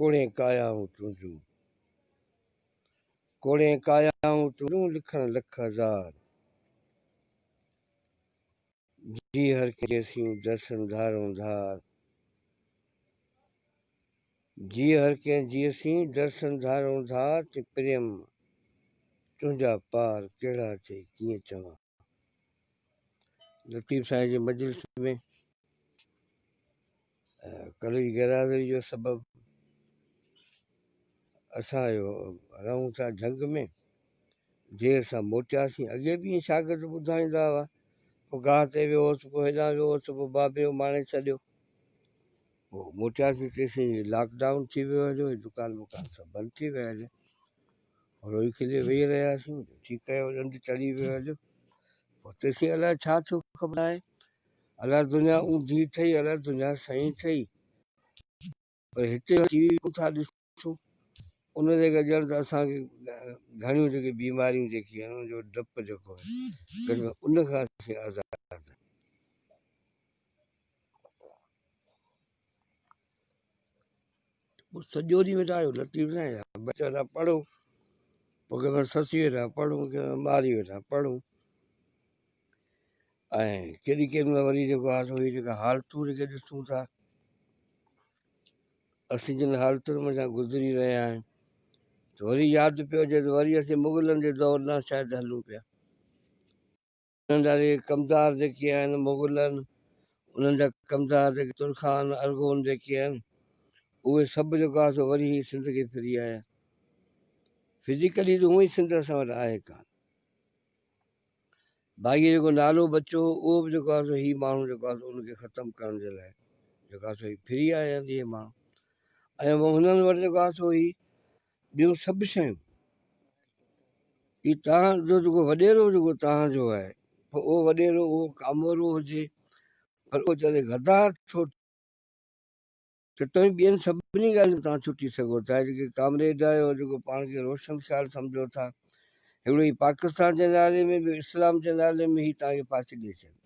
کوڙين ڪايائون تنهنجون، کوڙين ڪايائون تنهنجون لکڻ لک هزار. جي هر ڪنهن جيسين درسن ڌارئون ڌار. جي هر ڪنهن جيسين درسن ڌارئون ڌار تي پريم تنهنجا پار ڪهڙا چئي ڪيئن چوان. لطيف سائين جي مجلس ۾ ڪلهه جي غيرحاضري جو سبب اسان رهون ٿا جهنگ ۾ دير سان موٽياسين. اڳي به ائين شاگرد ٻڌائيندا هئا، پوء گاهه تي ويو هوس، پوء هيڏانهن ويو هوس، پوء بابي اماڻي ڇڏيو. پوء موٽياسين تيسين لاڪ ڊائون ٿي ويو هليو، دڪان وڪان سڀ بند ٿي ويا هليا. روئي کلي ويهي رهياسين، ٺيڪ ڪيو ڏنڊ چڙهي ويو هليو. پوء تيسين الائي ڇا ٿيو خبر ناهي. الائي دنيا اونڌي ٺهي، الائي دنيا سئين ٺهي. پر هتي ٽي وي ٿا ڏسون ان جي ڪري ڄڻ ته اسان کي گهڻيون جيڪي بيماريون جيڪي آهن ان جو ڊپ جيڪو آهي گهٽ ۾ ان کان اسين آزاد آهيون. پوء سڄو ڏينهن ويٺا آهيو لطيف سائين جا بچا ٿا پڙهو پوء ڪنهن مهل سسي ويٺا پڙهون ڪنهن مهل ٻاري ويٺا پڙهون ۽ ڪيڏي ڪيڏي مهل وري جيڪو آهي سو هي جيڪا حالتون جيڪي ڏسون ٿا اسين جن حالتن منجهان گذري رهيا آهيون ته وري ياد پيو اچي ته وري اسين مغلن جي دور ڏانهن شايد هلون پيا. انهن جا جيڪي ڪمدار جيڪي آهن مغلن انهن جا ڪمدار جيڪي ترخان ارغون جيڪي آهن اهي سڀ جيڪو آهي سو وري هي سنڌ کي ڦري آيا. فزيڪلي ته هونئن ئي سنڌ اسان وٽ آهي ڪانه. باقي جيڪو نالو بچيو اهو به جيڪو آهي سو هي ماڻهو جيڪو آهي سو ان کي ختم ڪرڻ جي لاء جيڪو آهي سو هي ڦري آيا آهن اهي ماڻهو ۽ هنن وٽ جيڪو آهي سو هي ٻيون سڀ شيون هي تان جو جيڪو وڏيرو جيڪو تان جو آهي پوء اهو وڏيرو اهو ڪامورو هجي پر اهو جڏهن غدار ٿو ته توهين ٻين سڀني ڳالهين تان ڇٽي سگهو ٿا. جيڪي ڪامريڊ آهيو، جيڪو پاڻ کي روشن خيال سمجهو ٿا، هڪڙو هي پاڪستان جي نالي ۾، ٻيو اسلام جي نالي ۾ هي توهان کي ڦاسي ڏئي ڇڏي.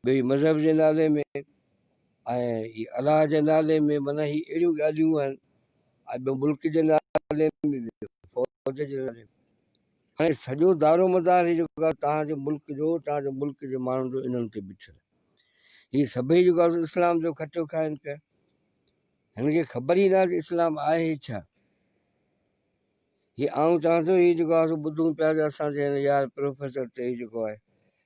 ٻيو هي مذهب جي نالي ۾ ۽ هي الله جي نالي ۾ معنيٰ هي اهڙيون ڳالهيون آهن ۽ ٻيو ملڪ جي نالي ۾ ٻيو فوج جي نالي ۾. هاڻي سڄو دارومدار هي جيڪو آهي توهان جي ملڪ جو، توهان جي ملڪ جي ماڻهن جو انهن تي بيٺل آهي. هي سڀئي جيڪو آهي اسلام جو کٽيو کائن پيا. هن کي خبر ئي ناهي ته اسلام آهي ڇا. هي آئون چوان ٿو هي جيڪو آهي سو ٻڌون پيا ته اسان جي هن يار پروفيسر تي هي جيڪو آهي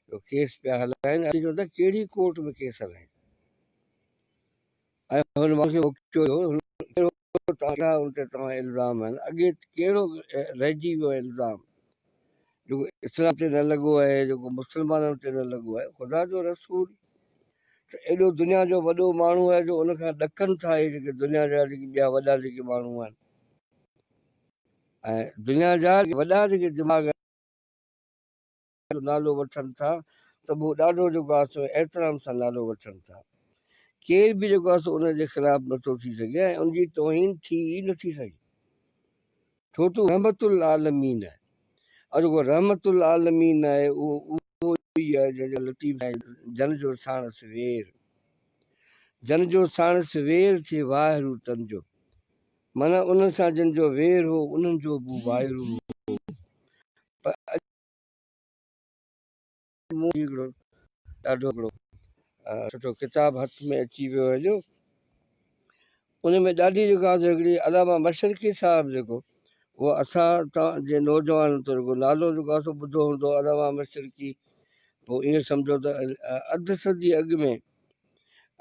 سو ڪيس پيا هلائن. اسين چون ٿا ڪهڙي ڪورٽ ۾ ڪيس هلائن ۽ هن ماڻهو کي موقعو ڏيو هن ڪهڙو توهان ان تي توهان الزام آهن اڳي ڪهڙو رهجي ويو الزام جيڪو اسلام تي نه لڳو آهي جيڪو مسلمانن تي نه لڳو آهي خدا جو رسول ته ايڏو دنيا جو وڏو ماڻهو آهي جو ان کان ڏڪن ٿا اهي جيڪي دنيا جا جيڪي ٻيا وڏا جيڪي ماڻهو آهن ۽ دنيا جا وڏا جيڪي دماغ جو نالو وٺن ٿا ته به هو ڏاڍو جيڪو آهي سو احترام سان نالو وٺن ٿا. ڪير به جيڪو آهي سو ان جي خلاف نٿو ٿي سگهي ۽ ان جي توهين ٿي ئي نٿي سگهي. ڇو ته هو رحمت العالمين آهي ۽ جيڪو رحمت العالمين آهي اهو اهو ئي آهي جنهن جو لطيف سائين جن جو ساڻس وير جن جو ساڻس وير ٿئي واهرو تن جو معنيٰ انهن سان جن جو وير هو انهن جو به واهرو هو پر اڄ مون هڪڙو ڏاڍو هڪڙو سٺو ڪتاب هٿ ۾ اچي ويو هليو ان ۾ ڏاڍي جيڪا آهي هڪڙي علامه مشرقي صاحب جيڪو اهو اسان تان جي نوجوانن ته رڳو نالو جيڪو آهي سو ٻڌو هوندو علامه مشرقي پوء ائين سمجهو ته اڌ صدي اڳ ۾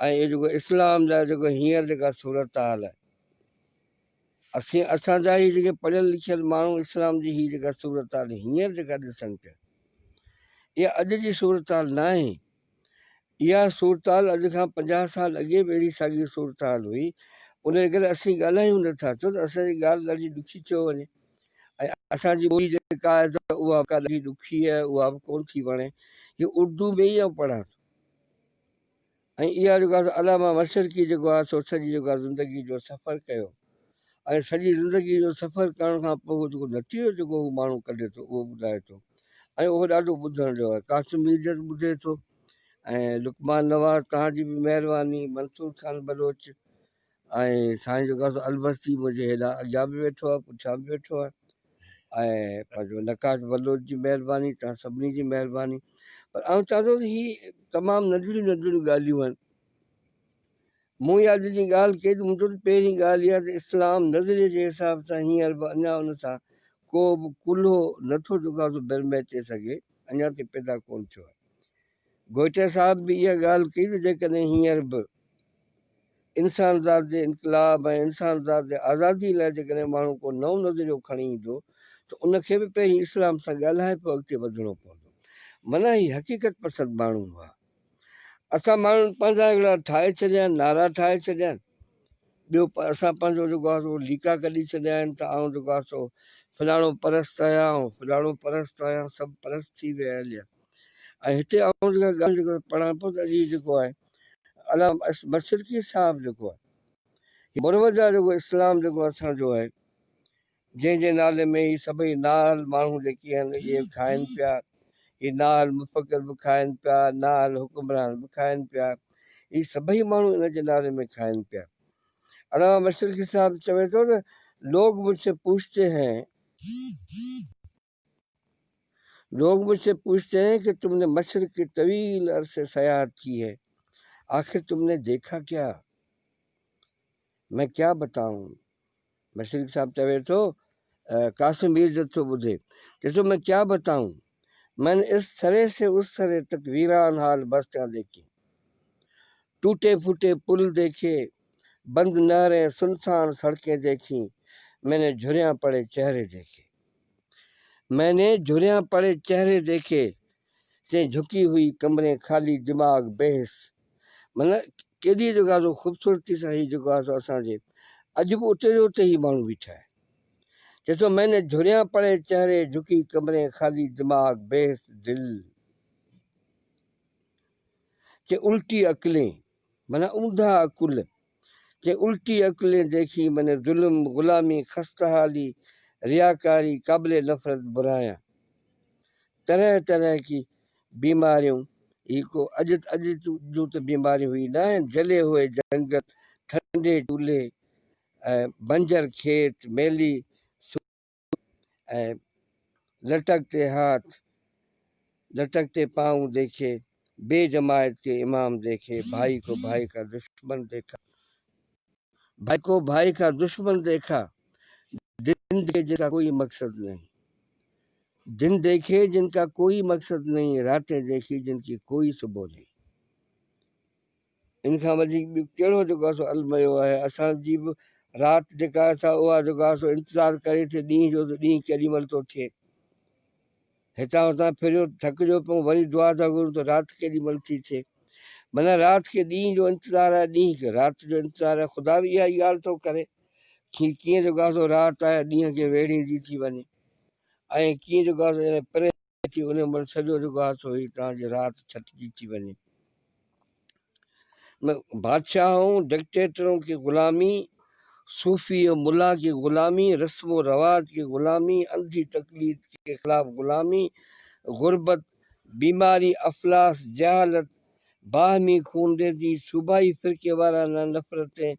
۽ اهو جيڪو اسلام جا جيڪو هينئر جيڪا صورتحال آهي اسين اسان جا هي جيڪي پڙهيل لکيل ماڻهو اسلام جي هي جيڪا صورتحال هينئر جيڪا ڏسن پيا اها اڄ جي صورتحال ناهي. اها صورتحال اڄ کان 50 سال اڳي به اهڙي ساڳي صورتحال هئي. ان جي ڪري اسين ڳالهايون نه ٿا ڇو ته اسان جي ڳالهه ڏاڍي ڏکي ٿيو وڃي ۽ اسان جي ٻولي جيڪا آهي ته اها به ڏاڍي ڏکي آهي اها به ڪونه ٿي وڻي. هي اردو ۾ ئي آئون پڙهان ٿو. ۽ اها جيڪو آهي سو علامه مشرقي جيڪو آهي سو سڄي جيڪو آهي زندگي جو سفر ڪيو ۽ سڄي زندگي جو سفر ڪرڻ کان پوء هو جيڪو نتيجو جيڪو هو ماڻهو ڪڍي ٿو اهو ٻڌائي ٿو ۽ اهو ڏاڍو ٻڌڻ جو آهي قاسم ميرجت ٻڌي ٿو ۽ لقمان نواز توهان جي به مهرباني منصور خان بلوچ. ۽ سائين جيڪو آهي سو البستي منهنجي هيڏانهن اڳيان به ويٺو آهي پٺيان به ويٺو آهي ۽ پنهنجو نقاش بلوچ جي مهرباني توهان سڀني جي مهرباني پر آئون چوان ٿو ته هي تمام ننڍڙيون ننڍڙيون ڳالهيون آهن مون اها اڄ جي ڳالهه ڪئي ته مون چيو ته پهرين ڳالهه اها ته اسلام نظريي جي حساب سان هينئر به اڃا ان سان ڪو به ڪلهو نٿو جيڪو آهي سو برمي اچي سگهي اڃا تائين پيدا ڪونه ٿيو آهي گوئٽي صاحب به اها ڳالهه ڪئي ته جيڪڏهن هينئر به انسان ذات جي انقلاب ۽ انسان ذات جي آزادي لاء جيڪڏهن ماڻهو ڪو نئون نظريو کڻي ايندو ته ان کي به پهرين اسلام سان ڳالهائي پوء اڳتي وڌڻو پوندو. معنيٰ هي حقيقت پسند ماڻهو هئا. اسان ماڻهن پنهنجا هڪڙا ٺاهي ڇڏيا آهن، نعرا ٺاهي ڇڏيا آهن. ٻيو اسان پنهنجو جيڪو آهي سو ليڪا ڪڍي ڇڏيا آهن ته آئون جيڪو آهي سو فلاڻو پرست آهيان، آئون فلاڻو پرست آهيان، سڀ پرست ٿي ويا هليا. ۽ هتي آئون جيڪا ڳالهه جيڪو پڙهان پيو ته اڄ هي جيڪو آهي علامه مشرقي صاحب جيڪو آهي هي مروجه جيڪو اسلام جيڪو اسان جو آهي جنهن جي نالي ۾ هي سڀئي نااهل ماڻهو جيڪي آهن اهي کائن پيا هي نااهل مفڪر به کائن پيا نااهل حڪمران به کائن پيا هي سڀئي ماڻهو ان جي نالي ۾ کائن پيا علامه مشرقي صاحب چوي ٿو ته لوگ مجھ سي پوڇتي هين لوگ مجھ سي پوڇتي هين ڪه تم ني مشرق ڪي طويل عرصي سياحت ڪي هي آخر تم ني ديکا ڪيا مين ڪيا بتائون مشرق صاحب چوي ٿو قاسم مير جت ٿو ٻڌي چوي ٿو مين ڪيا بتائون مين اس سري سي اس سري تڪ ويران حال بستيان ديکي ٽوٽي ڦوٽي پل ديکي بند نهرين سنسان سڙڪين ديکي مين ني جھريان پڙي چهري ديکي مين ني جھريان پڙي چهري ديکي تين جھڪي هئي ڪمرين خالي دماغ بيحس معنيٰ ڪيڏي جيڪو آهي سو خوبصورتي سان هي جيڪو آهي سو اسان جي اڄ به اتي جو اتي هي ماڻهو بيٺا آهن چئي ٿو مين ني جھريان پڙي چهري جھڪي ڪمرين خالي دماغ بيحس دل چي الٽي عقلين معنيٰ اونڌا عقل چي الٽي عقلين ديکي معنيٰ ظلم غلامي خسته حالي رياڪاري قابل نفرت برايان طرح طرح ڪي بيماريون هي ڪو اڄ اڄ جون ته بيماريون هي نه آهن جلي هوئي جنگل ٺنڊي چولهي ۽ بنجر کيت ميلي ۽ لٽڪتي هاٿ لٽڪتي پائون ديکي بي جماعت ڪي امام ديکي ڀائي ڪو ڀائي ڪا دشمن ديکا ڀائي ڪو ڀائي ڪا دشمن ديکا دن ديکي جن ڪا ڪوئي مقصد نهين دن ديکي جن ڪا ڪوئي مقصد نهين راتين ديکي جن ڪي ڪوئي صبح نهين ان کان وڌيڪ ٻيو ڪهڙو جيڪو آهي سو الميو آهي اسان جي به رات جيڪا آهي سا اها جيڪو آهي سو انتظار ڪري ٿي ڏينهن جو ته ڏينهن ڪيڏي مهل ٿو ٿئي هتان هتان ڦريو ٿڪجو پئون وري دعا ٿا گهرون ته رات ڪيڏي مهل ٿي ٿئي معنيٰ رات کي ڏينهن جو انتظار آهي ڏينهن کي رات جو انتظار آهي خدا به اها ئي ڳالهه ٿو ڪري ڪي ڪيئن جيڪو آهي سو رات آهي ڏينهن کي ويڙهيندي ٿي وڃي ۽ ڪيئن جيڪو آهي سو پري ٿي ان مهل سڄو جيڪو آهي سو هي توهان جي رات ڇٽجي ٿي وڃي. بادشاهون، ڊڪٽيٽرون ڪي غلامي، صوفي و ملا ڪي غلامي، رسم و رواج ڪي غلامي، انڌي تقليد ڪي خلاف غلامي، غربت، بيماري، افلاس، جهالت، باهمي خونريزي، صوبائي فرقي وارانه نفرتين،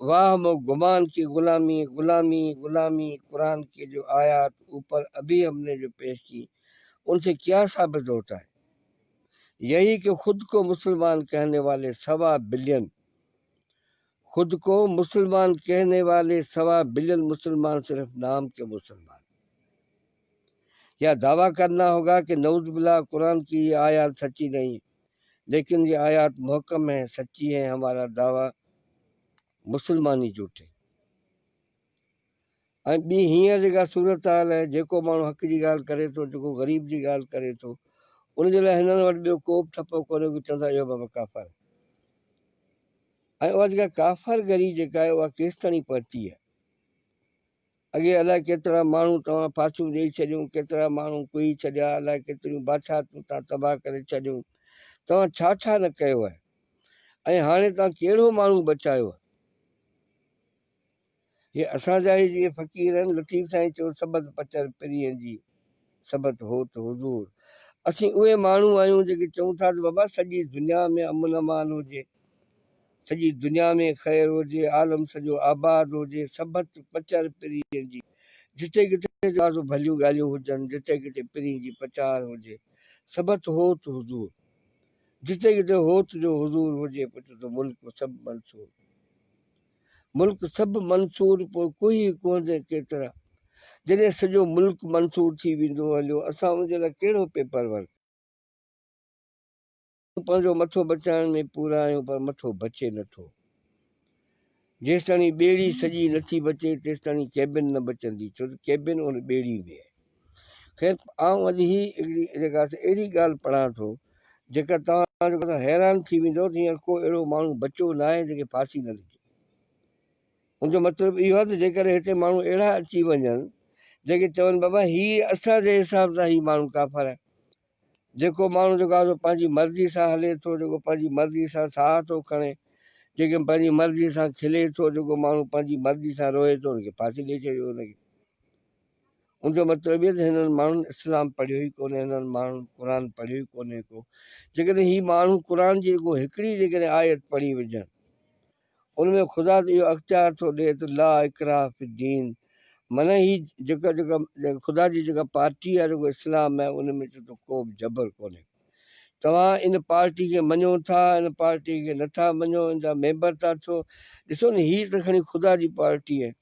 واهم و گمان ڪي غلامي، غلامي، غلامي، قرآن ڪي جو آيات اوپر ابھي هم ني جو پيش ڪي، ان سي ڪيا ثابت هوتا هي؟ يهي ڪه خود ڪو مسلمان ڪهني والي سوا بلين خود ڪو مسلمان ڪهني والي سوا بلين مسلمان صرف نام ڪي مسلمان يا دعويٰ کرنا هوگا ڪه نعوذ بالله قرآن ڪي يي آيات سچي نهين ليڪن يي آيات محڪم هين سچي هين همارا دعويٰ مسلمان هي جهوٺ هي. ۽ ٻي هينئر جيڪا صورتحال آهي جيڪو ماڻهو حق جي ڳالهه ڪري ٿو جيڪو غريب جي ڳالهه ڪري ٿو ان جي لاء هنن وٽ ٻيو ڪو به ٺپو ڪونهي ڪو چوندا اهو بابا ڪافر آهي ۽ اها جيڪا ڪافر گري جيڪا آهي اها ڪيستاڻي پهتي آهي اڳي الائي ڪيترا ماڻهو توهان ڦاسيون ڏيئي ڇڏيون، ڪيترا ماڻهو ڪهي ڇڏيا، الائي ڪيتريون بادشاهتون توهان تباهه ڪري ڇڏيون، توهان ڇا ڇا نه ڪيو آهي ۽ هاڻي توهان ڪهڙو ماڻهو بچايو آهي؟ هي اسان جا ئي جيئن فقير آهن، لطيف سائين چيو سبت پچر پرينء جي، سبت هوت حضور. اسين اهي ماڻهو آهيون جيڪي چئون ٿا ته بابا سڄي دنيا ۾ امن امان هجي. سڄي دنيا ۾ خير هجي، عالم سڄو آباد هجي، سڀت پچر پرين جي، جتي ڪٿي جو ڀليون ڳالهيون هجن، جتي ڪٿي پرين جي پچار هجي، سڀت هوت حضور، جتي ڪٿي هوت جو حضور هجي، پڇ ته ملڪ سڀ منصور، ملڪ سڀ منصور، پوء ڪوهي ڪوهندين ڪيترا، جڏهن سڄو ملڪ منصور ٿي ويندو هليو، اسان ان جي لاء ڪهڙو پيپر ورڪ. پنهنجو مٿو بچائڻ ۾ پورا آهيون پر مٿو بچي نٿو. جيستاڻي ٻيڙي سڄي نٿي بچي تيستاڻي ڪيبن نه بچندي ڇو ته ڪيبن ان ٻيڙي ۾ آهي. خير آئون اڄ هي هڪڙي جيڪا اهڙي ڳالهه پڙهان ٿو جيڪا توهان جيڪو حيران ٿي ويندو ته هينئر ڪو اهڙو ماڻهو بچو ناهي جنهن کي ڦاسي نه لڳي. ان جو مطلب اهو آهي ته جيڪڏهن هتي ماڻهو اهڙا اچي وڃن جيڪي چون بابا هي اسان جي حساب سان هي ماڻهو ڪافر آهي. جيڪو ماڻهو جيڪو آهي سو پنهنجي مرضي سان هلي ٿو، جيڪو پنهنجي مرضي سان ساهه ٿو کڻي، جيڪي پنهنجي مرضي سان کلي ٿو، جيڪو ماڻهو پنهنجي مرضي سان روئي ٿو، ان کي ڦاسي ڏئي ڇڏيو ان کي. ان جو مطلب اهو ته هنن ماڻهن اسلام پڙهيو ئي ڪونهي، هنن ماڻهن قرآن پڙهيو ئي ڪونهي ڪو. جيڪڏهن هي ماڻهو قرآن جي رڳو هڪڙي جيڪڏهن آيت پڙهي وجهن، ان ۾ خدا ته اهو اختيار ٿو ڏئي ته لا اڪراه في الدين معنيٰ هي جيڪا جيڪا خدا جي جيڪا پارٽي آهي جيڪو اسلام آهي ان ۾ چئي ٿو ڪو به جبر ڪونهي توهان ان پارٽي کي مڃو ٿا ان پارٽي کي نٿا مڃو ان جا ميمبر ٿا ٿيو ڏسو نه هي ته کڻي خدا جي پارٽي آهي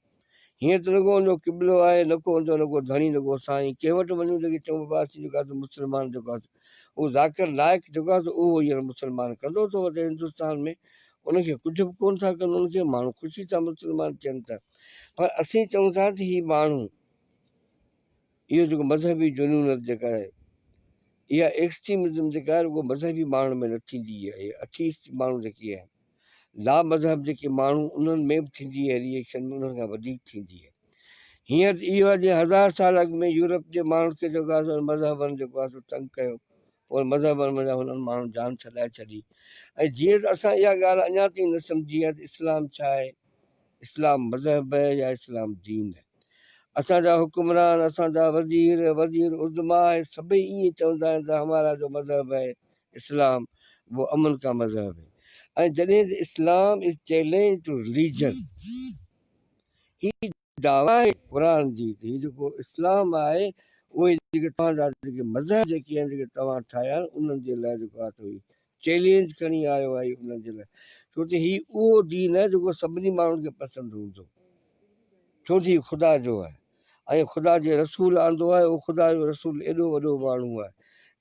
هيئن ته رڳو ان جو قبلو آهي نه ڪو ان جو نه ڪو ڌڻي نه ڪو سائين ڪنهن وٽ وڃون جيڪي چئون بابا اسين جيڪو آهي مسلمان جيڪو آهي اهو ذاڪر نائڪ جيڪو آهي اهو هينئر مسلمان ڪندو ٿو وڃي هندستان ۾ ان کي ڪجهه به ڪونه ٿا ڪن ان کي ماڻهو خوشي سان مسلمان ٿين ٿا پر اسين چئون ٿا ته هي ماڻهو اهو جيڪو مذهبي جنونت جيڪا آهي اها ايڪسٽريمزم جيڪا آهي رڳو مذهبي ماڻهن ۾ نه ٿيندي آهي اٿيسٽ ماڻهو جيڪي آهن لا مذهب جيڪي ماڻهو انهن ۾ به ٿيندي آهي ريئيڪشن انهن کان وڌيڪ ٿيندي آهي هينئر ته اهو آهي جيئن هزار سال اڳ ۾ يورپ جي ماڻهن کي جيڪو آهي سو مذهبن جيڪو آهي سو تنگ ڪيو پوء مذهبن منجهان هنن ماڻهن جان ڇڏائي ڇڏي ۽ جيئن ته اسان اها ڳالهه اڃا تائين نه سمجهي آهي ته اسلام ڇا آهي؟ اسلام مذهب آهي يا اسلام دين آهي؟ اسان جا حڪمران، اسان جا وزير، وزير عظميٰ اهي سڀئي ائين چوندا آهن ته همارا جو مذهب هي اسلام وہ امن کا مذهب هي ۽ جڏهن ته اسلام از چئلينج ٽو رليجن هي دعويٰ آهي قرآن جي ته هي جيڪو اسلام آهي اهي جيڪي توهان جا جيڪي مذهب جيڪي آهن جيڪي توهان ٺاهيا آهن انهن جي لاء جيڪو آهي سو هي چئلينج کڻي آيو آهي انهن جي لاء ڇو ته هي اهو دين آهي جيڪو سڀني ماڻهن کي پسند هوندو ڇو ته هي خدا جو آهي ۽ خدا جي رسول آندو آهي اهو خدا جو رسول ايڏو وڏو ماڻهو آهي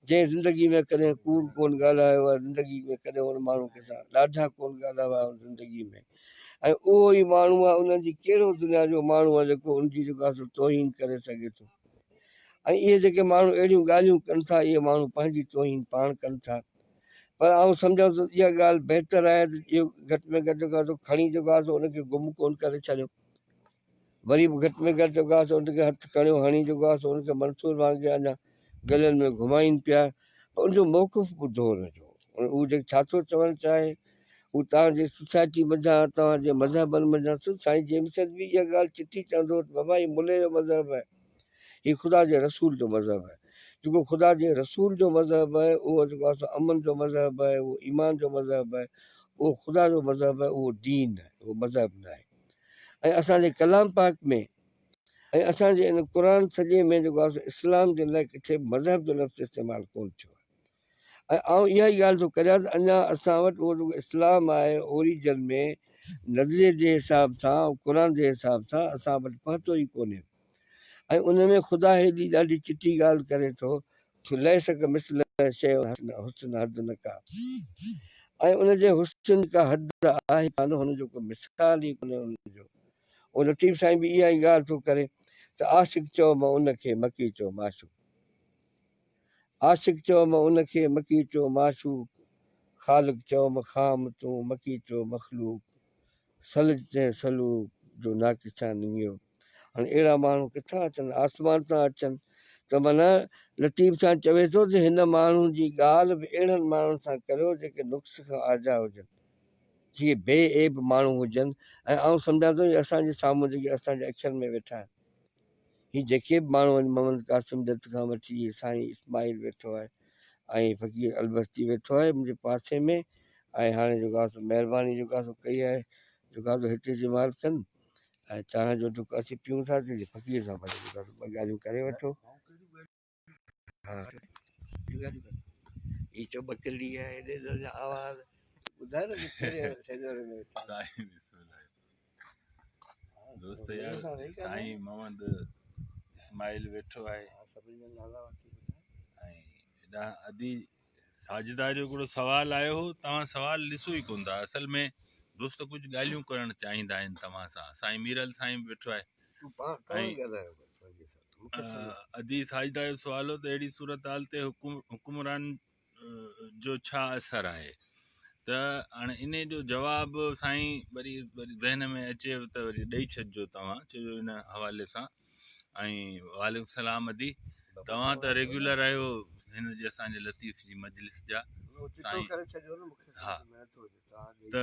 جنهن زندگي ۾ ڪڏهن ڪوڙ ڪون ڳالهايو آهي زندگي ۾ ڪڏهن ان ماڻهو کي سان ڏاڍا ڪون ڳالهايو آهي زندگي ۾ ۽ اهو ئي ماڻهو آهي انهن جي ڪهڙو دنيا جو ماڻهو آهي جيڪو ان جي جيڪو آهي سو توهين ڪري سگهي ٿو ۽ اهي جيڪي ماڻهو اهڙيون ڳالهيون ڪن ٿا اهي ماڻهو پنهنجي توهين پاڻ ڪن ٿا پر آئون سمجهان ٿو اها ڳالهه بهتر آهي ته اهو گهٽ ۾ گهٽ جيڪو آهي سو کڻي جيڪو آهي سو ان کي گم ڪونه ڪري ڇڏيو وري به گهٽ ۾ گهٽ جيڪو آهي سو ان کي هٿ کڻيو هڻي جيڪو آهي سو ان کي منصور وانگي اڃا گلن ۾ گهمائين پيا پر ان جو موقف ٻڌو ان جو هو جيڪي ڇا ٿو چوڻ چاهي هو توهان جي سوسائٽي منجهان توهان جي مذهبن منجهان سو سائين جيمسن به اها ڳالهه چٽي چوندو هو ته بابا هي ملي جو مذهب آهي هي خدا جي رسول جو مذهب آهي جيڪو خدا جي رسول جو مذهب آهي اهو جيڪو آهي سو امن جو مذهب آهي اهو ايمان جو مذهب آهي اهو خدا جو مذهب آهي اهو دين آهي اهو مذهب نه آهي ۽ اسان جي ڪلام پاڪ ۾ ۽ اسان جي ان قرآن سڄي ۾ جيڪو آهي سو اسلام جي لاء ڪٿي به مذهب جو لفظ استعمال ڪونه ٿيو آهي ۽ آئون اها ئي ڳالهه ٿو ڪريان ته اڃا اسان وٽ اهو جيڪو اسلام آهي اوريجن ۾ نظريي جي حساب سان ۽ قرآن جي حساب سان اسان وٽ پهتو ئي ڪونهي ۽ ان ۾ خدا هيڏي ڏاڍي چٽي ڳالهه ڪري ٿو ليس ڪمثله شيء حسن حد نه ڪا ۽ ان جي حسن جي ڪا حد آهي ڪانه هن جو ڪو مثال ئي ڪونهي ان جو اهو لطيف سائين به اها ئي ڳالهه ٿو ڪري ته عاشق چئو م ان کي مڪي چئو معشوق عاشق چئو م ان کي مڪي چئو معشوق خالق چئو م خام تون مڪي چئو مخلوق سلج تنهن سلوڪ جو ناقصان نڱيو. هاڻي اهڙا ماڻهو ڪٿان اچن؟ آسمان تان اچن ته معنيٰ لطيف سائين چوي ٿو ته هن ماڻهو جي ڳالهه به اهڙن ماڻهن سان ڪريو جيڪي نقص کان آجا هجن، جيئن بي عيب ماڻهو هجن ۽ آئون سمجهان ٿو هي اسان جي سامهون جيڪي اسان جي اکين ۾ ويٺا آهن هي جيڪي به ماڻهو آهن محمد قاسم جت کان وٺي هي سائين اسماعيل ويٺو آهي ۽ فقير البستي ويٺو آهي منهنجي پاسي ۾ ۽ هاڻي جيڪو آهي سو مهرباني جيڪو آهي سو ڪئي آهي جيڪو آهي سو هتي جي مالڪن ۽ چانهه جو ڍڪ اسين پيون ٿا تنهنجي فقير سان ڀلي جيڪو آهي سو ٻه ڳالهيون ڪري وٺو. ها هي چو ٻڪري آهي هيڏي جا آواز ٻڌاء نه ڪهڙي سينور ۾ ويٺا. سائين بسم الله دوست يار سائين محمد اسماعيل ويٺو آهي ۽ هيڏانهن ادي ساجده جو هڪڙو سوال آيو هو توهان سوال ڏسو ئي ڪونه ٿا اصل ۾ دوست ڪجهه ڳالهيون ڪرڻ چاهيندا آهن توهان سان سائين ميرل سائين به ويٺو آهي ادي ساجده جو سوال هو ته اهڙي صورتحال تي حڪمران جو ڇا اثر آهي ته هاڻي ان جو جواب سائين وري وري ذهن ۾ اچي ته وري ڏئي ڇڏجو توهان ڇو جو ان حوالي سان ۽ وعليڪم السلام ادي توهان ته ريگيولر آهيو هن جي اسان جي لطيف جي مجلس جا سائين ها ته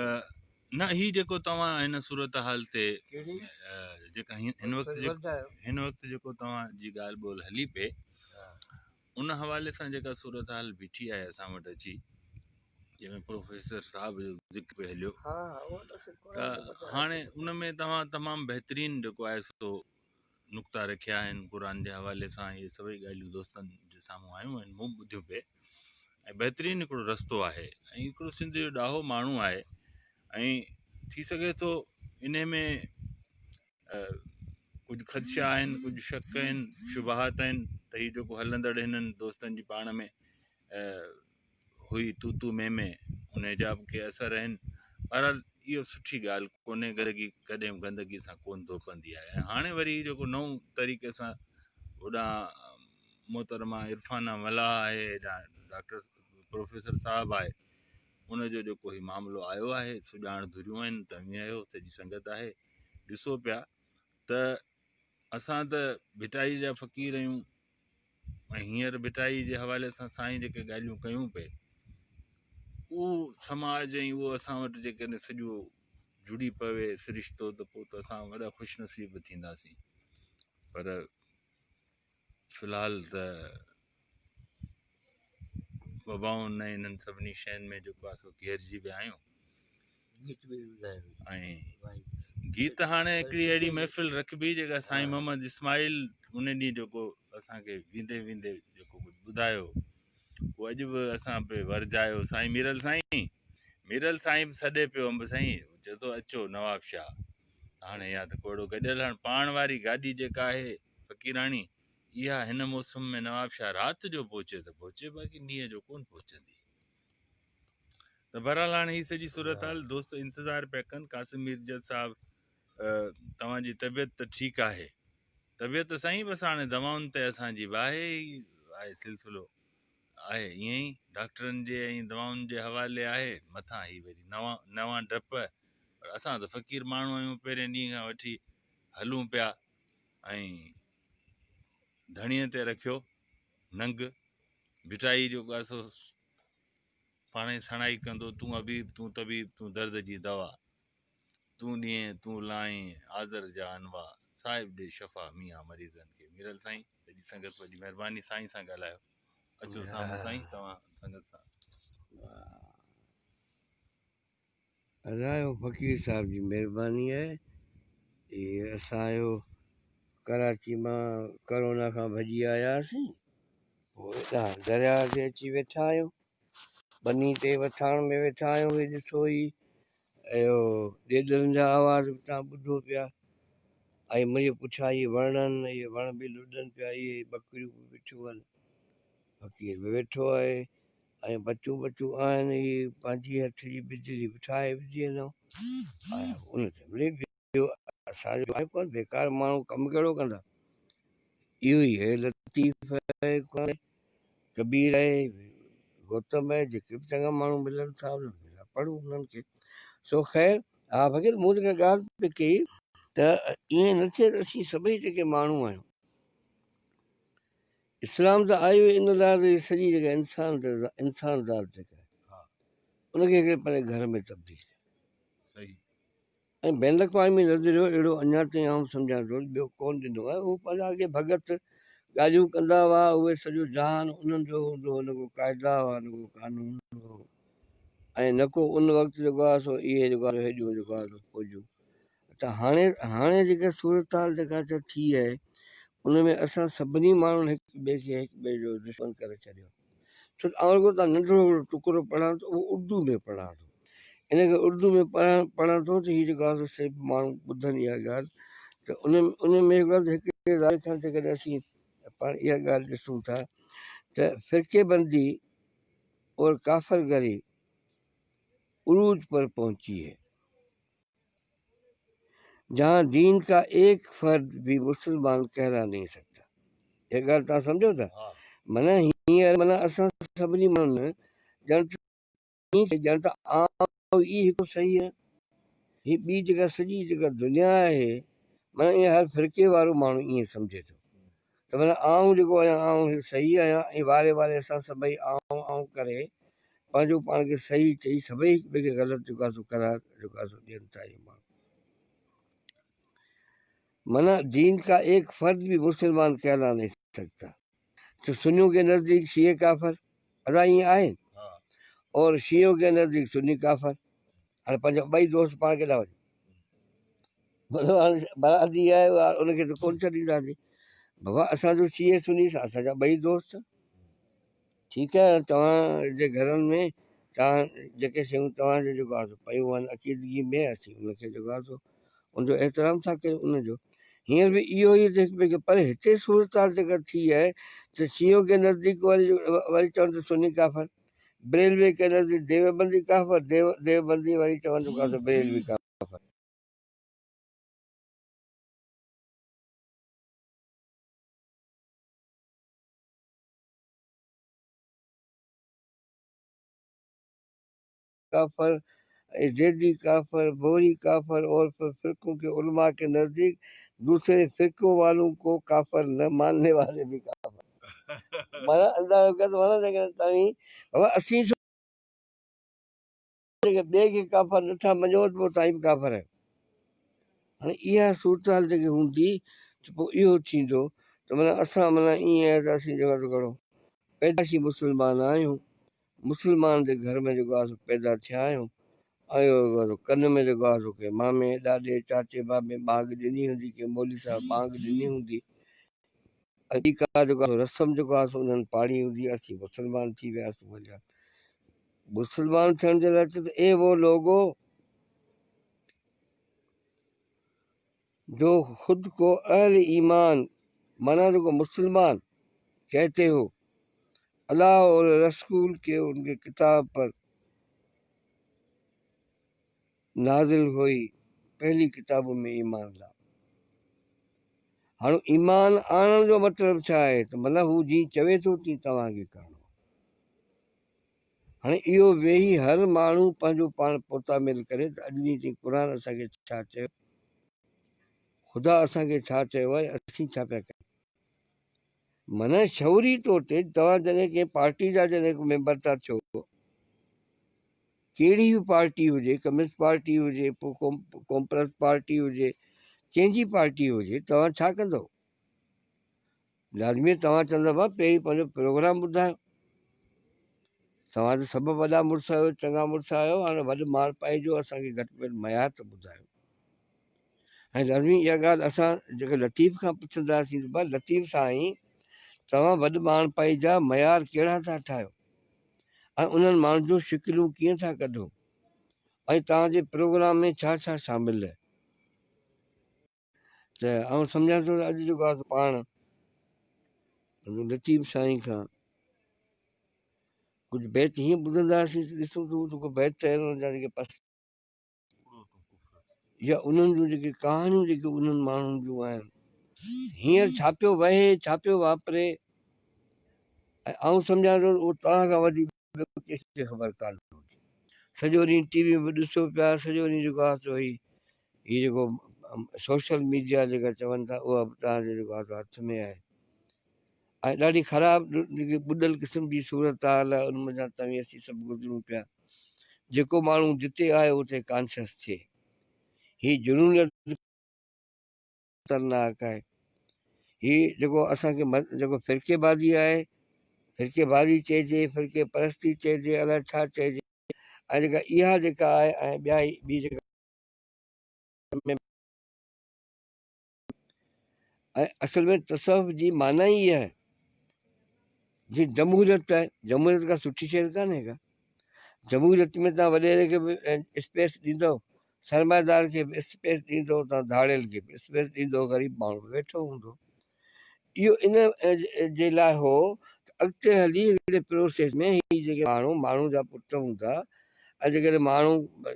نه هي جيڪو توهان هن صورت حال تي جيڪا هن وقت هن وقت جيڪو توهان جي ڳالهه ٻولهه هلي پئي ان حوالي سان جيڪا صورت حال بيٺي آهي اسان وٽ اچي جنهن ۾ پروفيسر صاحب جو ذڪر پئي هليو ته هاڻي ان ۾ توهان تمام بهترين جيڪو آهي سو نقطا رکيا آهن قرآن جي حوالي سان اهي سڀئي ڳالهيون دوستن جي سامهون آيون آهن مون ٻڌيون پئي ۽ بهترين هڪڙو رستو آهي ۽ هڪڙو سنڌ جو ڏاهو ماڻهو آهي ۽ ٿي سگهي ٿو ان ۾ ڪجهه خدشا آهن ڪجهه شڪ آهن شبهات آهن ته هي جيڪو هلندڙ هنن دوستن جي پاڻ ۾ هئي تون تون مين مين انهي جا به ڪي اثر آهن بهرحال اهو سٺي ڳالهه ڪونهي گندگي ڪڏهن به گندگي سان ڪونه ڌوپندي آهي ۽ هاڻي وري جيڪو نئون طريقي سان هوڏانهن محترمه عرفانه ملاح آهي هيڏانهن ڊاڪٽر پروفيسر صاحب آهي ان جو جيڪو هي معاملو آيو آهي سڄاڻ ڌريون آهن توهين آهيو سڄي سنگت آهي ڏسو پيا ته اسان ته ڀٽائي جا فقير آهيون ۽ هينئر ڀٽائي جي حوالي سان سائين جيڪي ڳالهيون ڪيون پئي اهو سماج ۽ اهو اسان وٽ جيڪڏهن سڄو جڙي پوي سرشتو ته پوء ته اسان وڏا خوش نصيب ٿينداسين پر في الحال ته وبائن ۽ انهن سڀني شين ۾ جيڪو آهي سو گهيرجي ويا آهيون ۽ گيت هاڻي هڪڙي اهڙي محفل رکبي جيڪا سائين محمد اسماعيل ان ڏينهن جيڪو اسان کي ويندي ويندي جيڪو ڪجهه ٻڌايو اهو اڄ به اسان پي ورجايو سائين ميرل سائين ميرل سائين به سڏي پيو انب سائين چئي ٿو اچو نواب شاهه هاڻي يا ته ڪوڙو گڏيل هاڻ پاڻ واري گاڏي جيڪا آهي فقيراڻي اها هن موسم ۾ نواب شاهه رات جو پهچي ته پهچي باقي ڏينهن جو ڪونه پهچندي ته بهرحال هاڻي هي سڄي صورتحال دوست انتظار پيا ڪن قاسم ميرجت صاحب توهان جي طبيعت ته ٺيڪ آهي طبيعت سائين بس هاڻي دوائن تي اسان جي به آهي آهي سلسلو آهي ائين ئي ڊاڪٽرن جي ۽ دوائن جي حوالي آهي مٿان هي وري نوان نوان ڊپ پر اسان ته فقير ماڻهو آهيون پهرين ڏينهن کان وٺي هلون پيا ۽ ڌڻيء تي رکيو ننگ ڀٽائي جو ڳاسو پاڻهي سڻائي ڪندو تون حبيب تون طبيب تون درد جي دوا تون ڏينهن تون لائين آذر جا انواع صاحب ڏي شفا ميان مريضن کي ميرل سائين سڄي سنگت وڏي مهرباني سائين سان ڳالهايو اچو سامهون سائين توهان سنگت سان. رايو فقير صاحب جي مھرباني آھي اھي اسان آيو ڪراچي مان ڪرونا کان ڀڄي آياسين پوء ھيڏانھن درياء تي اچي ويٺا آھيون ٻني تي وٿاڻ ۾ ويٺا آھيون ھي ڏسو ھي اھو ڏيڏرن جا آواز به تان ٻڌو پيا ۽ منھنجي پٺيان اھي وڻ آھن اھي وڻ به لڏن پيا اھي ٻڪريون به ويٺيون آھن فقير به ويٺو آھي ۽ بچون بچون آهن اهي پنهنجي هٿ جي بجلي به ٺاهي وڌي اٿئون ۽ ان تي مڙئي ٻيو اسان جو آهي ڪونه بيڪار ماڻهو ڪم ڪهڙو ڪندا اهو ئي آهي لطيف آهي ڪبير آهي گوتم آهي جيڪي به چڱا ماڻهو ملن ٿا انهن کي پڙهون انهن کي سو خير ها فقير مون جيڪا ڳالهه پئي ڪئي ته ائين نه ٿئي ته اسين سڀئي جيڪي ماڻهو آهيون اسلام ته آيو ئي ان لاء ته هي سڄي جيڪا انسان انسان ذات جيڪا آهي ان کي هڪڙي پنهنجي گهر ۾ تبديل ڪري ۽ بين الاقوامي نظريو اهڙو اڃا تائين آئون سمجهان ٿو ٻيو ڪونه ڏنو آهي هو پنهنجا اڳي ڀڳت ڳالهيون ڪندا هئا اهي سڄو جهان انهن جو هوندو هو نه ڪو قاعدا هئا نه ڪو قانون هو. ۽ نه ڪو ان وقت جيڪو آهي سو اهي جيڪو آهي هيڏيون جيڪو آهي سو فوجون ته هاڻي هاڻي جيڪا صورتحال جيڪا ٿي آهي ان ۾ اسان سڀني ماڻهن هڪ ٻئي کي هڪ ٻئي جو دشمن ڪري ڇڏيو ڇو ته آئون رڳو تان ننڍڙو هڪڙو ٽڪرو پڙهان ٿو اهو اردو ۾ پڙهان ٿو ان ڪري اردو ۾ پڙهڻ پڙهان ٿو ته هي جيڪو آهي سو سڀ ماڻهو ٻڌن اها ڳالهه ته ان ان ۾ هڪڙو هڪ راء کان جيڪڏهن اسين پاڻ اها ڳالهه ڏسون ٿا ته فرقي بندي اور ڪافر گري عروج پر پهچي هي جهان دين کا ايڪ فرد به مسلمان ڪهلا نهين سگتا. هي ڳالهه توهان سمجهو ٿا؟ معنيٰ هينئر معنيٰ اسان سڀني ماڻهن ڄڻ ته ڄڻ ته آئون ئي هڪ صحيح آهيان. هي ٻي جيڪا سڄي جيڪا دنيا آهي معنيٰ ائين هر فرقي وارو ماڻهو ائين سمجهي ٿو ته معنيٰ آئون جيڪو آهيان آئون صحيح آهيان ۽ واري واري اسان سڀئي آئون آئون ڪري پنهنجو پاڻ کي صحيح چئي سڀئي هڪ ٻئي کي غلط جيڪو آهي سو قرار جيڪو آهي سو ڏين ٿا اهي ماڻهو. معنيٰ دين کا ايڪ فرد به مسلمان ڪهلا نهين سگتا. تو سنيون ڪي نزديڪ شيعه ڪافر ادا ائين آهي اور شيعو ڪي نزديڪ سني ڪافر. هاڻي پنهنجا ٻئي دوست پاڻ ڪيڏانهن وڃن؟ برادري آهي ان کي ته ڪونه ڇڏينداسين. بابا اسان جو شيعه سني اسان جا ٻئي دوست. ٺيڪ آهي توهان جي گهرن ۾ توهان جيڪي شيون توهان جي جيڪو آهي سو پيون آهن عقيدگي ۾ اسين ان کي جيڪو آهي سو ان جو احترام ٿا ڪريون ان جو هينئر به اهو ئي ته هڪ ٻئي کي پر هتي صورتحال جيڪا ٿي آهي ته شيعو ڪي نزديڪ وري وري چون ته سني ڪافر بريلوي ڪي نزديڪ ديوبندي ڪافر ديوبندي وري چون جيڪو آهي سو بريلوي ڪافر. ڪافر ۽ زيدي ڪافر، بوري ڪافر اور پھر فرقون ڪي علماء ڪي نزديڪ دوسري فرقون والون ڪو ڪافر نه مانني والي به ڪافر. معنيٰ اندازو ڪر ته معنيٰ جيڪڏهن توهين بابا اسين ڇو جيڪڏهن ٻئي کي ڪافر نه ٿا مڃو ته پوء توهين به ڪافر آهيو. هاڻي اها صورتحال جيڪي هوندي ته پوء اهو ٿيندو ته معنيٰ اسان معنيٰ ائين آهي ته اسين جيڪو آهي سو گهڻو پيدائشي مسلمان آهيون، مسلمان جي گهر ۾ جيڪو آهي سو پيدا ٿيا آهيون ۽ اهو ڪن ۾ جيڪو آهي سو ڪنهن مامي، ڏاڏي، چاچي، بابي ٻانگ ڏني هوندي، ڪنهن مولوي صاحب ٻانگ ڏني هوندي ۽ ٻي ڪا جيڪو آهي سو رسم جيڪو آهي سو انهن پاڙي هوندي، اسين مسلمان ٿي وياسون هليا. مسلمان ٿيڻ جي لاء چيو ته اي وو لوگو! جو خود کو اهل ايمان معنيٰ جيڪو مسلمان ڪهتي هو الله اور رسول ڪي ان ڪي ڪتاب پر نازل هوئي پهلي ڪتابون ۾ ايمان لا. هاڻو ايمان آڻڻ جو مطلب ڇا آهي ته معنيٰ هو جيئن چوي ٿو تيئن توهان کي ڪرڻو. هاڻي اهو ويهي هر ماڻهو پنهنجو پاڻ پوتاميل ڪري ته اڄ ڏينهن تائين قرآن اسان کي ڇا چيو، خدا اسان کي ڇا چيو آهي، اسين ڇا پيا ڪريون. معنيٰ شعوري طور تي توهان جڏهن ڪنهن پارٽي جا جڏهن ميمبر ٿا ٿيو، ڪهڙي به پارٽي هجي، ڪميونسٽ پارٽي هجي، پوء قومپرست پارٽي هجي، ڪنهن جي پارٽي هجي، توهان ڇا ڪندؤ؟ لازمي توهان چوندا بابا پهرين پنهنجو پروگرام ٻڌايو. توهان ته سڀ وڏا مڙس آهيو، چڱا مڙس آهيو، هاڻي وڏ ماڻهپائي جو اسان کي گهٽ ۾ گهٽ معيار ته ٻڌايو. ۽ لازمي اها ڳالهه اسان جيڪا لطيف کان پڇنداسين ته بابا لطيف سائين توهان وڏ ماڻهپائي جا معيار ڪهڙا ٿا ٺاهيو ۽ انهن ماڻهن جون شڪلون ڪيئن ٿا ڪڍو ۽ توهان جي پروگرام ۾ ڇا ڇا شامل آهي. ته آئون سمجهان ٿو ته اڄ جيڪو آهي سو پاڻ لطيف سائين کان ڪجهه بيت هيئن ٻڌنداسين ته ڏسون ته هو جيڪو بيت چيل ان جا جيڪي پس يا انهن جون جيڪي ڪهاڻيون جيڪي انهن ماڻهن جون آهن هينئر ڇا پيو وهي ڇا پيو واپري ۽ آئون سمجهان ٿو اهو توهان کان وڌيڪ ٻيو ڪنهن کي خبر ڪانه هوندي. سڄو ڏينهن ٽي وي به ڏسو پيا سڄو ڏينهن جيڪو آهي سو هي هي جيڪو سوشل ميڊيا جيڪا چون ٿا اها به توهان جي جيڪو آهي سو هٿ ۾ آهي ۽ ڏاڍي خراب جيڪي ٻڏل قسم جي صورت حال آهي ان منجهان توهين اسين سڀ گذرون پيا. جيڪو ماڻهو جتي آهي اتي ڪانشس ٿئي. هي جنونيت خطرناڪ آهي. هي جيڪو اسان کي جيڪو فرقي بازي آهي، فرقي بازي چئجي، فرقي پرستي چئجي، الائي ڇا چئجي. ۽ جيڪا اها جيڪا آهي ۽ ٻيا ٻي جيڪا ۾ ۽ اصل ۾ تصوف جي معنيٰ ئي اها آهي جي جمهوريت آهي جمهوريت کا سٺي شيء ڪانهي ڪا جمهوريت ۾ تان وڏيري کي به اسپيس ڏيندو سرمائيدار کي به اسپيس ڏيندو تان ڌاڙيل کي به اسپيس ڏيندو غريب ماڻهو به ويٺو هوندو اهو ان جي لاء هو ته اڳتي هلي هڪڙي پروسيس ۾ هي جيڪي ماڻهو ماڻهو جا پٽ هوندا ۽ جيڪڏهن ماڻهو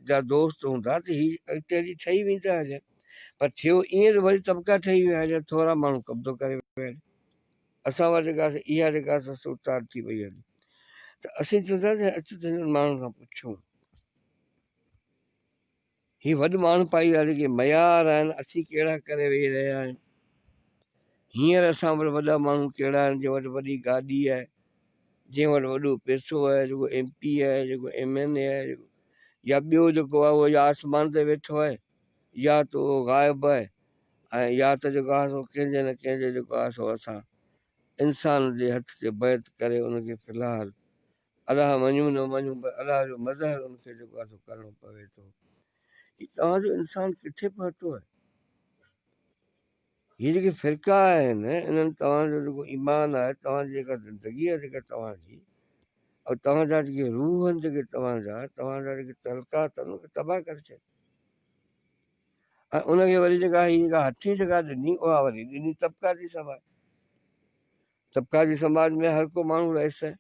جا دوست هوندا ته هي اڳتي هلي ٺهي ويندا هليا پر ٿيو ائين ته وري طبقا ٺهي ويا هليا ٿورا ماڻهو قبضو ڪري ويا هليا اسان وٽ جيڪا اها جيڪا صورتحال ٿي وئي هلي ته اسين چون ٿا ته اچو ته هنن ماڻهن کان پڇون هي وڏ ماڻهپائي جا جيڪي معيار آهن، اسين ڪهڙا ڪري ويهي رهيا آهيون. هينئر اسان وٽ وڏا ماڻهو ڪهڙا آهن، جنهن وٽ وڏي گاڏي آهي، جنهن وٽ وڏو پئسو آهي، جيڪو ايم پي آهي، جيڪو ايم اين اي آهي يا ٻيو جيڪو آهي اهو يا آسمان تي ويٺو آهي يا ته اهو غائب آهي ۽ يا ته جيڪو آهي سو ڪنهن جي نه ڪنهن جي جيڪو آهي سو اسان انسان جي هٿ تي بيعت ڪري ان کي في الحال الله مڃون نه مڃون پر الله جو مظهر ان کي جيڪو آهي سو ڪرڻو پوي ٿو. هي توهان جو انسان ڪٿي پهتو آهي؟ هي جيڪي فرقا آهن انهن توهان جو جيڪو ايمان آهي توهان جي جيڪا زندگي آهي جيڪا توهان جي ۽ توهان جا جيڪي روح آهن جيڪي توهان جا توهان جا جيڪي تعلقات آهن ان کي تباهه ڪري ڇڏيو ۽ ان کي وري جيڪا هي جيڪا هٿي جيڪا ڏني اها وري ڏني طبقاتي سماج طبقاتي سماج ۾ هر ڪو ماڻهو رئيس آهي.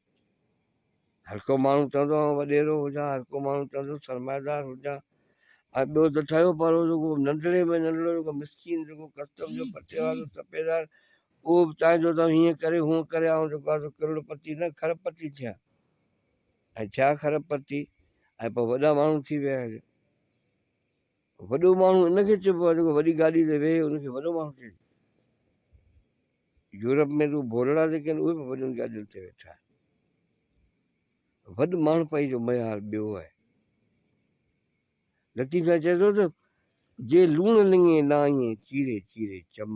هر ڪو ماڻهو چوندو آئون وڏيرو هجان، هر ڪو ماڻهو چوندو سرمائيدار هجان ۽ ٻيو ته ٺهيو پر جيڪو ننڍڙي ۾ ننڍڙو جيڪو مسڪين جيڪو ڪسٽم جو پٽي وارو تپيدار اهو به چاهيندو ته هيئن ڪري هونئن ڪري آئون جيڪو آهي سو ڪروڙ پتي نه کرب پتي ٿيان ۽ ٿيا کرب پتي ۽ پوء وڏا ماڻهو ٿي ويا هليا. وڏو ماڻهو ان کي چئبو آهي جيڪو وڏي گاڏي تي ويهي ان کي وڏو ماڻهو چئجي. يورپ ۾ ته ڀولڙا جيڪي آهن اهي به وڏين گاڏين تي ويٺا آهن. وڏ ماڻهپائي جو معيار ٻيو آهي. لطيف سائين چئي ٿو ته جي لوڻ لڱي لائين چيري چيري چم.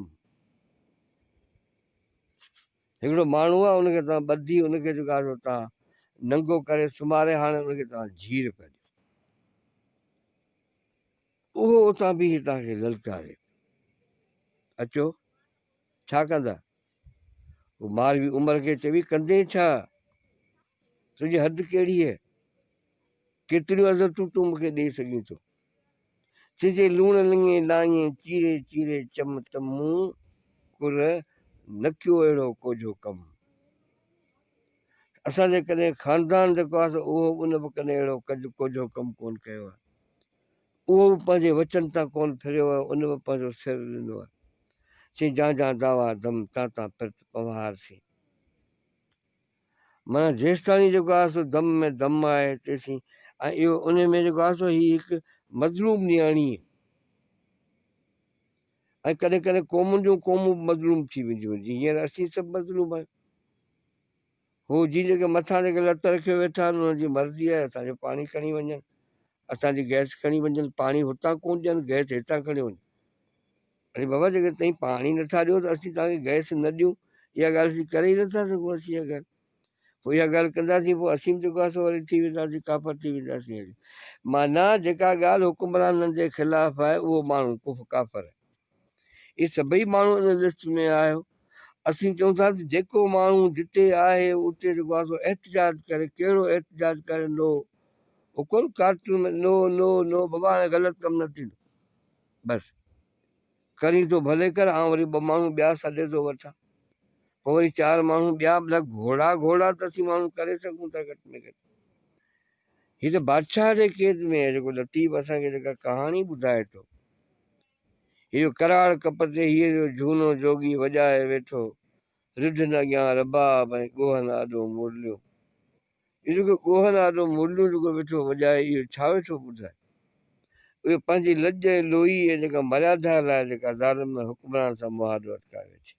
هڪڙو ماڻهو آهي ان کي توهان ٻڌي ان کي جيڪو آهي سو توهان ننگو ڪري سمهاري هاڻي ان کي توهان جهير پيا ڏيو. اهو اتان بيهي توهان کي للڪاري پيو. اچو ڇا ڪندا؟ هو ماروي عمر کي چوي ڪندين ڇا؟ تنهنجي حد ڪهڙي آهي؟ ڪيتريون عزتون تون مون کي ڏيئي سگهين ٿو؟ تنهنجي لوڻ لڱي لائين چيري چيري چم ته مون ڪر نه ڪيو اهڙو ڪوجهو ڪم. اسان جي ڪڏهن خاندان جيڪو آهي سو اهو ان به ڪڏهن اهڙو ڪوجهو ڪم ڪونه ڪيو آهي. اهو به پنهنجي وچن تان ڪونه ڦريو آهي، ان به پنهنجو سر ڏنو آهي. چي جان جان دعويٰ دم، تان تان پرت پنوهار سين. معنيٰ جيستاڻي جيڪو آهي سو دم ۾ دم آهي تيسين ۽ اهو ان ۾ جيڪو آهي سو هي هڪ مظلوم نياڻي ۽ ڪڏهن ڪڏهن قومن جون قومون به مظلوم ٿي وينديون آهن جيئن هينئر اسين سڀ مظلوم آهيون هو جي جيڪي مٿان جيڪي لت رکيو ويٺا آهن انهن جي مرضي آهي اسان جو پاڻي کڻي وڃن اسان جي گئس کڻي وڃن پاڻي هتان ڪون ڏين گئس هتان کڻي وڃن اڙي بابا جيڪڏهن توهين پاڻي نٿا ڏيو ته اسين توهان کي گئس نه ڏيون اها ڳالهه اسين ڪري ئي نٿا سگهون اسين اها ڳالهه پوء اها ڳالهه ڪنداسين پوء اسين به جيڪو آهي سو وري ٿي وينداسين ڪافر ٿي وينداسين هلي معنيٰ جيڪا ڳالهه حڪمرانن جي خلاف آهي اهو ماڻهو ڪف ڪافر آهي اهي سڀئي ماڻهو ان لسٽ ۾ آهيو اسين چئون ٿا ته جيڪو ماڻهو جتي آهي اتي جيڪو آهي سو احتجاج ڪري ڪهڙو احتجاج ڪري نو هو ڪونه ڪارٽون ۾ نو نو نو بابا هاڻي غلط ڪم نه ٿيندو بس ڪرين ٿو ڀلي ڪر، آئون وري ٻه ماڻهو ٻيا سڏي ٿو وٺان، پوء وري چار ماڻهو ٻيا ڀلا گهوڙا گهوڙا ته اسين ماڻهو ڪري سگهون ٿا گهٽ ۾ گهٽ. هي ته بادشاهه جي قيد ۾ آهي جيڪو لطيف اسان کي جيڪا ڪهاڻي ٻڌائي ٿو. هي جو ڪراڙ ڪپ تي هيء جو جهونو جوڳي وڄائي ويٺو، رڍن اڳيان رباب ۽ ڳوهن آڏو مرليون. اهو جيڪو ڳوهن آڏو مرليون جيڪو ويٺو وڄائي اهو ڇا ويٺو ٻڌائي؟ اهو پنهنجي لڄ ۽ لوئي ۽ جيڪا مريادا لاء جيڪا ظالم ۽ حڪمران سان مهاڏو اٽڪائي ويٺي.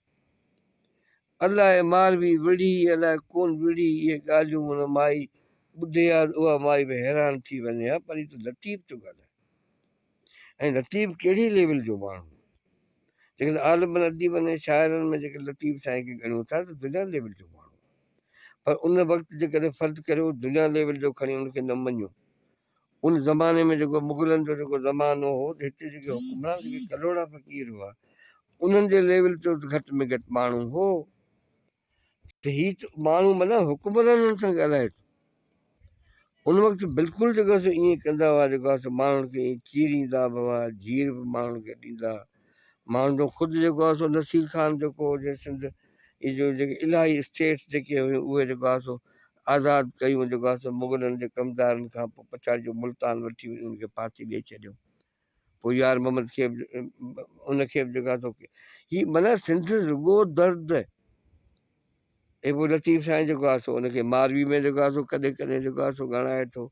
الائي ماروي وڙهي الائي ڪونه وڙهي اهي ڳالهيون ان مائي ٻڌي ها ته اها مائي به حيران ٿي وڃي ها پر هي ته لطيف ٿو ڳالهائي ۽ لطيف ڪهڙي ليول جو ماڻهو هو. جيڪڏهن عالمن اديبن ۽ شاعرن ۾ جيڪڏهن لطيف سائين کي ڳڻيون ٿا ته دنيا ليول جو ماڻهو آهي. پر ان وقت جيڪڏهن فرض ڪريو دنيا ليول جو کڻي ان کي نه مڃيو. ان زماني ۾ جيڪو مغلن جو جيڪو زمانو هو ته هتي جيڪي حڪمران جيڪي ڪلهوڙا فقير هئا انهن جي ليول تي گهٽ ۾ گهٽ ماڻهو هو ته هي ماڻهو معنيٰ حڪمرانن سان ڳالهائي ٿو. ان وقت بلڪل جيڪو سو ائين ڪندا هئا جيڪو سو ماڻهن کي ائين چيريندا به هئا جھير به ماڻهن کي ڏيندا هئا ماڻهن جو خود جيڪو آهي سو نصير خان جيڪو هو جنهن سنڌ هي جو جيڪي الاهي اسٽيٽس جيڪي هيون اهي جيڪو آهي سو آزاد ڪيون جيڪو آهي سو مغلن جي ڪمدارن کان پوء پڇاڙي جو ملتان وٺي وڃي ان کي ڦاسي ڏئي ڇڏيو پوء يار محمد کي به ان کي به جيڪو آهي سو هي معنيٰ سنڌ رڳو درد ۽ پوء لطيف سائين جيڪو آهي سو ان کي ماروي ۾ جيڪو آهي سو ڪڏهن ڪڏهن جيڪو آهي سو ڳڻائي ٿو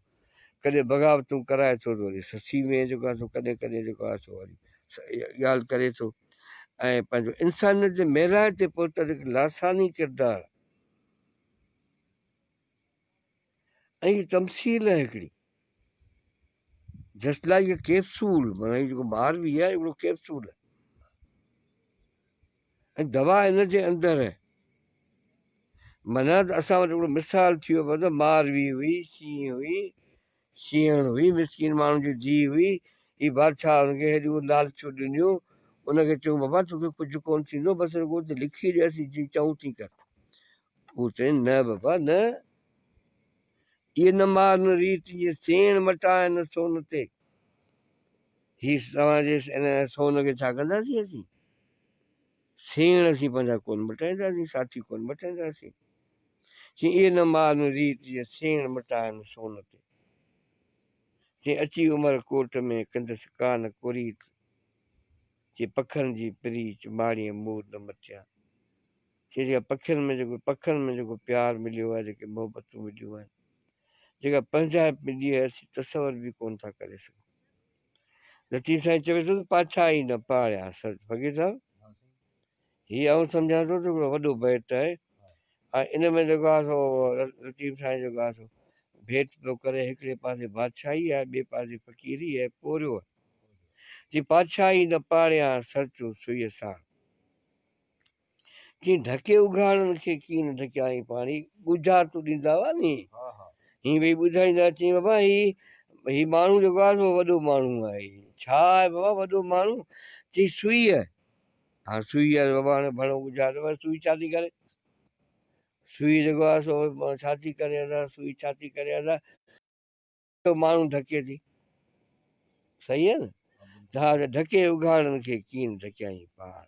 ڪڏهن بغاوتون ڪرائي ٿو ته وري سسي ۾ جيڪو آهي سو ڪڏهن ڪڏهن جيڪو آهي سو وري ڳالهه ڪري ٿو ۽ پنهنجو انسانيت جي معراج تي پهتل هڪ لاثاني ڪردار ۽ هي تمثيل آهي هڪڙي جسٽ لائڪ اي ڪيپسول معنيٰ هي جيڪو ماروي آهي هڪڙو ڪيپسول آهي ۽ دوا ان جي اندر آهي معنيٰ ته اسان وٽ هڪڙو مثال ٿي ويو ته ماروي هئي شينهن هئي شينهڻ هئي مسڪين ماڻهن جي ڌيء هئي هي بادشاهه هن کي هيڏيون لالچون ڏنيون ان کي چيو بابا توکي ڪجهه ڪونه ٿيندو بس رڳو ته لکي ڏي اسين جي چئون ٿي ڪر هو چين نه بابا نه ايء نه مار نه ريت جيئن سيڻ مٽائن سون تي. هي توهان جي ان سون کي ڇا ڪنداسين اسين؟ سيڻ اسين پنهنجا ڪونه مٽائينداسين، ساٿي ڪونه مٽائينداسين. چي ايء نه مار نه ريت جيئن سيڻ مٽائن سون تي. چي اچي عمر ڪوٽ ۾ ڪندس ڪا نه ڪوريت. چي پکن جي پريچ ماڙيء مور نه مٽيان. چي جيڪا پکين ۾ جيڪو پکن ۾ جيڪو پيار مليو آهي جيڪي محبتون مليون آهن جيڪا پنهنجائپ ملي آهي اسين تصور به ڪونه ٿا ڪري سگهون لطيف سائين چوي ٿو ته پاڇا ئي نه پاڙيا سر فقير صاحب هي آئون سمجهان ٿو ته هڪڙو وڏو بيت آهي ۽ ان ۾ جيڪو آهي سو لطيف سائين جيڪو آهي سو ڀيٽ پيو ڪري هڪڙي پاسي بادشاهي آهي ٻئي پاسي فقيري آهي پورهيو آهي چي پادشاهي نه پاڙيان سرچون سوئي ساڻ چي ڍڪي اگهاڙن کي ڪين ڍڪيائين پاڻي ڳجها تون ڏيندا هئا ني هي ويئي ٻڌائيندا چي بابا هي هي ماڻهو جيڪو آهي سو وڏو ماڻهو آهي ڇا آهي بابا وڏو ماڻهو چي سوئي آهي ها سوئي آهي بابا هاڻي ڀڻو ڳجها ته سوئي ڇا ٿي ڪري سوئي جيڪو آهي سو ڇا ٿي ڪري ادا سوئي ڇا ٿي ڪري ادا تو ماڻهو ڍڪي ٿي. صحيح آهي نه؟ ها ته ڍڪي اگهاڙن کي ڪين ڍڪيائين پاڻ.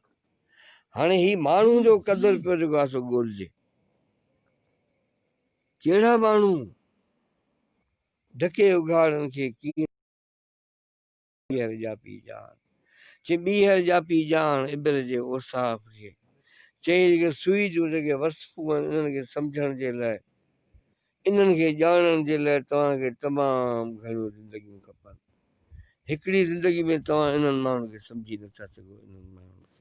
هاڻي هي ماڻهو جو قدر پيو جيڪو آهي سو ڳولجي. ڪهڙا ماڻهو ڍڪي اگهاڙن کي ڪين ٻيهر ڄاپي ڄاڻ. چي ٻيهر ڄاپي ڄاڻ ابر جي اوصاف کي. چيائين جيڪي سوئي جون جيڪي وصفون آهن انهن کي سمجهڻ جي لاء، انهن کي ڄاڻڻ جي لاء توهان کي تمام گهڻيون زندگيون کپن. هڪڙي زندگي ۾ توهان انهن ماڻهن کي سمجهي نٿا سگهو انهن ماڻهن کي.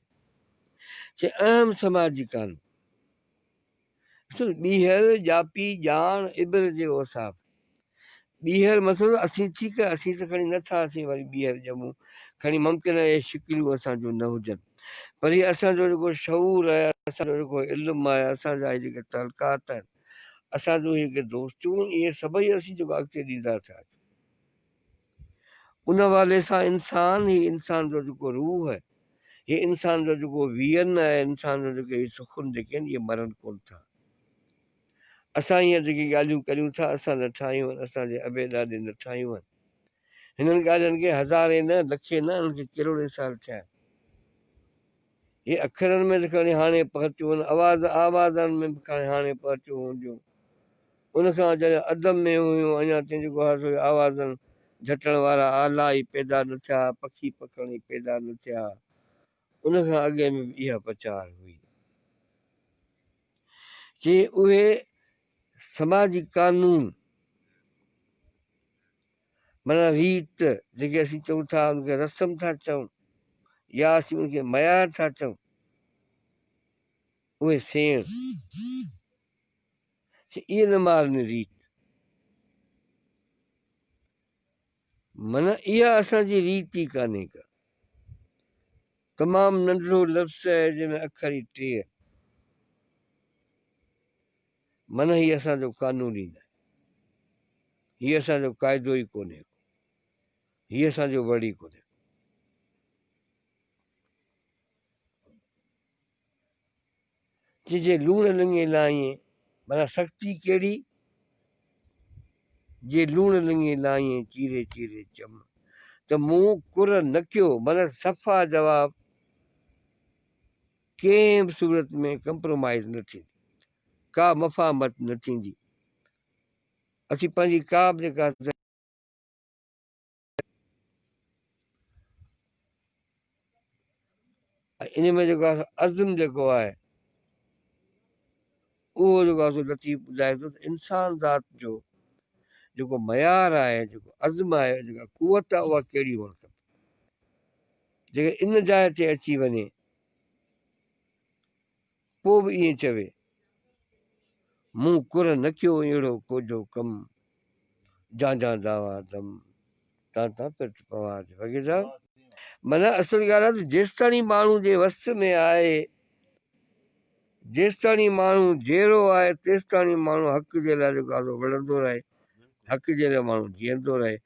چي اهم سماجي قانون. ڏسو ٻيهر ڄاپي ڄاڻ عبر جي اوصاف. ٻيهر مطلب اسين ٺيڪ آهي اسين ته کڻي نٿا اسين وري ٻيهر ڄمون کڻي ممڪن آهي اهي شڪليون اسان جون نه هجن پر هي اسان جو جيڪو شعور آهي اسان جو جيڪو علم آهي اسان جا هي جيڪي تعلقات آهن اسان جون هي جيڪي دوستيون آهن اهي سڀئي اسين جيڪو اڳتي ڏيندا ٿا اچون ان حوالي سان انسان هي انسان جو جيڪو روح آهي هي انسان جو جيڪو ويئن آهي انسان جو جيڪي هي سخن جيڪي آهن اهي مرن ڪونه ٿا اسان هينئر جيڪي ڳالهيون ڪريون ٿا اسان نه ٺاهيون آهن اسان جي ابي ڏاڏي نه ٺاهيون آهن هنن ڳالهين کي هزارين نه لکين نه انهن کي ڪروڙين سال ٿيا آهن هي اکرن ۾ ته کڻي هاڻي پهتيون آهن آواز آوازن ۾ به کڻي هاڻي پهتيون هونديون ان کان جڏهن عدم ۾ هيون اڃا تائين جيڪو آهي سو آوازن جهٽڻ وارا آلا ئي پيدا نه ٿيا پکي پکڻ ئي پيدا نه ٿيا ان کان اڳي ۾ به اها پچار هئي چي اهي سماجي قانون معنيٰ ريت جيڪي اسين چئون ٿا ان کي رسم ٿا چئون يا اسين ان کي معيار ٿا چئون اهي سيڻ چي اهي نه مارني ريت معنيٰ اها اسان جي ريت ئي ڪانهي ڪا. تمام ننڍڙو لفظ آهي جنهن ۾ اکر ئي ٽي آهن. معنيٰ هي اسان جو قانون ئي ناهي. هي اسان جو قاعدو ئي ڪونهي ڪو. هي اسان جو وڙ ئي ڪونهي. جي لوڻ لڱي لائين، معنيٰ سختي ڪهڙي؟ جي لوڻ لڱي لائين چيري چيري چم، ته مون ڪر نه ڪيو، معنيٰ صفا جواب ڪنهن به صورت ۾ ڪمپرومائيز نه ٿيندي، ڪا مفاهمت نه ٿيندي، اسين پنهنجي ڪا به جيڪا ۽ ان ۾ جيڪو آهي عزم جيڪو آهي اهو جيڪو آهي سو لطيف ٻڌائي ٿو ته انسان ذات جو جيڪو معيار آهي جيڪو عزم آهي جيڪا قوت آهي اها ڪهڙي هئڻ کپي جيڪي ان جاء تي اچي وڃي پوء به ائين چوي، مون ڪر نه ڪيو اهڙو ڪوجهو ڪم، جان جان دعويٰ دم، تان تان پرت پوان ٿي. فقير صاحب! معنيٰ اصل ڳالهه آهي ته جيستاڻي ماڻهو جي وس ۾ آهي، جيستاڻي ماڻهو جيئرو آهي، تيستاڻي ماڻهو حق جي لاء جيڪو آهي سو وڙهندو رهي، حق جي لاء ماڻهو جيئندو رهي.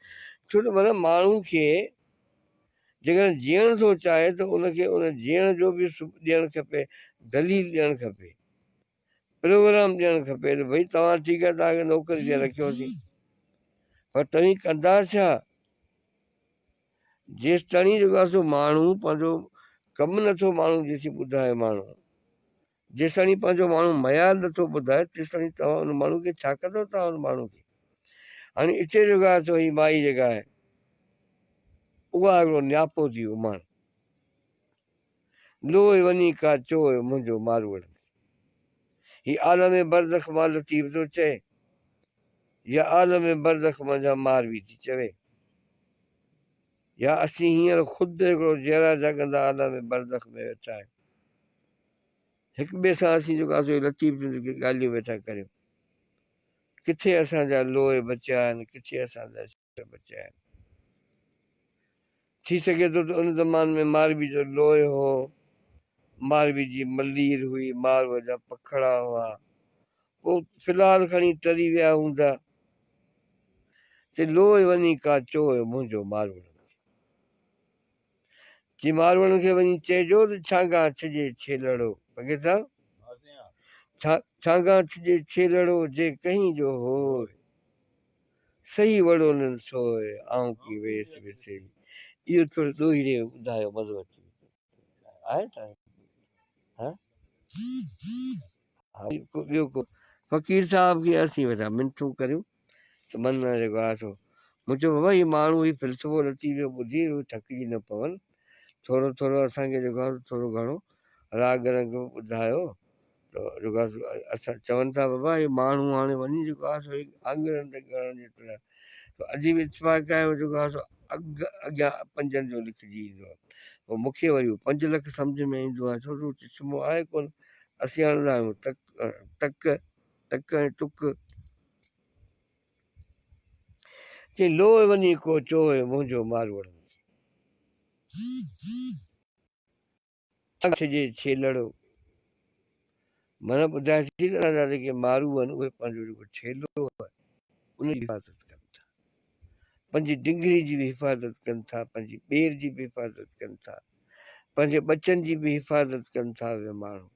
ڇو ته معنيٰ ماڻهو کي جيڪڏهن جيئڻ ٿو چاهي ته ان کي ان جيئڻ جو به ڏيڻ کپي، دليل ڏيڻ کپي، پروگرام ڏيڻ کپي ته ڀئي توهان ٺيڪ آهي توهان کي نوڪري تي رکيوسين پر توهين ڪندا ڇا؟ جيستاڻي جيڪو آهي سو ماڻهو پنهنجو ڪم نٿو ماڻهو جيسين ٻڌائي ماڻهو جيستاڻي پنهنجو ماڻهو معيار نٿو ٻڌائي تيستاڻي توهان ان ماڻهو کي ڇا ڪندو توهان ان ماڻهو کي هاڻي اتي جيڪو آهي سو هي مائي جيڪا آهي اها هڪڙو نياپو ٿي اماڻ لوهه وڃي ڪا چوء منهنجو ماروئڙن کي هي عالم برزخ مان لطيف ٿو چئي يا عالم برزخ منجهان ماروي ٿي چوي يا اسين هينئر خود هڪڙو جيئرا جاڳندا عالم برزخ ۾ ويٺا آهيون. هڪ ٻئي سان اسين جيڪو آهي سو لطيف جون جيڪي ڳالهيون ويٺا ڪريون. ڪٿي اسان جا لوء بچيا آهن، ڪٿي اسان جا شعر بچيا آهن. ٿي سگهي ٿو ته ان زمان ۾ ماروي جو لوء هو، ماروي جي ملير هئي، ماروء جا پکڙا هئا. پوء في الحال کڻي ٽري ويا هوندا. چي لوء وڃي ڪا چوء منهنجو ماروئڙن کي. چي ماروئڙن کي وڃي چئجو ته ڇانگان ڇڄي ڇيلڙو. فقير صاحب! ڇانگان ڇڄي ڇيلڙو جي ڪهين جو هوء. صحيح وڙونن سوء آئون ڪي ويس وسيري. اهو ٿورو ڏوهيڙي ۾ ٻڌايو مزو اچي ويندو. آهي ته ها ٻيو ڪو فقير صاحب کي اسين ويٺا منٿون ڪريون ته من جيڪو آهي سو مون چيو بابا هي ماڻهو هي فلسفو لطيف جو ٻڌي هو ٿڪجي نه پون ٿورو ٿورو اسان کي جيڪو آهي ٿورو گهڻو راڳ رنگ به ٻڌايو ته جيڪو آهي سو اسان چون ٿا بابا هي ماڻهو هاڻي وڃي جيڪو آهي سو آڱرين تي ڳڻڻ جيترا ته عجيب اتفاق آهي جيڪو آهي سو اڳ اڳيان پنجن جو لکجي ايندو آهي پوء مون کي وري اهو پنج لک سمجهه ۾ ايندو آهي ڇو جو چشمو آهي ڪونه اسين هڻندا آهيون تڪ تڪ تڪ ۽ ٽڪ چي لوهه وڃي ڪو چوهه منهنجو ماروئڙن کي. ڇڄي ڇيلڙو معنيٰ ٻڌائي ٿي ته اسان جا جيڪي مارو آهن اهي پنهنجو جيڪو ڇيلو آهي ان جي حفاظت ڪن ٿا پنهنجي ڊنگري جي به حفاظت ڪن ٿا پنهنجي ٻير جي به حفاظت ڪن ٿا پنهنجي ٻچن جي به حفاظت ڪن ٿا اهي ماڻهو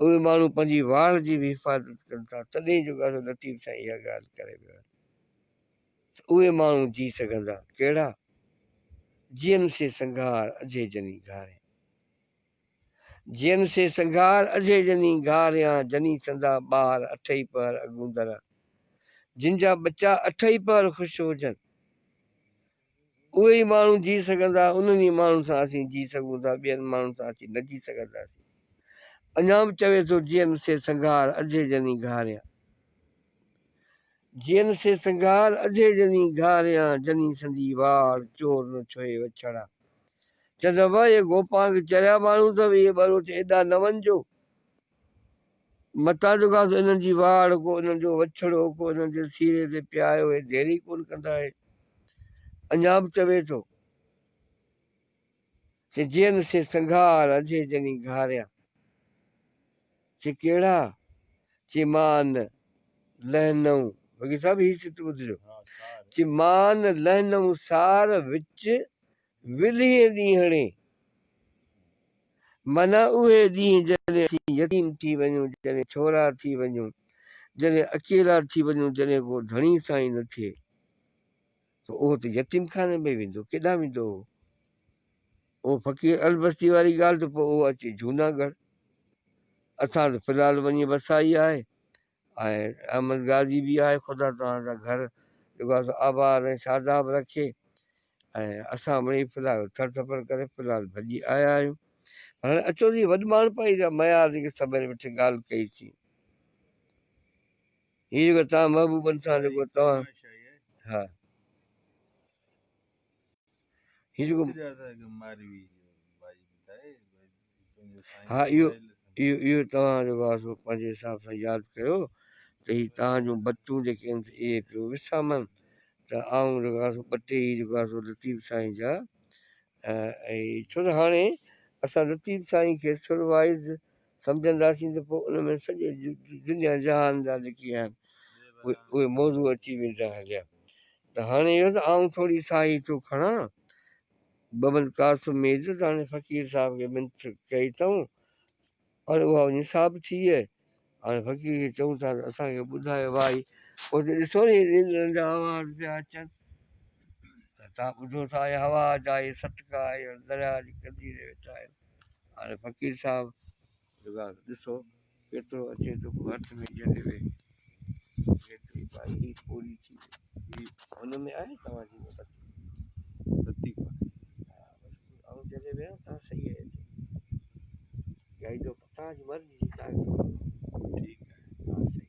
اهي ماڻهو پنهنجي واڙ جي به حفاظت ڪن ٿا تڏهن جو ڳالهه لطيف سائين اها ڳالهه ڪري ويو آهي ته اهي ماڻهو جي سگهندا ڪهڙا جيئن سي سنگهار اجهي جني گهاريان جيئن سي سنگهار اجهي جني گهاريان جني سندا ٻار اٺئي پهر اڳوندرا جن جا ٻچا اٺئي پهر خوش هجن اهي ئي ماڻهو جي سگهندا انهن ئي ماڻهن سان اسين جي سگهون ٿا ٻين ماڻهن سان اسين نه جي سگهنداسين اڃا به چوي ٿو جيئن سي سنگهار اجهي جني گهاريان جيئن سي سنگهار اجهي جني گهاريان جني سندي واڙ چور نه ڇهي وڇڙا چوندا بابا اهي گوپانگ چريا ماڻهو اٿو اهي ٻروچ ايڏا نه وڃجو متان جو گاس انهن جي واڙ ڪو انهن جو وڇڙو ڪو انهن جي سيري تي پيايو اهي دير ئي ڪونه ڪندا اهي اڃا به چوي ٿو چي جيئن سي سنگهار اجهي جني گهاريا چي ڪهڙا چي مان لهنئون فقير صاحب هي سٽ ٻڌجو. چي مان لهنم سار وچ ولهين ڏينهڙي. معنيٰ اهي ڏينهن جڏهن اسين يتيم ٿي وڃون، جڏهن ڇورا ٿي وڃون، جڏهن اڪيلا ٿي وڃون، جڏهن ڪو ڌڻي سائين نه ٿئي ته اهو ته يتيم خاني ۾ ويندو، ڪيڏانهن ويندو اهو؟ اهو فقير البستي واري ڳالهه ته پوء اهو اچي جهوناڳڙهه. اسان ته في الحال وڃي وسائي آهي ۽ احمد غازي به آهي، خدا توهان جا گهر جيڪو آهي سو آباد ۽ شاداب رکي. ۽ اسان مڙئي في الحال ٿر ٿپڙ ڪري في الحال ڀڄي آيا آهيون. پر هاڻي اچو ته هي وڏماڻهپائي جا معيار جيڪي سڀني ويٺي ڳالهه ڪئي سين. هي جيڪو توهان محبوبن سان جيڪو توهان ها هي جيڪو ها اهو اهو اهو توهان جيڪو آهي سو پنهنجي حساب سان ياد ڪيو ته هي توهان جون بتون جيڪي آهن اهي پيو وسامن ته آئون جيڪو آهي سو ٻه ٽي هي جيڪو آهي سو لطيف سائين جا ۽ ڇو ته هاڻي اسان لطيف سائين کي سر وائز سمجهنداسين ته پوء ان ۾ سڄي دنيا جهان جا جيڪي آهن اهي موضوع اچي ويندا هليا ته هاڻي اهو ته آئون ٿوري ساهي ٿو کڻان ببن قاسم ميرزا ته هاڻي فقير صاحب کي منٿ ڪئي اٿئون هاڻي اها وڃي صاحب ٿي آهي هاڻي فقير کي چئون ٿا ته اسان کي ٻڌايو وائي پوء ته ڏسو نه ڏندن جا آواز پيا اچن ته تان ٻڌو ٿا هي هوا جا هي سٽڪا هي درياء جي ڪنڌي تي ويٺا آهيو هاڻي فقير صاحب ڏسو ڪيترو اچي ٿو پوء هٿ ۾ جهلي ويهي ڪيتري پائي هي پوري ٿي وئي هن ۾ آهي توهان جي ۾ بتي بتي ڪونهي ها بس آئون جهلي ويهان توهان صحيح آهي هتي ڳائيندو توهان جي مرضي جي توهان کي ٺيڪ آهي ها صحيح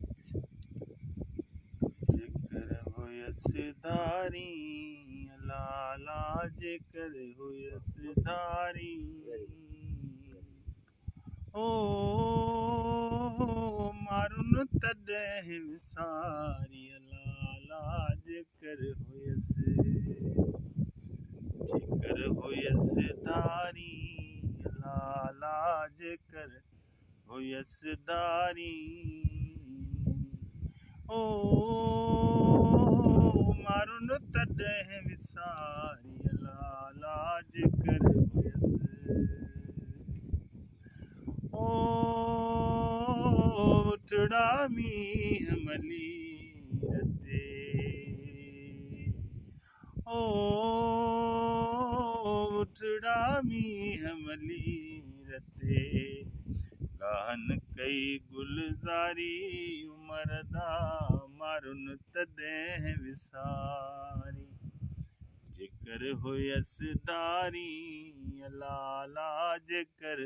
جيڪر هيس ڌارين لالا جيڪر هيس ڌارين او مارن تڏهن وساري لالا جيڪر هيس جيڪر هيس ڌارين لالا جيڪر هيس ڌارين او مارن تڏهن وساري لالا جيڪر هيس او اٺڙا مينهن ملير تي او اٺڙا مينهن ملير تي لاهن ڪئي گلزاري عمر دا مارن تڏهن وساري جيڪر هيس ڌارين لالا جيڪر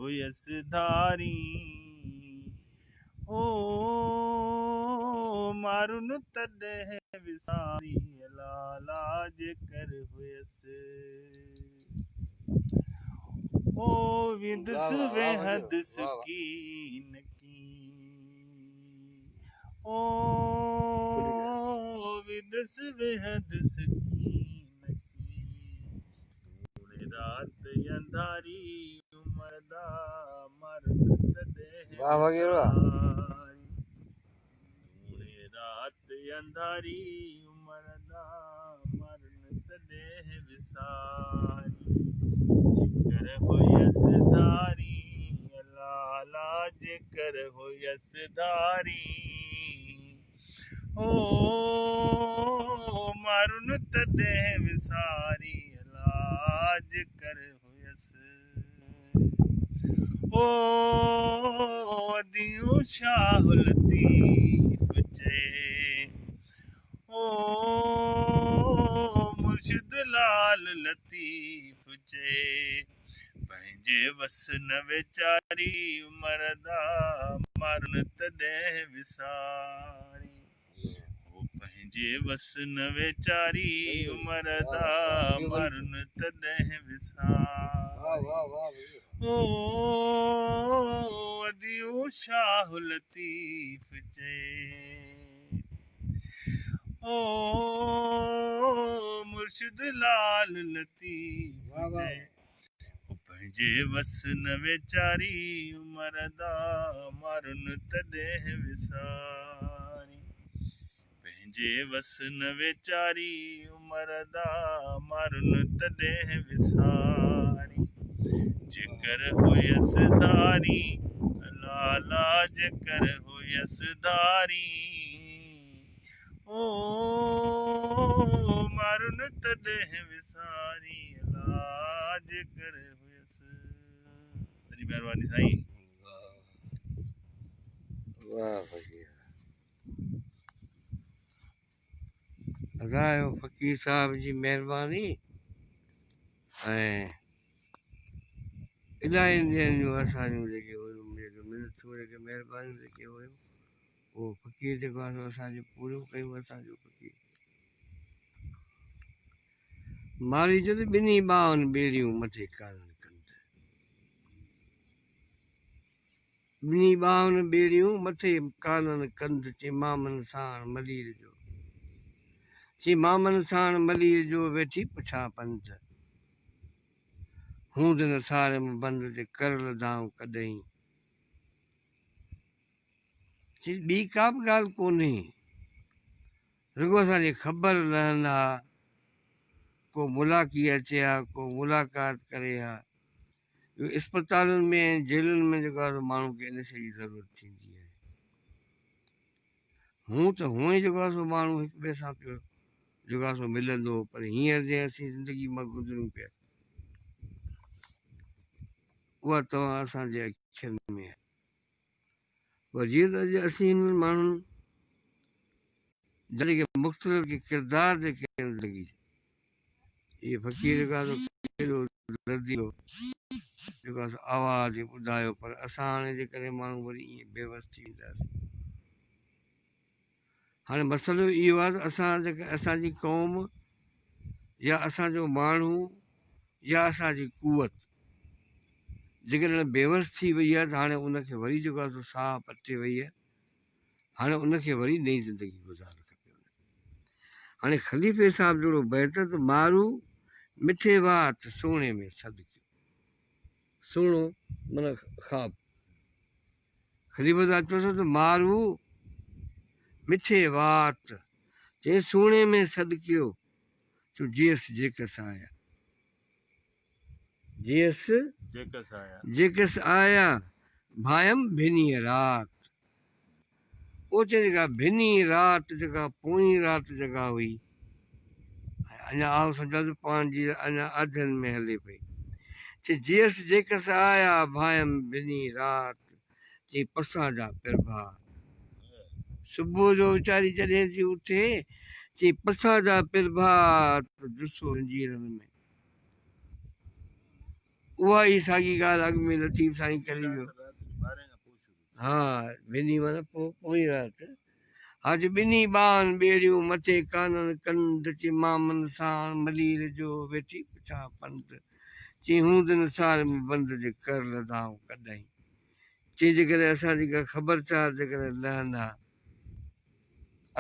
هيس ڌارين او مارن تڏهن وساري لالا جيڪر هيس او ويندس ويهندس ڪين ڪين او ويندس ويهندس ڪين ڪين توڻي رات انڌاري عمر دا مرن تڏهن وساري توڻي رات انڌاري عمر دا مرن تڏهن وساري جيڪر هيس ڌاري لالا جيڪر هيس ڌاري او مارن تڏهن وساري لاج ڪر هيس او اديون شاهه لطيف چئي او مرشد لال لطيف چئي پنهنجي وس نه ويچاري عمر دا مارن تڏهن وساري هو پنهنجي وس نه ويچاري عمر دا مارن تڏهن وساري او اديون شاهه لطيف چئي او مرشد لال لطيف چئي هو پنهنجي وس نه ويچاري عمر دا مارن تڏهن وساري. جي وس نه ويچاري عمر ادا مارن تڏهن وساري جيڪر هيس ڌاري لالا جيڪر هيس ڌاري او مارن تڏهن وساري لا جيڪر هيس. وڏي مهرباني سائين. واه فقير ادا اهو فقير صاحب جي مهرباني ۽ الاهي ڏينهن جون اسان جون جيڪي هيون جيڪي منٿون جيڪي مهربانيون جيڪي هيون اهو فقير جيڪو آهي سو اسان جون پوريون ڪيون اسان جو فقير ماري چيو ته ٻنهي ٻانهن ٻيڙيون مٿي ڪارن ڪنڌ ٻنهي ٻانهن ٻيڙيون مٿي ڪانن ڪنڌ چي مامن ساڻ ملير جو چي مامن ساڻ ملير جو ويٺي پڇان پنڌ هوند نه ساريم بند جي ڪر لڌائون ڪڏهين چي ٻي ڪا به ڳالهه ڪونهي رڳو اسان جي خبر لهن ها ڪو ملاقي اچي ها ڪو ملاقات ڪري ها جو اسپتالن ۾ ۽ جيلن ۾ جيڪو آهي سو ماڻهو کي ان شيء جي ضرورت ٿيندي آهي. هون ته هونئن جيڪو آهي سو ماڻهو هڪ ٻئي سان پيو جيڪو آهي سو ملندو هو پر هينئر جنهن اسين زندگي مان گذريون پيا اها توهان اسان جي اکين ۾ آهي. پر جيئن ته اڄ اسين هنن ماڻهن جا جيڪي مختلف ڪردار جيڪي آهن زندگي جا اهي فقير جيڪو آهي سو ڪيڏو درديلو جيڪو آهي سو آواز ٻڌايو پر اسان هاڻي جيڪڏهن ماڻهو وري ائين بيوس ٿي وينداسين. هاڻي مسئلو اهو آهي ته اسان جيڪا اسان جي قوم يا اسان جو ماڻهو يا اسان جي قوت جيڪڏهن بيوس ٿي وئي آهي ته هاڻي ان کي وري جيڪو آهي سو ساهه پٽي وئي آهي هاڻي ان کي وري نئين زندگي گذارڻ کپي. هاڻي خليفي صاحب جهڙو بيت ته مارو مٺي وات سهڻي ۾ صدقيو. سهڻو معنيٰ خواب. خليفي صاحب چيو ته مارو مٺي وات چي سهڻي ۾ صدقيو چو جيس جيڪس آيا. جيس جيڪس آيا ڀانئيم ڀنيء رات. اوچي جيڪا ڀني رات جيڪا پوئين رات جيڪا هئي ۽ اڃا آئون سمجهان ٿو پنهنجي اڃا اڌن ۾ هلي پئي. چي جيس جيڪس آيا ڀانئيم ڀني رات چي پسان جا پرڀات. صبح جو ويچاري جڏهن ٿي اٿي چي پسان جا پرڀات جسو زنجيرن ۾. اها ئي ساڳي ڳالهه اڳ ۾ لطيف سائين ڪري ويو. ها ٻنهي معنيٰ پوئين رات. ها چي ٻنهي ٻانهن ٻيڙيون مٿي ڪانن ڪنڌ چي مامن ساڻ ملير جو ويٺي پڇان پنڌ چي هوند نثار ۾ بند جي ڪر لڌائون ڪڏهين چي جيڪڏهن اسان جي ڪا خبر چار جيڪڏهن لهن ها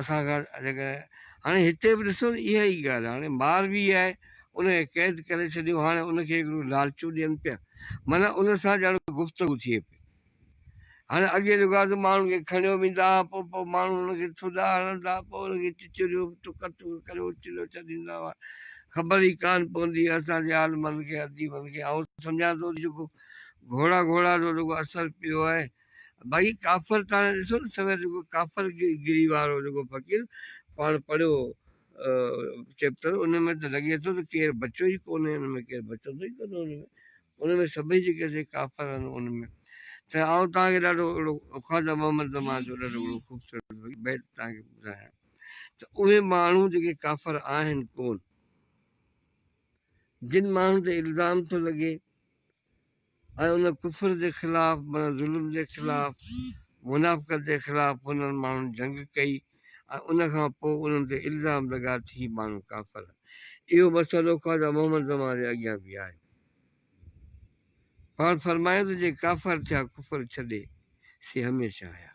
اسان کان جيڪڏهن هاڻي هتي به ڏسو نه اها ئي ڳالهه هاڻي ماروي آهي ان کي قيد ڪري ڇڏيو هاڻي ان کي هڪڙو لالچون ڏين پيا معنيٰ ان سان ڄڻ گفتگو ٿئي پئي هاڻي اڳي جيڪو آهي سو ماڻهن کي کڻيو ويندا هئا پوء پوء ماڻهو ان کي ٿڏا هڻندا پوء ان کي چچريو ٽڪ ٽڪ ڪري اڇليو ڇڏيندا هئا خبر ئي ڪانه پوندي هئي اسان جي عالمن کي اديبن کي آئون سمجهان ٿو جيڪو گهوڙا گهوڙا جو جيڪو اثر پيو آهي باقي ڪافر ته هاڻي ڏسو نه سوير جيڪو ڪافر گري وارو جيڪو فقير پاڻ پڙهيو چيپٽر ان ۾ ته لڳي ٿو ته ڪير بچيو ئي ڪونهي ان ۾ ڪير بچندو ئي ڪونهي ان ۾ ان ۾ سڀئي جيڪي سي ڪافر آهن ان ۾ ته آئون توهان کي ڏاڍو اهڙو خواجه محمد زمان جو ڏاڍو اهڙو خوبصورت بيت توهان کي ٻڌايان ته اهي ماڻهو جيڪي ڪافر آهن ڪون جن ماڻهن تي الزام ٿو لڳي ۽ ان ڪفر جي خلاف معنيٰ ظلم جي خلاف منافقت جي خلاف انهن ماڻهن جنگ ڪئي ۽ ان کان پوء انهن تي الزام لڳا ته هي ماڻهو ڪافر آهن. اهو مسئلو خواجه محمد زمان جي اڳيان به آيو. پاڻ فرمايو ته جي ڪافر ٿيا ڪفر ڇڏي سي هميشه آيا.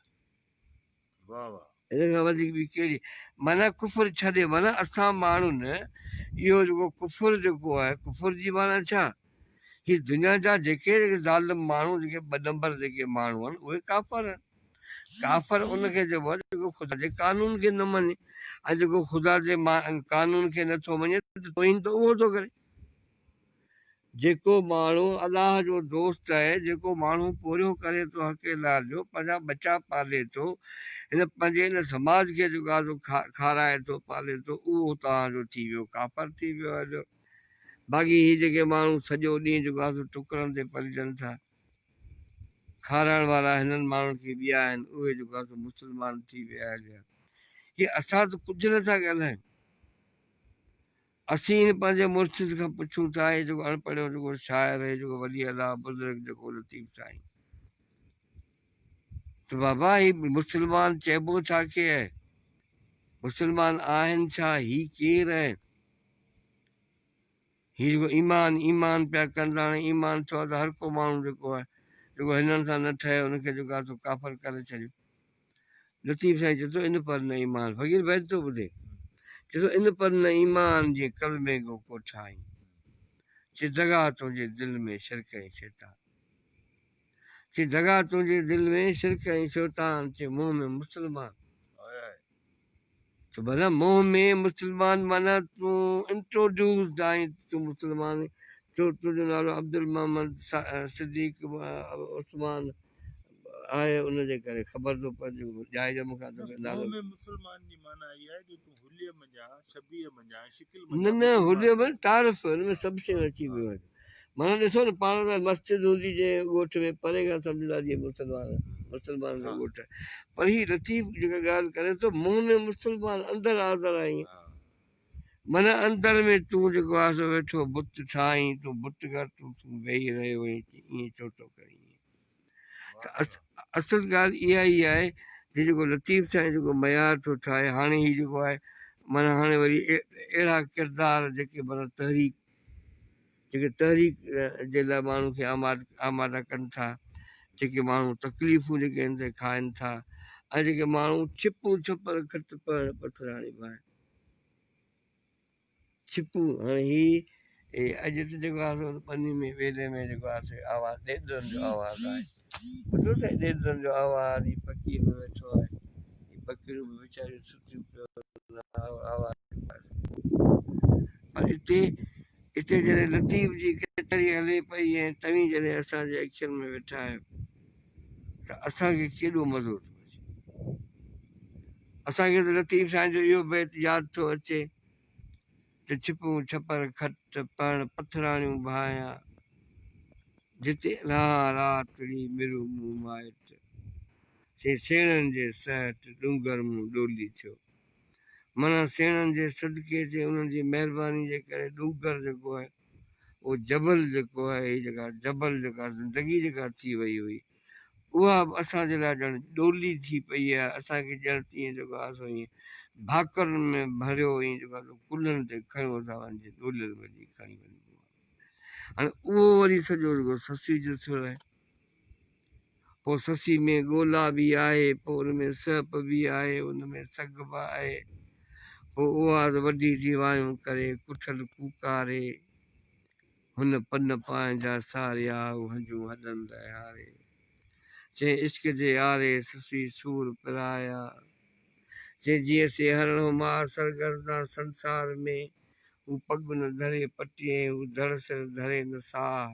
ان کان وڌيڪ ٻي ڪهڙي معنيٰ ڪفر ڇڏي معنيٰ اسان ماڻهن اهو جيڪو ڪفر جيڪو آهي ڪفر جي معنيٰ ڇا هي دنيا جا جيڪي ظالم ماڻهو جيڪي ٻه نمبر جيڪي ماڻهو آهن اهي ڪافر آهن ڪافر ان کي چئبو آهي جيڪو خدا جي قانون کي نه مڃي. ۽ جيڪو خدا جي قانون کي نٿو مڃي ته توهين ته اهو ٿو ڪري. جيڪو ماڻهو الله جو دوست آهي، جيڪو ماڻهو پورهيو ڪري ٿو حق الله جو، پنهنجا ٻچا پالي ٿو، هن پنهنجي ان سماج کي جيڪو آهي سو کارائي ٿو پالي ٿو، اهو توهان جو ٿي ويو ڪافر ٿي ويو هليو. باقي هي جيڪي ماڻهو سڄو ڏينهن جيڪو آهي سو ٽڪرن تي پلجن ٿا، کارائڻ وارا هنن ماڻهن کي ٻيا آهن، اهي جيڪو آهي سو مسلمان ٿي ويا هليا. هي اسان ته ڪجهه نٿا ڳالهايون. اسين پنهنجي مرشد کان پڇون ٿا، هي جيڪو اڻ پڙهيو جيڪو شاعر، هي جيڪو ولي الله بزرگ جيڪو لطيف سائين، ته بابا هي مسلمان چئبو ڇا کي آهي؟ مسلمان آهن ڇا؟ هي ڪير آهن؟ هي جيڪو ايمان ايمان پيا ڪن ته هاڻي ايمان ٿيو آهي ته هر ڪو ماڻهو جيڪو آهي جيڪو هنن سان نه ٺهي ان کي جيڪو آهي سو ڪافر ڪري ڇڏيو. لطيف سائين چئي ٿو ان پر نه ايمان فقير بيت ٿو ٻڌي چئي ٿو ان پر نه ايمان جيئن ڪلمي گو ڪوٺائين چي دغا تنهنجي دل ۾ شرڪ ۽ شيطان چي دغا تنهنجي دل ۾ شرڪ ۽ شيطان چي منهن ۾ مسلمان ته ڀلا منهن ۾ مسلمان معنيٰ تون انٽروڊيوسڊ آهين تون مسلمان آهين ڇو تنهنجو نالو عبدالمحمد صديق عثمان آهي ان جي ڪري خبر ٿو پئي جو ڄائي ڄم کان توکي نالو منهن ۾ مسلمان جي معنيٰ اها آهي جو تون حليي منجهان شبيهه منجهان شڪل نه منجهان نه مسلمان حليو آهين. معنيٰ تعارف ان ۾ سڀ شيون اچي ويون آهن معنيٰ ڏسو نه پاڻ ته مسجد هوندي جنهن ڳوٺ ۾ پري کان سمجهندا جيئن مسلمان مسلمان جو ڳوٺ آهي پر هي لطيف جيڪا ڳالهه ڪري ٿو منهن ۾ مسلمان اندر آزر آهين معنيٰ اندر ۾ تون جيڪو آهي سو ويٺو بت ٺاهين تون بت گهر تون تون ويهي رهيو آهين ائين ڇو ٿو ڪرين ته اصل ڳالهه اها ئي آهي ته جيڪو لطيف سائين جيڪو معيار ٿو ٺاهي هاڻي هي جيڪو آهي معنيٰ هاڻي وري اهڙا ڪردار جيڪي معنيٰ تحريڪ جيڪي تحريڪ جي لاء ماڻهو کي آماده ڪن ٿا، جيڪي ماڻهو تڪليفون جيڪي آهن سي کائن ٿا ۽ جيڪي ماڻهو ڇپون ڇپر کٽ پهڻ پٿراڻي باهه ڇپون هاڻي هي اڄ ته جيڪو آهي سو ٻني ۾ ٻيلي ۾ جيڪو آهي سو آواز ڏيڏرن جو آواز آهي ٻڌو ته ڏيڏرن جو آواز هي فقير به ويٺو آهي هي ٻڪريون به ويچاريون ستيون پيو آواز پر اتي اتي جڏهن لطيف جي ڪچهري هلي پئي ۽ توهين جڏهن اسان جي اکين ۾ ويٺا آهيو ته اسان کي ڪيڏو مزو ٿو اچي. اسان کي ته لطيف سائين جو اهو بيت ياد ٿو اچي ته ڇپون ڇپر کٽ پهڻ پٿراڻيون ڀانئيان جتي رهان راتڙي مرو مون مائٽ سي سيڻن جي سهٽ ڏونگر مون ڏولي ٿيو. معنيٰ سيڻن جي صدقي جي انهن جي مهرباني جي ڪري ڏونگر جيڪو آهي اهو جبل جيڪو آهي هي جيڪا جبل جيڪا زندگي جيڪا ٿي وئي هئي اها به اسان جي لاء ڄڻ ڏولي ٿي پئي آهي اسان کي ڄڻ تيئن جيڪو آهي سو ائين ڀاڪرن ۾ ڀريو ائين جيڪو آهي سو ڪلهن تي کڻيو ٿا وڃجي ڏولين ۾ جي کڻي وڃبو آهي هاڻي اهو وري سڄو جيڪو سسئي جو ٿيل آهي پوء سسي ۾ ڳولا به آهي، پوء ان ۾ سهپ به آهي، ان ۾ سگهه به آهي. پوء اها ته وڍي ٿي وايون ڪري، ڪٺل ڪوڪاري. هن پن پنهنجا ساريا، هو هنجون هڏن لئه هاري. چئين عشق جي آري، سسي سور پرايا. چئين جيئن سي هرڻ هماء، سرگردان سنسار ۾. هو پڳ نه ڌري پٽي ۽ هو ڌڙ سر ڌري نه ساهه،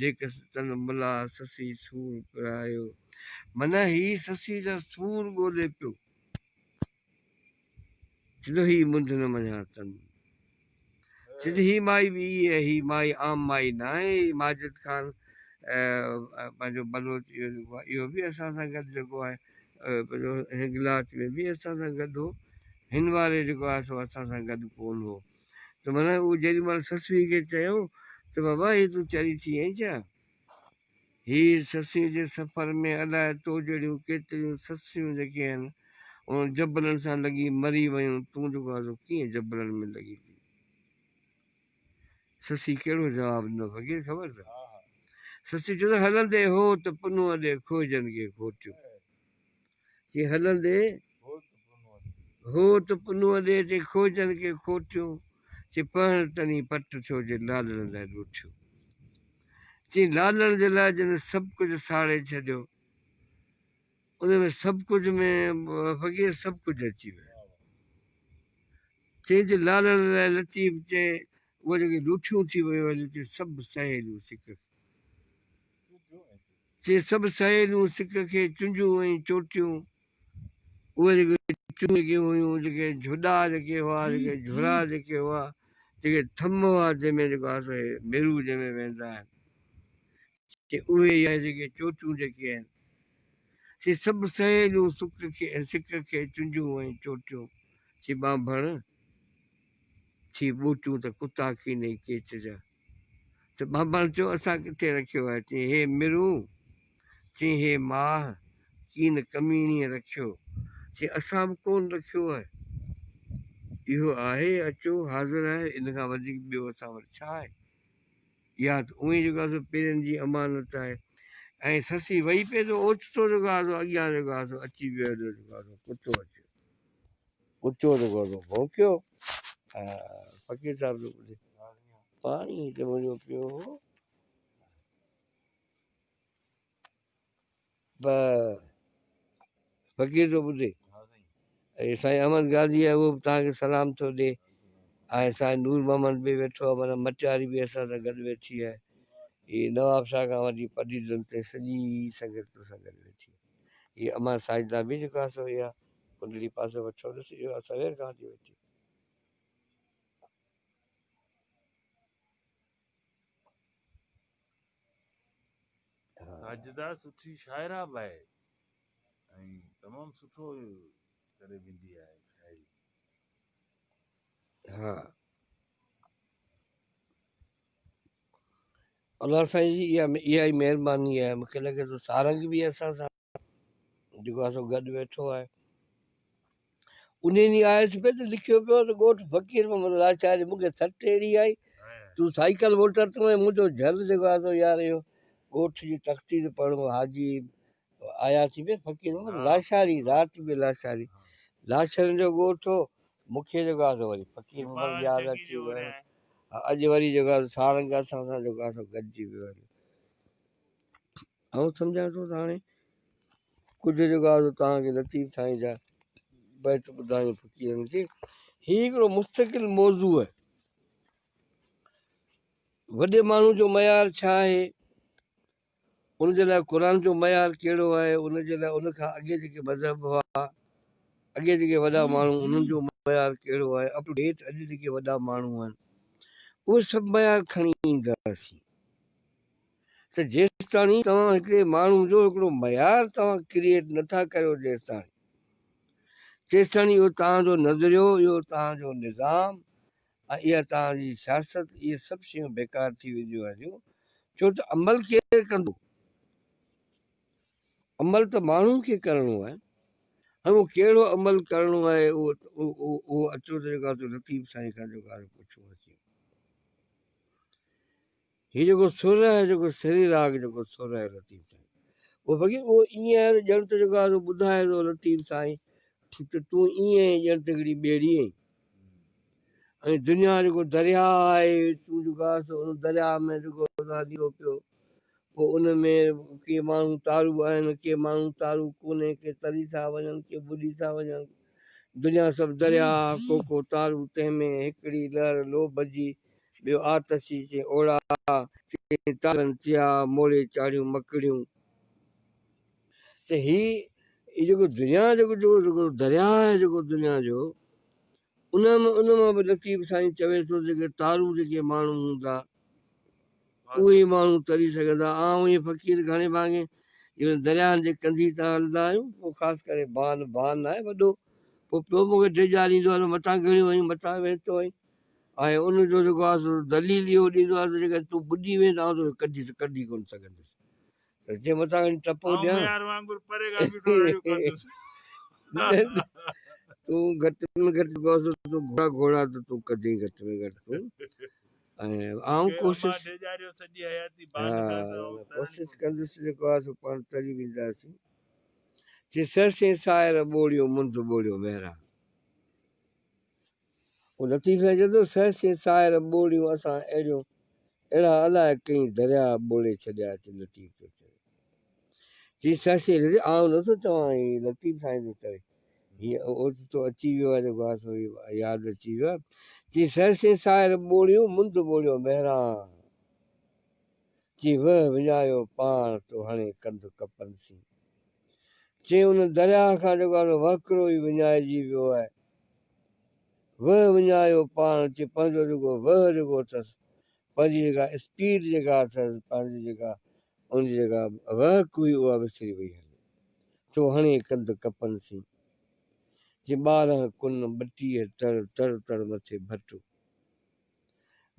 جيڪس تن ملا سسي سور پرايو. معنيٰ هي سسي جا سور ڳولي پيو. چي ٿو هي منڌ نه مڃان تن. چي ٿو هي مائي به ايئي آهي، هي مائي عام مائي نه آهي، هي ماجد خان پنهنجو بلوچ اهو جيڪو آهي اهو به اسان سان گڏ جيڪو آهي پنهنجو هنگلاچ ۾ به اسان سان گڏ هو، هن واري جيڪو آهي سو اسان سان گڏ ڪونه هو. ته معنيٰ اهو جيڏي مهل سسئي کي چيو ته بابا هي تون چري ٿي آهين ڇا؟ هي سسئي جي سفر ۾ الائي تو جهڙيون ڪيتريون سسيون جيڪي آهن انهن جبلن سان لڳي مري ويون، تون جيڪو آهي سو ڪيئن جبلن ۾ لڳي ٿي؟ سسي ڪهڙو جواب ڏنو فقير خبر اٿو؟ سسي چيو ته هلندي هو ته پنهونء ڏي کوهجن کي کوٽيو. چي هلندي هو ته پنهونء ڏي چي کوهجن کي کوٽيو. چي پهڻ تني پٽ ٿيو جي لالڻ لاء لوٺيو. چي لالڻ جي لاء جنھن سڀ ڪجهه ساڙي ڇڏيو. ان ۾ سڀ ڪجهه ۾ فقير سڀ ڪجهه اچي ويو. چئي ته لالڻ لاء لطيف چئي اهي جيڪي لوٺيون ٿي ويون آهن چي سڀ سهيليون سڪ کي. چي سڀ سهيليون سڪ کي چنجون ۽ چوٽيون اهي جيڪي چنجون جيڪي هيون جيڪي جهڏا جيڪي هئا جيڪي جهرا جيڪي هئا جيڪي ٿم هئا جنهن ۾ جيڪو آهي سو هي ميرو جنهن ۾ ويندا آهن چي اهي ئي جيڪي چوٽيون جيڪي آهن سي سڀ سهيليون سڪ کي سڪ کي چنجون ۽ چوٽيون چي ٻانڀڻ ٿي ٻوٽيون ته ڪتا ڪينئي ڪيچ جا. ته ٻانڀڻ چيو اسان ڪٿي رکيو آهي؟ چيائين هي مرون، چيائين هي ماهه، ڪين ڪميڻيء رکيو؟ چيائين اسان به ڪونه رکيو آهي. اهو آهي، اچو، حاضر آهي، ان کان وڌيڪ ٻيو اسان وٽ ڇا آهي؟ اها ته اونئي جيڪو آهي سو پيرن جي امانت آهي. ۽ سسي وئي پئي ته اوچتو جيڪو آهي سو اڳيان جيڪو آهي سو اچي ويو هيڏو جيڪو آهي سو ڪتو اچيو. ڪتو جيڪو آهي سو ڀونڪيو ۽ فقير صاحب جو ٻڌي پاڻي هتي منهنجو پيو هو. فقير ٿو ٻڌي. ۽ سائين احمد غازي آهي اهو به توهان کي سلام ٿو ڏي ۽ سائين نور محمد به ويٺو آهي معنيٰ مٽياري به اسان سان گڏ ويٺي آهي. هي نواب شاهه کان وٺي پڊيدن تائين سڄي سنگت تو سان گڏ ويٺي آهي. هي امان ساجده به جيڪو آهي سو اها ڪنڊڙي پاسو وٺو ڏس اهو سوير کان وٺي ويٺي. ساجده سٺي شاعره به آهي ۽ تمام سٺو ڪري ويندي آهي شاعري. ها الله سائين جي اها اها ئي مهرباني آهي مونکي لڳي ٿو سارنگ به اسان سان جيڪو آهي سو گڏ ويٺو آهي. انهي ڏينهن آيس پئي ته لکيو پيو ته ڳوٺ فقير محمد لاشاري مون کي سٽ اهڙي آئي تون سائيڪل موٽر تون ۽ منهنجو جهل جيڪو آهي سو يار اهو ڳوٺ جي تختي تي پڙهڻو حاجي آياسين پئي فقير محمد لاشاري رات به لاشاري لاشارين جو ڳوٺ هو مون کي جيڪو آهي سو وري فقير محمد ياد اچي ويو اڄ وري جيڪو آهي سارنگ اسان سان جيڪو آهي سو گڏجي ويو هليو آئون سمجهان ٿو ته هاڻي ڪجهه جيڪو آهي سو توهان کي لطيف سائين جا بيت ٻڌايون فقيرن کي. هي هڪڙو مستقل موضوع آهي. وڏي ماڻهو جو معيار ڇا آهي؟ ان جي لاء قرآن جو معيار ڪهڙو آهي؟ ان جي لاء ان کان اڳي جيڪي مذهب هئا، اڳي جيڪي وڏا ماڻهو انهن جو معيار ڪهڙو آهي؟ اپ ٽو ڊيٽ اڄ جيڪي وڏا ماڻهو آهن، اهي سڀ معيار کڻي اينداسين. ته جيستاڻي توهان هڪڙي ماڻهو جو هڪڙو معيار توهان ڪريئيٽ نٿا ڪريو جيستاڻي تيستاڻي اهو توهان جو نظريو اهو توهان جو نظام ۽ اها توهان جي سياست اهي سڀ شيون بيڪار ٿي وينديون هليون ڇو ته عمل ڪير ڪندو عمل ته ماڻهو کي ڪرڻو آهي ۽ اهو ڪهڙو عمل ڪرڻو آهي اهو اهو اچو ته جيڪو آهي لطيف سائين کان جيڪو آهي پڇون اچي هي جيڪو سر آهي جيڪو سري راڳ جيڪو سر آهي لطيف سائين اهو فقير اهو ائين آهي ته ڄڻ ته جيڪو آهي سو ٻڌائي ٿو لطيف سائين ته تون ائين آهين ڄڻ ته هڪڙي ٻيڙي آهين ۽ دنيا جيڪو درياء آهي تون جيڪو آهي سو ان درياء ۾ جيڪو هلي پيو پوء ان ۾ ڪي ماڻهو تارو آهن ڪي ماڻهو تارو ڪونهي ڪي تري ٿا وڃن ڪي ٻڏي ٿا وڃن دنيا سڀ درياء ڪو ڪو تارو تنهن ۾ هڪڙي لهر لوڀ جي ٻيو آتشي چين اوڙا، چين تارن چيا، موڙي چاڙهيون مڪڙيون. ته هي جيڪو دنيا جيڪو جيڪو درياء آهي جيڪو دنيا جو ان مان ان مان به لطيف سائين چوي ٿو جيڪي تارو جيڪي ماڻهو هوندا اهي ماڻهو تري سگهندا. آئون ۽ فقير گهڻي ڀاڱي جڏهن درياهن جي ڪنڌي تان هلندا آهيون پوء خاص ڪري بان بان آهي وڏو پوء پيو مون کي ڊيڄاريندو آهي ته متان گهڙيون وڃين متان ويهتو آهين ۽ ان جو جيڪو آهي سو دليل اهو ڏيندو آهي ته جيڪڏهن تون ٻڏي وئين ته آئون توکي ڪڍي ڪڍي ڪونه سگهندس ته جي متان کڻي ٽپو آئون ڏيان ميار وانگر پري کان بيٺو رڙيون ڪندس. تون گهٽ ۾ گهٽ جيڪو آهي سو تون گهوڙا گهوڙا ته تون ڪڍين گهٽ ۾ گهٽ تون ۽ آئون مونکي امان ڪوشش ڊيڄاريو سڄي حياتي ها بان کان ته آئون ترڻ ئي ڪوشش ڪونه ڪندس جيڪو آهي سو پاڻ تري وينداسين چي سهسين سائر ٻوڙيو منڌ ٻوڙيو مهراڻ. پوء لطيف سائين چوي ٿو، سهسين سائر ٻوڙيون اسان اهڙيون اهڙا الاء ڪئين درياء ٻوڙي ڇڏيا اچي لطيف ٿو چوي. چي سهسين آئون نٿو چوان هي لطيف سائين ٿو چوي. هي اوچتو اچي ويو آهي جيڪو آهي سو ياد اچي ويو آهي. چي سهسين سائر ٻوڙيون منڌ ٻوڙيو مهراڻ. چي وهه وڃايو پاڻ تو هڻي ڪنڌ ڪپن سين. چي ان درياهه کان جيڪو آهي سو وهڪرو ئي وڃائجي ويو آهي. وهه وڃايو پاڻ چي پنهنجو جيڪو وهه جيڪو اٿس پنهنجي جيڪا اسپيڊ جيڪا اٿس پنهنجي جيڪا ان جي جيڪا وهڪ هئي اها وسري وئي هلي. ٿو هڻي ڪنڌ ڪپن سين. چي 12 ڪن 32 تڙ تڙ تڙ مٿي ڀٽو.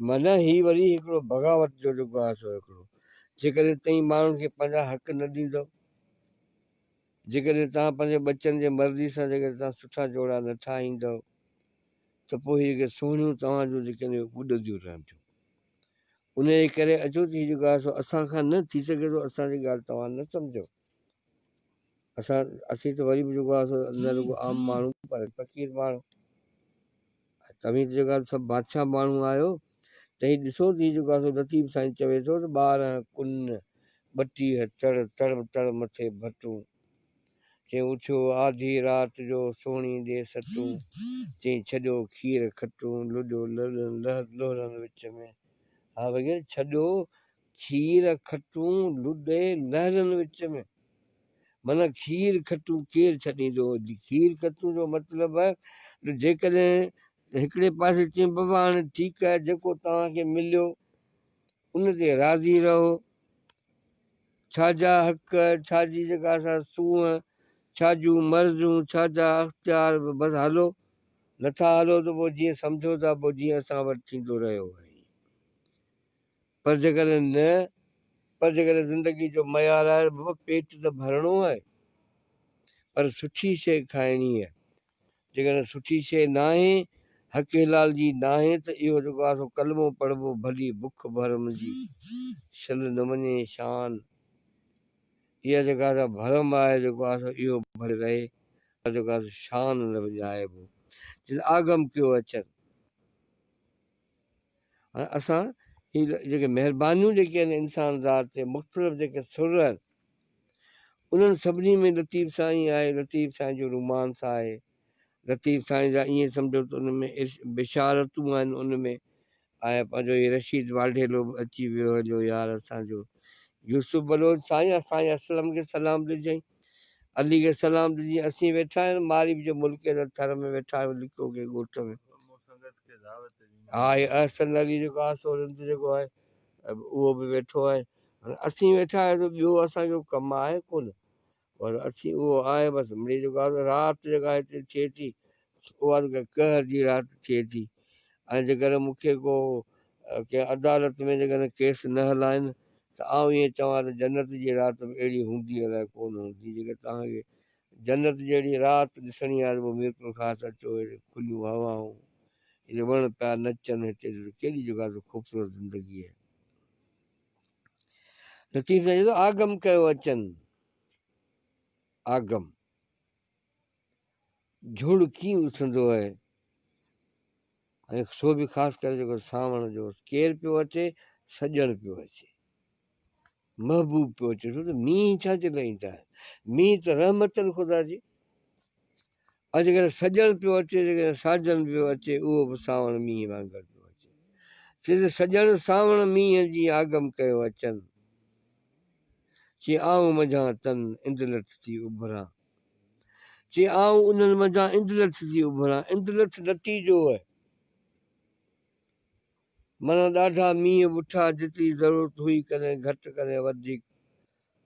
معنيٰ هي وري هڪڙو بغاوت جو جيڪو آهي سو هڪڙو جيڪڏهن توهين ماڻهن کي پنهنجا حق نه ڏيندؤ، جيڪڏهن توهان پنهنجي ٻچن جي مرضي سان جيڪڏهن توهان سٺا جوڙا نه ٺاهيندؤ ته پوء هي جيڪي سهڻيون توهان جون جيڪي آهن اهي ٻڏنديون رهنديون. انهيء ڪري اچو ته هي جيڪو آهي سو اسان کان نه ٿي سگهي ٿو اسان جي ڳالهه توهان نه سمجهو. اسان اسين ته وري به جيڪو آهي سو نه رڳو عام ماڻهو پر فقير ماڻهو توهين ته جيڪا سڀ بادشاهه ماڻهو آهيو ته هي ڏسو ته هي جيڪو آهي سو لطيف سائين چوي ٿو ته 12 ڪن 32 تڙ تڙ تڙ مٿي ڀٽون چئين اٿيو آڌي رات جو سهڻي ڏي سٽون چئين ڇڏيو کير کٽون لڏيو لڏن لهرن وچ ۾ ها وغيره ڇڏيو کير کٽون لڏي لهرن وچ ۾. معنيٰ کير کٽون ڪير ڇڏيندو؟ کير کٽون جو مطلب آهي ته جيڪڏهن هڪڙي پاسي چئين بابا هاڻي ٺيڪ آهي جيڪو توهان کي مليو ان تي راضي رهو، ڇا جا حق، ڇا جي جيڪا سا سونهن، ڇا جون مرضيون، ڇا جا اختيار، بس هلو، نٿا هلو ته پوء جيئن سمجهو ٿا پوء جيئن اسان وٽ ٿيندو رهيو آهي. پر جيڪڏهن نه، پر جيڪڏهن زندگي جو معيار آهي ته بابا پيٽ ته ڀرڻو آهي، پر سٺي شيء کائڻي آهي. جيڪڏهن سٺي شيء ناهي، حق حلال جي ناهي ته اهو جيڪو آهي سو ڪلمو پڙهبو ڀلي بک ڀرم جي، شل نه وڃي شان. اها جيڪا سا ڀرم آهي جيڪو آهي سو اهو ڀلي رهي، پر جيڪو آهي سو شان نه وڃائبو. جن آگم ڪيو اچن. هاڻي اسان هي جيڪي مهربانيون جيڪي آهن انسان ذات تي مختلف جيڪي سر آهن انهن سڀني ۾ لطيف سائين آهي، لطيف سائين جو رومانس آهي، لطيف سائين جا ائين سمجهو ته ان ۾ بشارتون آهن ان ۾ ۽ پنهنجو هي رشيد والڍيلو به اچي ويو هليو يار اسان جو يوسف بلوچ سائين اسان جي اسلم کي سلام ڏجئين علي کي سلام ڏجئين اسين ويٺا آهيون ماريب جي ملڪ جي ٿر ۾ ويٺا آهيون لڪو کي ڳوٺ ۾. ها هي احسن علي جيڪو آهي سو رند جيڪو آهي اهو به ويٺو آهي اسين ويٺا آهيون ته ٻيو اسان جو ڪم آهي ڪونه پر اسين اهو آهي بس مڙئي جيڪو آهي رات جيڪا هتي ٿئي ٿي اها ته قهر جي رات ٿئي ٿي ۽ جيڪڏهن مون کي ڪو ڪنهن عدالت ۾ جيڪڏهن ڪيس نه هلائين ته آئون ائين چوان ته جنت جي رات به اهڙي هوندي الائي ڪونه هوندي جيڪڏهن توهان کي جنت جهڙي رات ڏسڻي آهي ته پوء ميرپورخاص اچو، هتي کليون هوائون، هتي وڻ پيا نچن، هتي ڏسو ڪيڏي جيڪا سو خوبصورت زندگي آهي. لطيف سائين چئي ٿو آگم ڪيو اچن، آگم جھڙ ڪيئن اٿندو آهي ۽ سو به خاص ڪري جيڪو سانوڻ جو ڪير پيو اچي، سڄڻ پيو اچي. محبوب پيو اچي ڇو ته مينهن ڇا جي لاء ايندا آهن مينهن ته رحمت آهن خدا جي اڄ جيڪڏهن سڄڻ پيو اچي جيڪڏهن ساجن پيو اچي اهو به سانوڻ مينهن وانگر پيو اچي چي ته سڄڻ سانوڻ مينهن جي آگم ڪيو اچن چي آئون منجهان تن اندلٺ ٿي اڀران چي آئون انهن منجهان اندلٺ ٿي اڀران اندلٺ نتيجو آهي معنيٰ ڏاڍا مينهن وٺا، جيتري ضرورت هئي، ڪڏهن گهٽ ڪڏهن وڌيڪ.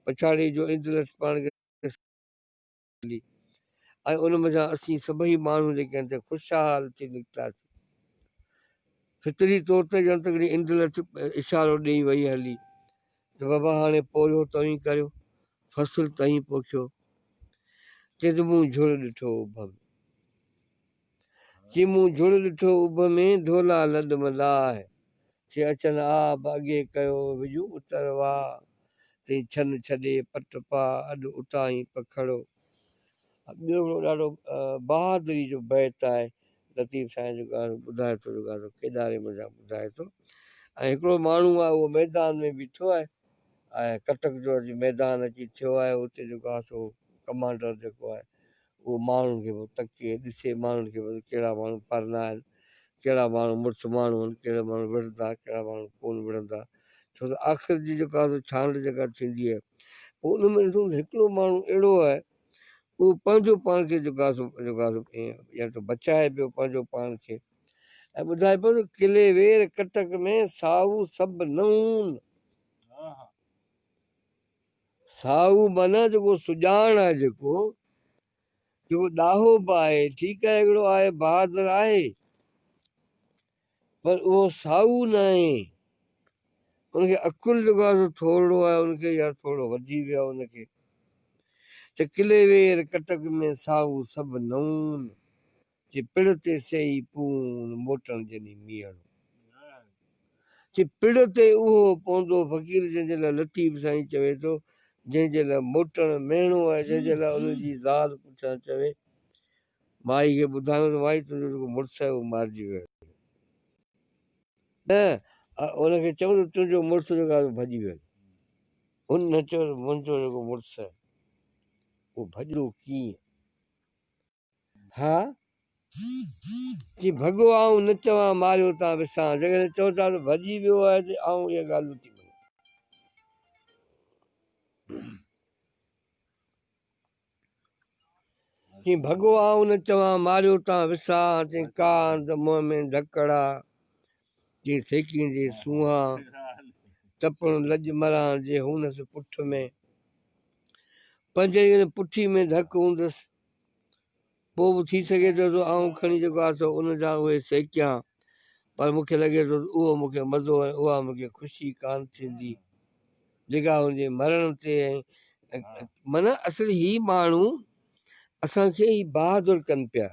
پڇاڙيء جو اندلس پاڻ کي سنڀالي ۽ ان منجهان اسين سڀئي ماڻهو جيڪي آهن سي خوشحال ٿي نڪتاسين. فطري طور تي ڄڻ ته هڪڙي اندلس اشارو ڏيئي وئي هلي ته بابا هاڻي پورهيو توهين ڪريو، فصل توهين پوکيو. چي ته مون جھڙ ڏٺو اڀ ۾. چي مون جھڙ ڏٺو اڀ ۾، ڍولا لڏ م لاهه. چي اچن آب اڳي ڪيو، وڄون اتر واء. تئين ڇن ڇڏي پٽ پاء، اڏ اتاهين پکڙو. ٻيو هڪڙو ڏاڍو بهادري جو بيت آهي، لطيف سائين جيڪو آهي سو ٻڌائي ٿو جيڪو آهي سو ڪيڏاري منجهان ٻڌائي ٿو ۽ هڪڙو ماڻهو آهي اهو ميدان ۾ بيٺو آهي ۽ ڪٽڪ جو اچي ميدان اچي ٿيو آهي اتي جيڪو آهي سو ڪمانڊر جيڪو آهي اهو ماڻهن کي پيو تڪي ڏسي ماڻهن کي پيو ڪهڙا ماڻهو پرنا آهن، ڪهڙا ماڻهو مڙس ماڻهو آهن، ڪهڙا ماڻهو وڙهندا، ڪهڙا ماڻهو ڪونه وڙهندا. ڇو ته آخر جي جيڪا سو ڇانڊ جيڪا ٿيندي آهي پوء ان ۾ ڏٺو ته هڪڙو ماڻهو اهڙو آهي اهو پنهنجو پاڻ کي جيڪو آهي سو جيڪو آهي سو ائين ڄڻ ته بچائي پيو پنهنجو پاڻ کي ۽ ٻڌائي پيو ته قلعي وير ڪٽڪ ۾ سائو سڀ نئون. سائو معنيٰ جيڪو سڄاڻ آهي جيڪو جيڪو ڏاهو به آهي ٺيڪ آهي هڪڙو آهي بهادر آهي پر اهو سائو ناهي ان کي عقل جيڪو آهي سو ٿورڙو آهي ان کي يا ٿورڙو وڌي ويو آهي ان کي ته قلعي وير ڪٽڪ ۾ سائو سڀ نئون چي پڙ تي سيئي پون موٽڻ جني ميهڙو. چي پڙ تي اهو پوندو فقير جنهن جي لاء لطيف سائين چوي ٿو جنهن جي لاء موٽڻ مهڻو آهي جنهن جي لاء ان جي زال پٺيان چوي مائي کي ٻڌايو ته مائي تنهنجو جيڪو مڙس آهي اهو مارجي ويو آهي نه ان کي چئون ته تنهنجو مڙس جيڪو آهي ڀڄي ويو آهي هن چيو ته منهنجو جيڪو مڙس آهي اهو ڀڄندو ڪيئن؟ ها چي ڀڳو آئون نه چوان ماريو تان وسان جيڪڏهن چئو ٿا ته ڀڄي ويو آهي ته آئون اها ڳالهه نٿي مڃان. چي ڀڳو آئون نه چوان ماريو تان وسان چي ڪا آند منهن ۾ ڌڪڙا چي سيڪيندي سونهان ته پڻ لڄ مران جي هونس پٺ ۾ پنهنجي پٺي ۾ ڌڪ هوندس پوء به ٿي سگهي ٿو ته آئون کڻي جيڪو آهي سو ان جا اهي سيڪيان پر مون کي لڳي ٿو ته اهو مون کي مزو ۽ اها مون کي خوشي ڪانه ٿيندي جيڪا هن جي مرڻ تي ۽ معنيٰ اصل هي ماڻهو اسان کي هي بهادر ڪن پيا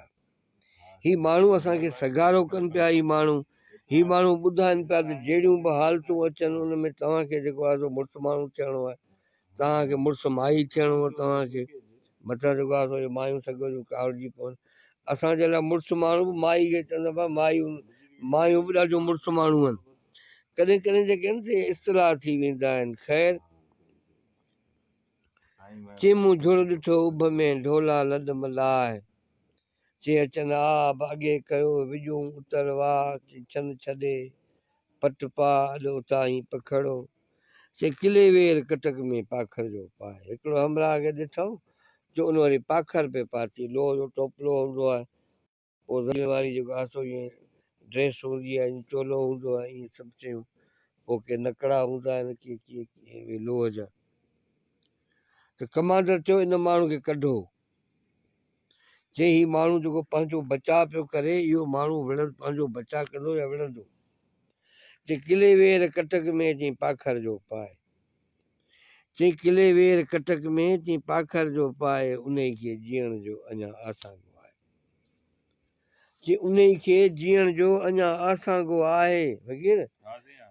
هي ماڻهو اسان کي سگهارو ڪن پيا هي ماڻهو هي ماڻهو ٻڌائن پيا ته جهڙيون به حالتون اچن ان ۾ توهان کي جيڪو آهي سو مڙس ماڻهو ٿيڻو آهي توهان کي مڙس مائي ٿيڻو آهي توهان کي متان جيڪو آهي سو اهي مايون سگهو جو ڪاوڙجي پون اسان جي لاء مڙس ماڻهو به مائي کي چوندا ڀا مايون مايون به ڏاڍيون مڙس ماڻهو آهن ڪڏهن ڪڏهن جيڪي آهن سي اصطلاح ٿي ويندا آهن خير چي مون جھڙ ڏٺو اڀ ۾ ڍولا لڏ ملاء چي اچن آب اڳي ڪيو وڄون اتر واء چي ڇن ڇڏي پٽ پاء اڏ اتاهين پکڙو چي قلعي وير ڪٽڪ ۾ پاکر جو پاء. هڪڙو همراهه کي ڏٺم جو ان وري پاکر پئي پاتي. لوهه جو ٽوپلو هوندو آهي. پوء زرين واري جيڪو آهي سو ائين ڊريس هوندي آهي، ائين چولو هوندو آهي، ائين سڀ شيون. پوء ڪي نڪڙا هوندا آهن، ڪي ڪي اهي لوهه جا. ته ڪمانڊر چيو ان ماڻهو کي ڪڍو. چي هي ماڻهو جيڪو پنهنجو بچاء پيو ڪري، اهو ماڻهو وڙهندو پنهنجو بچاء ڪندو يا وڙهندو؟ چي قلعي وير ڪٽڪ ۾ چي پاکر جو پاء. چي قلعي وير ڪٽڪ ۾ چي پاکر جو پاء، انهي کي جيئڻ جو اڃا آسانگو آهي. چي انهي کي جيئڻ جو اڃا آسانگو آهي. فقير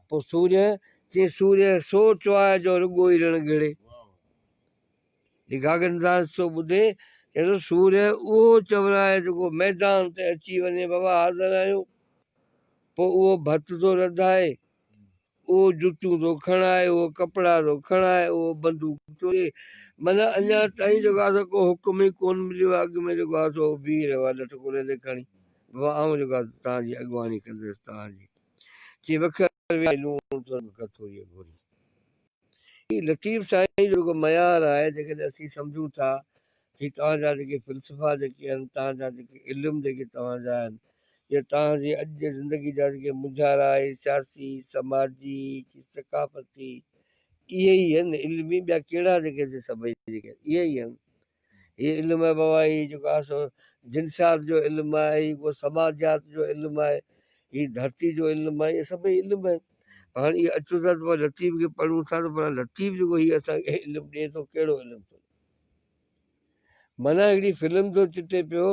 پوء سورهيه چي سورهيه سو چواء جو رڳو ئي رڻ گهڙي. جي گاگنداس ٿو ٻڌي، چئي ٿو، سورهيه اهو چورائي جيڪو ميدان تي اچي وڃي، بابا حاضر آهيون. پوء اهو ڀت ٿو رڌائي، اهو جتيون ٿو کڻائي، اهو ڪپڙا ٿو کڻائي، اهو بندوق ٿو ڏئي. معنيٰ اڃا تائين جيڪو آهي سو ڪو حڪم ئي ڪونه مليو آهي، اڳ ۾ جيڪو آهي سو بيهي رهيو آهي لٺ ڪلهي تي کڻي، بابا آئون جيڪو آهي سو توهان جي اڳواڻي ڪندس، توهان جي. چي وکر ويائي لوڻ ترنگ کٿوريء گهوري. هي لطيف سائين جو جيڪو معيار آهي، جيڪڏهن اسين سمجهون ٿا هي توهان جا جيڪي فلسفا جيڪي آهن، توهان جا جيڪي علم جيڪي توهان جا آهن، يا توهان جي اڄ جي زندگي جا جيڪي مونجهارا آهي، سياسي، سماجي، ثقافتي، اهي ئي آهن علمي، ٻيا ڪهڙا جيڪي سڀئي جيڪي اهي ئي آهن. هي علم آهي بابا هي جيڪو آهي سو جنسيات جو علم آهي هي ڪو سماجيات جو علم آهي هي ڌرتي جو علم آهي اهي سڀئي علم آهن هاڻي اهي اچو ٿا ته لطيف کي پڙهون ٿا ته پر لطيف جيڪو هي اسانکي علم ڏئي ٿو ڪهڙو علم ٿو معنيٰ هڪڙي فلم ٿو چٽي پيو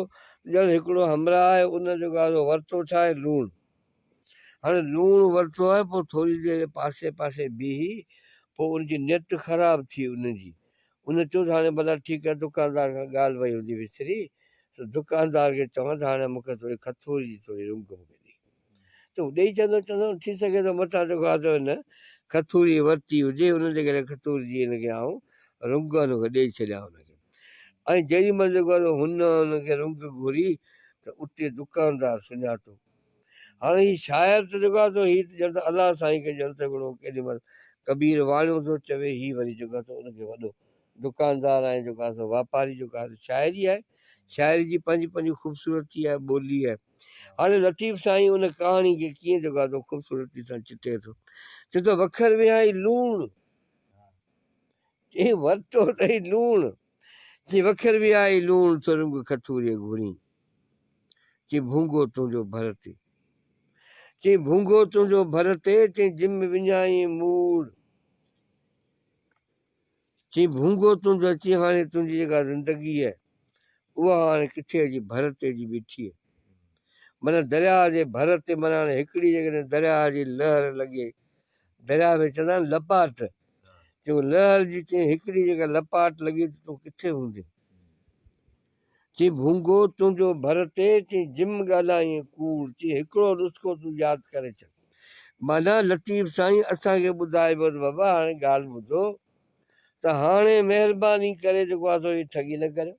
ڄڻ هڪڙو همراهه آهي ان جيڪو آهي سو ورتو ڇا آهي لوڻ هاڻي لوڻ ورتو آهي پوء ٿوري دير پاسي پاسي بيهي پوء ان جي نيت خراب ٿي ان جي ان چيو ته هاڻي ڀلا ٺيڪ آهي دڪاندار کان ڳالهه وئي هوندي وسري سو دڪاندار کي چوان ته هاڻي مون کي ٿوري کٿوري جي ٿوري رنگ مون کي ڏي ته هو ڏئي ڇڏندو چوندو ٿي سگهي ٿو متان جيڪو آهي سو هن کٿوري ورتي هجي ان جي ڪري کٿوري جي هن کي آئون رنگ هن کي ڏئي ڇڏيان هن کي. ۽ جيڏي مهل جيڪو آهي سو هن ان کي رنگ گهري ته اتي دڪاندار سڃاتو. هاڻي هي شاعر ته جيڪو آهي سو هي ته ڄڻ ته الله سائين کي ڄڻ ته هڪڙو ڪيڏي مهل ڪبير واڻيو ٿو چوي هي وري جيڪو آهي سو ان کي وڏو دڪاندار ۽ جيڪو آهي سو واپاري جيڪو آهي سو شاعري آهي. شاعري جي پنهنجي پنهنجي خوبصورتي آهي ٻولي آهي. هاڻي لطيف سائين ان ڪهاڻي کي ڪيئن جيڪو آهي سو خوبصورتي سان چٽي ٿو. چئي ٿو وکر وهائي لوڻ. چي ورتو اٿئي لوڻ، چي وکر ويائي لوڻ سرنگ کٿوريء گهرين، چي ڀونگو تنهنجو ڀر تي، چي ڀونگو تنهنجو ڀر تي، چي جم وڃائين موڙ، چي ڀونگو تنهنجو اچي هاڻي تنهنجي جيڪا زندگي آهي اها هاڻي ڪٿي اچي ڀر تي اچي بيٺي آهي. معنيٰ درياهه جي ڀر تي معنيٰ هاڻي هڪڙي جيڪڏهن درياهه جي لهر لڳي درياء ۾ چوندا آهن لپاٽ، چيو لهر جي چئين هڪڙي جيڪا لپاٽ لڳي ته تون ڪٿي هوندين؟ چئين ڀونگو تنهنجو ڀر تي، چئين جم ڳالهائين ڪوڙ، چئين هڪڙو نسخو تون ياد ڪري ڇڏ. معنيٰ لطيف سائين اسان کي ٻڌائي پيو ته بابا هاڻي ڳالهه ٻڌو ته هاڻي مهرباني ڪري جيڪو آهي سو هي ٺڳي نه ڪريو.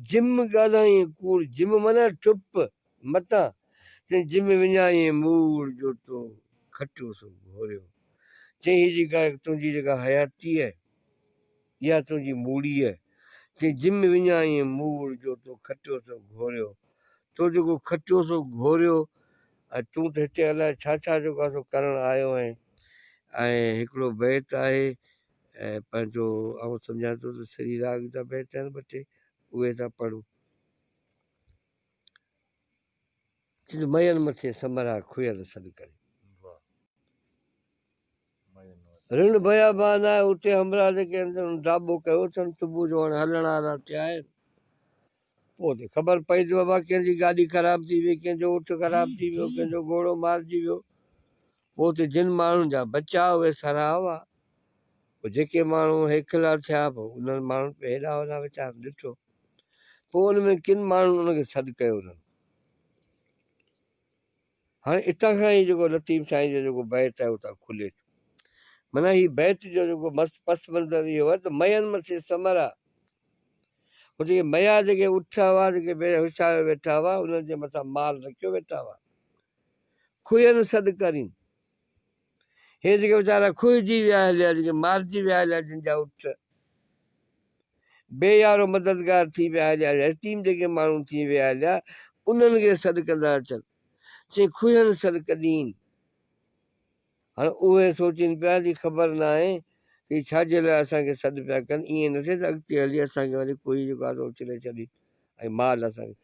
جم ڳالهائين ڪوڙ، جم معنيٰ چپ، متان چئين جم وڃائين موڙ جو تو کٽيو سو گهوريو. چئين هي جيڪا تنهنجي جيڪا حياتي آهي، اها تنهنجي موڙي آهي. چئين جم وڃائين موڙ جو تو کٽيو سو گهوريو. تو جيڪو کٽيو سو گهوريو ۽ تون ته هتي الائي ڇا ڇا جيڪو آهي سو ڪرڻ آيو آهين. ۽ هڪڙو بيت آهي پنهنجو آئون سمجهان ٿو ته سري راڳ جا بيت آهن ٻه ٽي اهي ٿا پڙهون. چي ته مئن مٿي سمرا کيل سڏ ڪري. رڻ بيابان آهي اتي همراهه جيڪي آهن تن ڊاٻو ڪيو اٿن صبح جو هاڻي هلڻ وارا ٿيا آهن پوء ته خبر پئي ته بابا ڪنهن جي گاڏي خراب ٿي وئي ڪنهن جو اٺ خراب ٿي ويو ڪنهن جو گهوڙو مارجي ويو پوء ته جن ماڻهن جا بچا اهي سرها هئا پوء جيڪي ماڻهو هيڪلا ٿيا پوء انهن ماڻهن پي هيڏا هوڏا ويچارن ڏٺو پوء ان ۾ ڪن ماڻهن ان کي سڏ ڪيو انهن هاڻي اتان کان ئي جيڪو لطيف سائين جو جيڪو بيت آهي اتان کلي ٿو معنيٰ هي بيت جو جيڪو مست پس منظر اهو آهي ته مئن مٿي سمرا هو جيڪي ميا جيڪي اٺ هئا جيڪي بي هوشايو ويٺا هئا انهن جي مٿان مال رکيو ويٺا هئا کوهين سڏ ڪرين هي جيڪي ويچارا کوهجي ويا هليا جيڪي مارجي ويا هليا جن جا اٺ بي يارو مددگار ٿي ويا هليا يتيم جيڪي ماڻهو ٿي ويا هليا انهن کي سڏ ڪندا اچن چي کوهين سڏ ڪڏين هاڻ اهي سوچين پيا جي خبر ناهي ته ڇا جي لاء اسان کي سڏ پيا ڪن ائين نه ٿئي ته اڳتي هلي اسان کي وري ڪوئي جيڪو آهي سو اڇلي ڇڏي ۽ مال اسان کي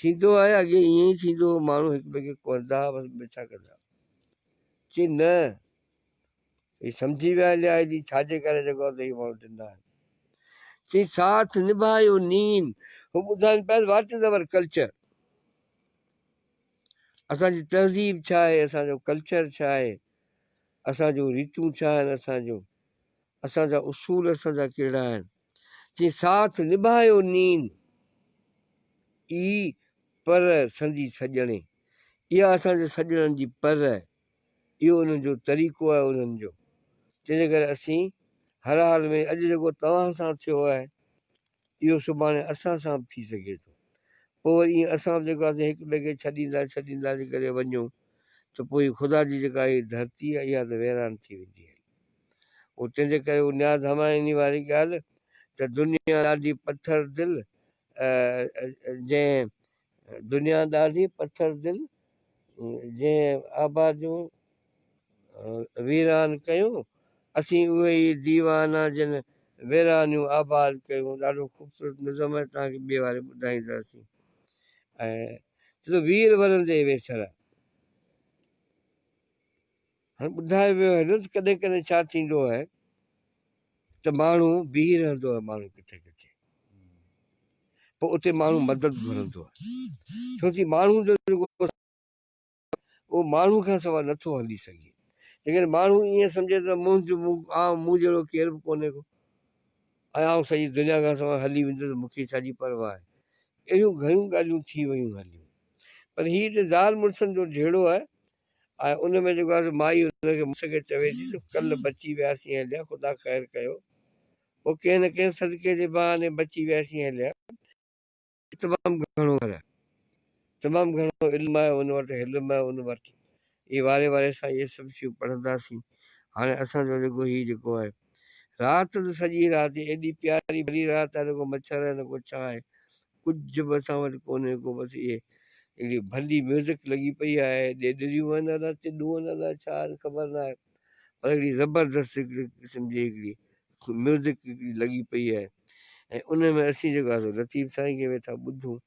ٿيندو آهي اڳي ائين ئي ٿيندو هو ماڻهو هڪ ٻئي کي ڪهندا هئا بس ٻيو ڇا ڪندا چي نه هي سمجهي ويا هليا هي جي ڇا جي ڪري جيڪو آهي هي ماڻهو ڏنا آهن چي ساٿ نڀايو نين هو ٻڌائين پيا واٽ از اور ڪلچر اسان جي تهذيب ڇا آهي اسان جو ڪلچر ڇا آهي اسان جون ريتون ڇا آهن اسان جون اسان جا اصول اسان جا ڪهڙا آهن چي ساٿ نڀايو نين اي پر سندي سڄڻي اها اسان جي سڄڻن جي پر آهي اهو انهن جو طريقو آهي انهن جو تنهنجي ڪري اسين هر حال ۾ اڄ جيڪو توهان سان ٿيو آهي اهو سڀاڻي اسان سان به ٿي سگهي ٿو پوء وري ائين اسان به جيڪو آهي هڪ ٻئي کي ڇڏيندا ڇڏيندا جيڪڏهن وڃون ته پوء هي خدا جي جيڪا هي ڌرتي آهي اها ته ويران ٿي ويندي هلي پوء تنهنجي ڪري اهو نياز همايوني واري ڳالهه ته دنيا ڏاڍي پٿر دل جنهن دنيا ڏاڍي پٿر دل جنهن آباديون ويران ڪيون، اسين اهي ئي ديوانا جن ويرانيون آباد ڪيون. ڏاڍو خوبصورت نظم آهي توهان کي ٻئي واري ٻڌائينداسين. ۽ چئي ٿو وير ورندي ويسر. هاڻي ٻڌايو ويو آهي نه ته ڪڏهن ڪڏهن ڇا ٿيندو آهي ته ماڻهو بيهي رهندو آهي ماڻهو ڪٿي ڪٿي پوء اتي ماڻهو مدد گهرندو آهي ڇو ٿي ماڻهو جو جيڪو اهو ماڻهو کان سواء نٿو هلي سگهي جيڪڏهن ماڻهو ائين سمجهي ته منهنجو مون جهڙو ڪير به ڪونهي ڪو ۽ آئون سڄي دنيا کان سواء هلي ويندس مون کي ڇا جي پرواهه آهي اهڙيون گهڻيون ڳالهيون ٿي ويون هليون پر هي ته زال مڙسن جو جهيڙو آهي ۽ ان ۾ جيڪو آهي سو مائي ان کي مڙس کي چوي ٿي ته ڪلهه بچي وياسين هليا خدا خير ڪيو. پوء ڪنهن نه ڪنهن صدقي جي بهاني بچي وياسين هليا. تمام گهڻو آهي، تمام گهڻو علم آهي ان وٽ، حلم آهي ان وٽ. اهي واري واري سان اهي سڀ شيون پڙهنداسين. هاڻي اسان جو جيڪو هي جيڪو آهي رات ته سڄي رات ايڏي پياري ڀلي رات آهي، نه ڪو مڇر آهي نه ڪو ڇا آهي، ڪجهه به اسان وٽ ڪونهي ڪو، بس اهي هڪڙي ڀلي ميوزڪ لڳي پئي آهي، ڏيڏريون آهن الاء چڏون آهن الاء ڇا آهن خبر نه آهي، پر هڪڙي زبردست هڪڙي قسم جي هڪڙي ميوزڪ هڪڙي لڳي پئي آهي ۽ ان ۾ اسين جيڪو آهي سو لطيف سائين کي ويٺا ٻڌون.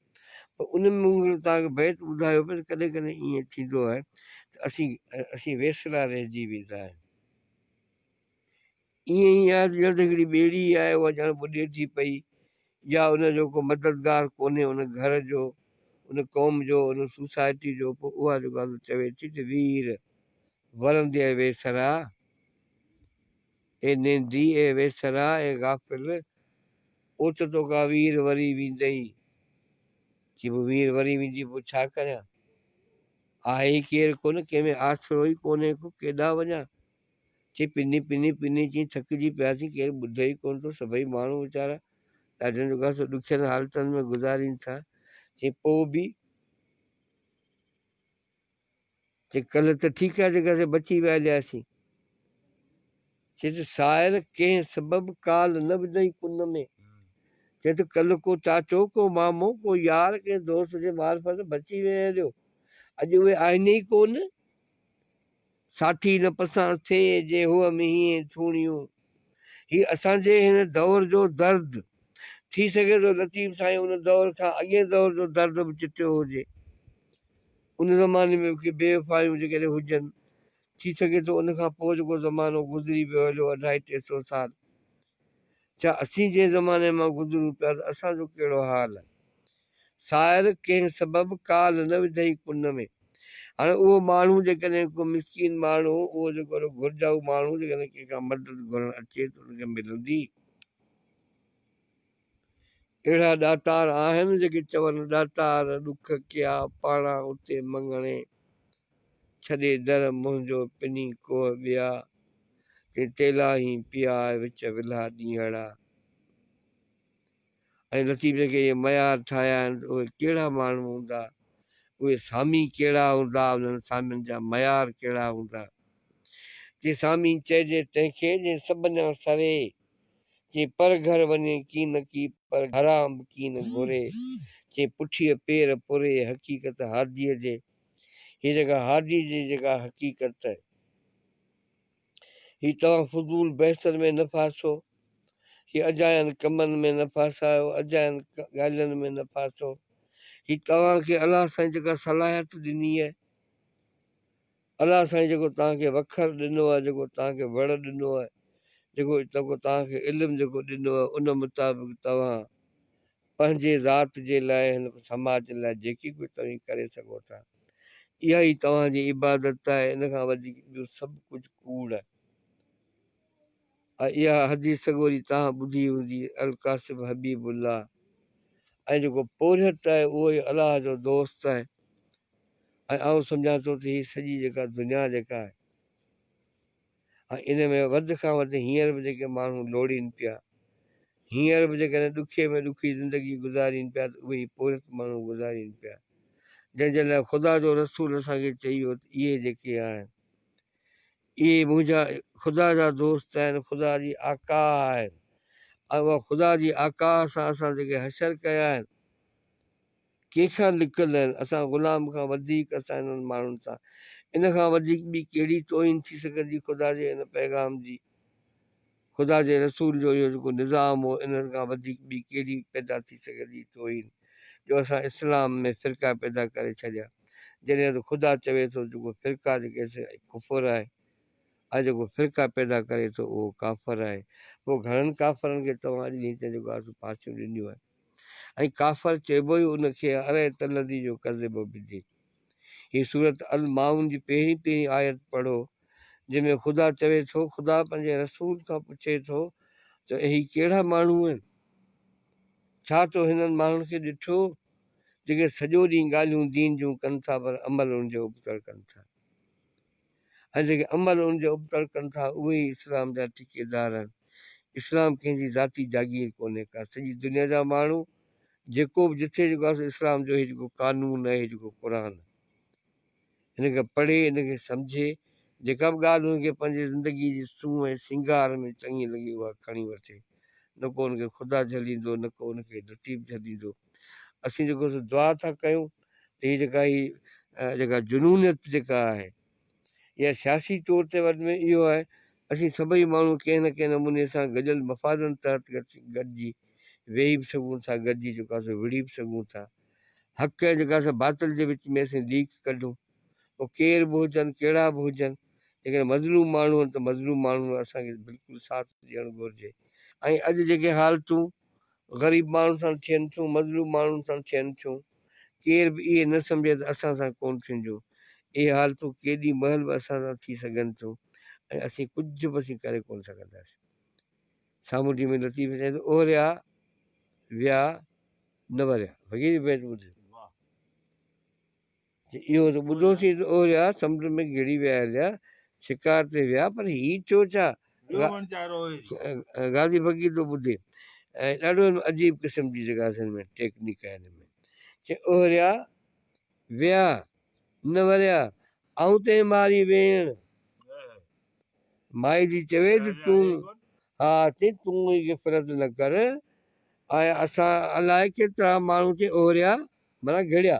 پر ان ۾ مون هڪڙو توهان کي بيت ٻڌايو پئي ته ڪڏهن ڪڏهن ائين ٿيندو آهي ته اسين اسين ويسلا رهجي ويندا آهيون. ائين ئي آهي ته ڄڻ ته هڪڙي ٻيڙي آهي اها ڄڻ ٻڏي ٿي پئي يا ان جو ڪو مددگار ڪونهي ان گهر جو، ان قوم جو، ان سوسائٽي جو، پوء اها جيڪو آهي سو چوي ٿي ته وير ورندي ويسرا، اي نيندي، اي ويسرا، اي غافل، اوچتو ڪا وير وري ويندئي. چي پوء وير وري ويندي پوء ڇا ڪريان؟ آهي ئي ڪير ڪونه، ڪنهن ۾ آسرو ئي ڪونهي ڪو، ڪيڏانهن وڃان؟ چي پني پني پني چي ٿڪجي پياسين، ڪير ٻڌي ئي ڪونه ٿو، سڀئي ماڻهو ويچارا ڏاڍين جو گهر ڏکين حالتن ۾ گذارين ٿا. چي پوء به چي ڪلهه ته ٺيڪ آهي جيڪا سي بچي ويا هلياسين. چي ته سائر ڪنهن سبب ڪال نه وڌئي ڪن ۾. چي ته ڪلهه ڪو چاچو، ڪو مامو، ڪو يار ڪنهن دوست جي معرفت بچي ويا هليو. اڄ اهي آهن ئي ڪو نه. ساٿي نه پسان ٿئي جي هوء مينهين ٿوڻيون. هي اسان جي هن دور جو درد. ٿي سگهي ٿو لطيف سائين ان دور کان اڳئين دور جو درد به چٽيو هجي. ان زماني ۾ به ڪي بي وفايون جيڪڏهن هجن، ٿي سگهي ٿو ان کان پوء جيڪو زمانو گذري ويو هليو اڍائي ٽي سو سال، ڇا اسين جنهن زماني مان گذرون پيا ته اسان جو ڪهڙو حال آهي؟ سائر ڪنهن سبب ڪال نه وڌئي ڪن ۾. هاڻي اهو ماڻهو جيڪڏهن ڪو مسڪين ماڻهو، اهو جيڪو گهرجائو ماڻهو جيڪڏهن ڪنهن کان مدد گهرڻ اچي ته ان کي ملندي؟ اهڙا ڏاتار آهن جيڪي چون ڏاتار ڏک ڪيا پاڻان اتي مڱڻي ڇڏي در منهنجو پني ڪوهه ٻيا تي تيلاهين پيا وچ ولها ڏينهڙا ۽ لطيف جيڪي اهي معيار ٺاهيا آهن ته اهي ڪهڙا ماڻهو هوندا اهي سامي ڪهڙا هوندا انهن سامين جا معيار ڪهڙا هوندا جي سامي چئجي تنهن کي جنهن سڀنيان سري چي پر گهر وڃي ڪين ڪي پر گهران به ڪين گهري، چي پٺيء پير پوري حقيقت هاديء جي، هي جيڪا هاديء جي جيڪا حقيقت، هي توهان فضول بحثن ۾ نه ڦاسو، هي اجاين ڪمن ۾ نه ڦاسايو، اجاين ڳالهين ۾ نه ڦاسو، هي توهان کي الله سائين جيڪا صلاحيت ڏني آهي، الله سائين جيڪو توهان کي وکر ڏنو آهي، جيڪو توهان کي وڙ ڏنو آهي، جيڪو جيڪو توهان کي علم جيڪو ڏنو آهي، ان مطابق توهان پنهنجي ذات جي لاء هن سماج لاء جيڪي ڪجهه توهين ڪري سگهو ٿا، اها ئي توهان جي عبادت آهي، ان کان وڌيڪ ٻيو سڀ ڪجهه ڪوڙ آهي. ۽ اها حديث سڳوري توهان ٻڌي هوندي، الڪاسب حبيب الله ۽ جيڪو پورهيت آهي اهو ئي الله جو دوست آهي. ۽ آئون سمجهان ٿو ته هي سڄي جيڪا دنيا جيڪا آهي ۽ ان ۾ وڌ کان وڌ هينئر به جيڪي ماڻهو لوڙين پيا، هينئر به جيڪڏهن ڏکي ۾ ڏکي زندگي گذارين پيا ته اهي ئي پورهيت ماڻهو گذارين پيا، جنهن جي لاء خدا جو رسول اسان کي چئي ويو ته اهي جيڪي آهن، اهي منهنجا خدا جا دوست آهن، خدا جي آقا آهن ۽ اها خدا جي آقا سان اسان جيڪي حشر ڪيا آهن، ڪنهن کان لڪل آهن، اسان غلام کان وڌيڪ اسان انهن ماڻهن سان ان کان وڌيڪ ٻي ڪهڙي توهين ٿي سگهندي خدا جي ان پيغام جي، خدا جي رسول جو اهو جيڪو نظام هو ان کان وڌيڪ ٻي ڪهڙي پيدا ٿي سگهندي توهين جو اسان اسلام ۾ فرقا پيدا ڪري ڇڏيا جڏهن ته خدا چوي ٿو جيڪو فرقا جيڪي سي ڪفر آهي ۽ جيڪو فرقا پيدا ڪري ٿو اهو ڪافر آهي پوء گهڻن ڪافرن کي توهان اڄ ڏينهن تائين جيڪو آهي سو ڦاسيون ڏنيون آهن. ۽ ڪافر چئبو ئي ان کي ارئيت الذي يڪذب بالدين. هي سورة الماعون جي پهرين پهرين آيت پڙهو جنهن ۾ خدا چوي ٿو، خدا پنهنجي رسول کان پڇي ٿو ته اهي ڪهڙا ماڻهو آهن؟ ڇا تو هنن ماڻهن کي ڏٺو جيڪي سڄو ڏينهن ڳالهيون دين جون ڪن ٿا پر عمل ان جي ابتڙ ڪن ٿا ۽ جيڪي عمل ان جي ابتڙ ڪن ٿا اهي ئي اسلام جا ٺيڪيدار آهن. اسلام ڪنهن جي ذاتي جاگير ڪونهي ڪا، سڄي دنيا جا ماڻهو جيڪو به جٿي جيڪو آهي سو اسلام جو هي جيڪو قانون آهي هي جيڪو قرآن آهي هن کي پڙهي هن کي سمجهي جيڪا به ڳالهه هن کي پنهنجي زندگي جي سونهن ۽ سينگار ۾ چڱي لڳي اها کڻي وٺي نه ڪو ان کي خدا جهليندو نه ڪو ان کي لطيف جهليندو. اسين جيڪو سو دعا ٿا ڪيون ته هي جيڪا هي جيڪا جنونيت جيڪا آهي يا سياسي طور تي وڌ ۾ اهو آهي اسين سڀئي ماڻهو ڪنهن نه ڪنهن نموني سان گڏيل مفادن تحت گڏجي ويهي به سگهون ٿا گڏجي جيڪو آهي سو وڙهي به سگهون ٿا حق ۽ جيڪا سو باطل جي وچ ۾ اسين ليڪ ڪڍون پوء ڪير به هجن ڪهڙا به هجن جيڪڏهن مظلوم ماڻهو آهن ته مظلوم ماڻهن جو اسان کي بلڪل ساٿ ڏيڻ گهرجي ۽ اڄ جيڪي حالتون غريب ماڻهن سان ٿين ٿيون مظلوم ماڻهن سان ٿين ٿيون ڪير به اهي نه سمجهي ته اسان سان ڪونه ٿينديون اهي حالتون ڪيڏي مهل به اسان سان ٿي سگهن ٿيون ۽ اسين ڪجهه به اسين ڪري ڪونه سگهنداسين سامونڊي ۾ لطيف چئي ٿو اوريا ويا نه وريا فقير بيت ٻڌ چي اهو ته ٻڌوسين ته اوريا سمنڊ ۾ گهڙي ويا هليا، شڪار تي ويا، پر هي ٿيو ڇا؟ غازي فقير ٿو ٻڌي ۽ ڏاڍو هن ۾ عجيب قسم جي جيڪا هن ۾ ٽيڪنيڪ آهي هن ۾. چي اوريا ويا نه وريا، آئون تنهن ماري ويڻ. مائي ٿي چوي ته تون ها چي تون غفلت نه ڪر ۽ اسان الائي ڪيترا ماڻهو چي اوريا معنيٰ گهڙيا.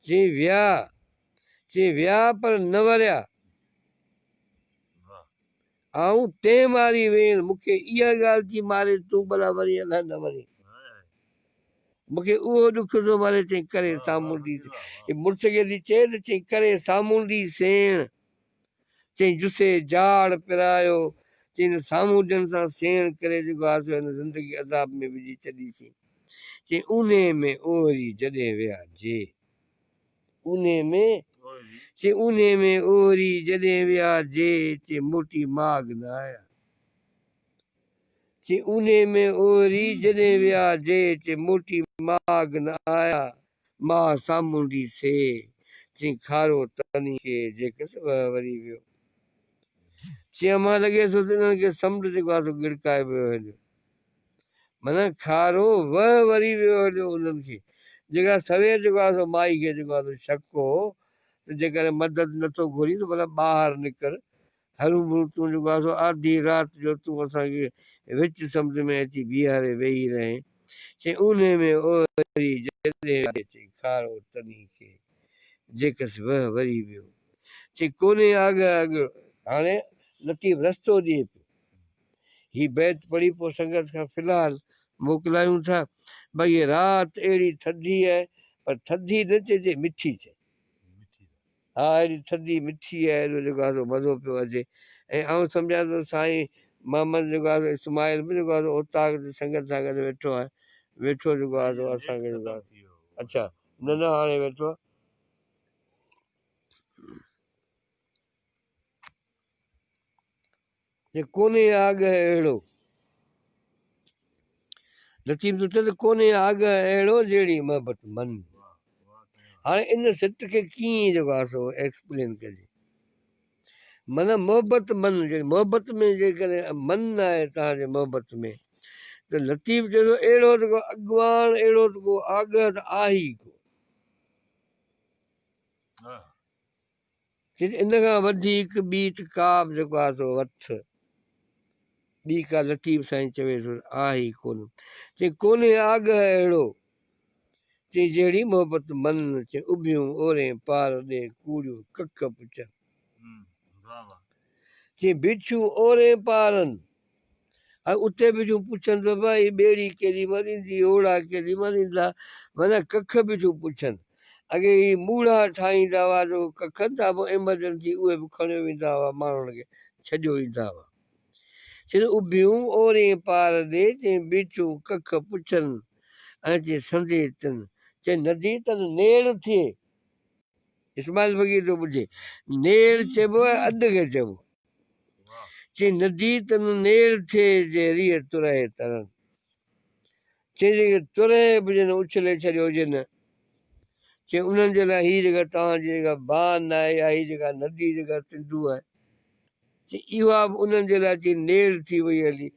چي ويا، چي ويا پر نه وريا. آئون تنهن ماري ويڻ، مون کي اها ڳالهه ٿي ماري تون ڀلا ورين الائي نه ورين. مون کي اهو ڏک ٿو ماري چئين ڪري سامونڊي مڙس کي ٿي چئي ته چئين ڪري سامونڊي سيڻ. چئين جسي جاڙ پرايو، چئين ته سامونڊين سان سيڻ ڪري جيڪو آهي سو هن زندگي عذاب ۾ وجهي ڇڏيسين. چئين اونهي ۾ اوهري جڏهن ويا جي. اونهي ۾. چئين اونهي ۾ اوهري جڏهن ويا جي، چئين موٽي ماڳ نه آيا. چي اونهي ۾ اوهري جڏهن ويا جي، چي موٽي ماڳ نه آيا. ماء سامونڊي سي، چي کارو تني کي، جيڪس وهه وري ويو. چي امان لڳي ٿو ته انهن کي سمنڊ جيڪو آهي سو ڳڙڪائي ويو هليو. معنيٰ کارو وهه وري ويو هليو انهن کي. جيڪا سوير جيڪو آهي سو مائي کي جيڪو آهي سو شڪ هو ته جيڪڏهن مدد نٿو گهرين ته ڀلا ٻاهر نڪر هروڀرو تون جيڪو آهي سو آڌي رات جو تون اسان کي وچ سمنڊ ۾ اچي بيهاري ويهي رهين. چي اونهي ۾ اوهري جڏهن ويا چي کارو تنهي کي جيڪس وهه وري ويو. چي ڪونهي آڳهه اڳ هاڻي لطيف رستو ڏئي پيو. هي بيت پڙهي پوء سنگت کان في الحال موڪلايون ٿا. باقي رات اهڙي ٿڌي آهي پر ٿڌي نه چئجي مٺي چئجي. ها اهڙي ٿڌي مٺي آهي ايڏو جيڪو آهي سو مزو پيو اچي ۽ آئون سمجهان ٿو سائين محمد جيڪو آهي سو اسماعيل به جيڪو آهي سو اوطاق تي سنگت سان گڏ ويٺو آهي ويٺو جيڪو آهي سو اسان کي جيڪو آهي اڇا نه نه هاڻي ويٺو آهي. جي ڪونهي آڳهه اهڙو. لطيف ٿو چئي ته ڪونهي آڳهه اهڙو جهڙي محبت من. هاڻي ان سٽ کي ڪيئن جيڪو آهي سو ايڪسپلين ڪجي. معنيٰ محبت من جي محبت ۾ جيڪڏهن من آهي توهان جي محبت ۾ ته لطيف چئي ٿو اهڙو ته ڪو اڳواڻ اهڙو ته ڪو آڳهه ته آهي ئي ڪو. چي ان کان وڌيڪ ٻي ته ڪا به جيڪو آهي سو وٿ ٻي ڪا لطيف سائين چوي ٿو آهي ئي ڪونه. چي ڪونهي آڳهه اهڙو، چي جهڙي محبت من، چي اڀيون اورين پار ڏي ڪوڙيون ڪک پچن. چي بيٺيون اورين پارن ۽ اتي بيٺيون پڇن ته ڀائي ٻيڙي ڪيڏي مهل ايندي، اوڙا ڪيڏي مهل ايندا، معنيٰ ڪک بيٺيون پڇن. اڳي هي موڙها ٺاهيندا هئا جو ڪکن تان به ايمرجنسي اهي به کڻيو ويندا هئا ماڻهن کي ڇڏيو ايندا هئا. چي ته اڀيون اورين پار ڏي، چي بيٺيون ڪک پڇن ۽ چي سندي تن، چي ندي تن نيڙ ٿئي. اسماعيل فقير ٿو پڇي، نيڙ چئبو آهي اڏ کي چئبو؟ چي ندي تن نيڙ ٿئي جي ريهه ترهي ترن. چي جيڪي ترهي به جن اڇلي ڇڏيو هجن. چي انهن جي لاء هي جيڪا توهان جي جيڪا بان آهي يا هي جيڪا ندي جيڪا سنڌو آهي. چي اها به انهن جي لاء چي نيڙ ٿي وئي هلي.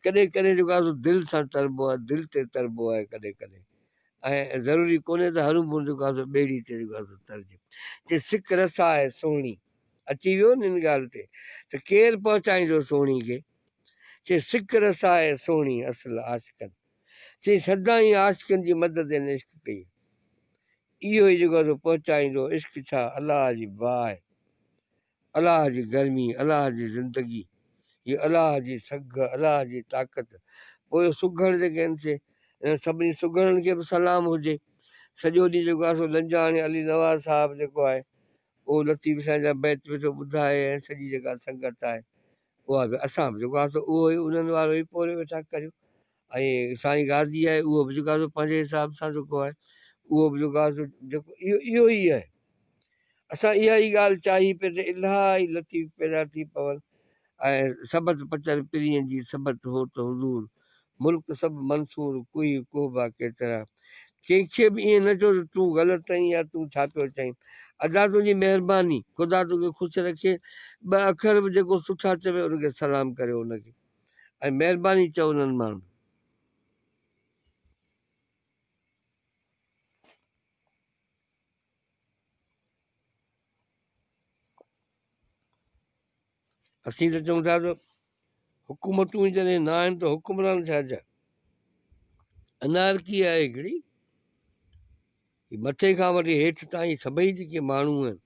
ڪڏهن ڪڏهن جيڪو آهي سو دل سان تربو آهي، دل تي تربو آهي ڪڏهن ڪڏهن ۽ ضروري ڪونهي ته هروڀرو جيڪو آهي سو ٻيڙي تي جيڪو آهي سو ترجي. چي سڪ رس آهي سهڻي. اچي ويو نه ان ڳالهه تي ته ڪير پهچائيندو سهڻي کي؟ چي سڪ رس آهي سهڻي اصل عاشقن. چي سدائين عاشقن جي مدد هن عشق ڪئي. اهو ئي جيڪو آهي سو پهچائيندو. عشق ڇا الله جي باهه. الله جي گرمي، الله جي زندگي، هي الله جي سگهه، الله جي طاقت. پوء اهي سگهڙ جيڪي آهن سي انهن سڀني سگهڙن کي به سلام هجي. سڄو ڏينهن جيڪو آهي سو لنجاڻي علي نواز صاحب جيڪو آهي اهو لطيف سائين جا بيت ويٺو ٻڌائي ۽ سڄي جيڪا سنگت آهي اها به اسان به جيڪو آهي سو اهو ئي انهن وارو ئي پورهيو ويٺا ڪريون ۽ سائين غازي آهي اهو به جيڪو آهي سو پنهنجي حساب سان جيڪو آهي اهو به جيڪو آهي سو جيڪو اهو اهو ئي آهي. اسان اها ئي ڳالهه چاهي پئي ته الاهي لطيف پيدا ٿي پون ۽ سبت پچر پرينء جي سبت هو ته حضور ملڪ سڀ منصور ڪوهي ڪوهبا ڪيترا. ڪنهن کي به ائين نه چئو ته تون غلط آهين يا تون ڇا پيو چئين. ادا تنهنجي مهرباني. خدا توکي خوش رکي. ٻه اکر به جيڪو سٺا چوي ان کي سلام ڪريو ان کي ۽ مهرباني چئو انهن ماڻهن. اسين ته چئون ٿا ته حڪومتون ئي جڏهن نه آهن ته حڪمران ڇا جا؟ انارڪي آهي هڪڙي هي مٿي کان وٺي هيٺ تائين سڀئي جيڪي ماڻهو آهن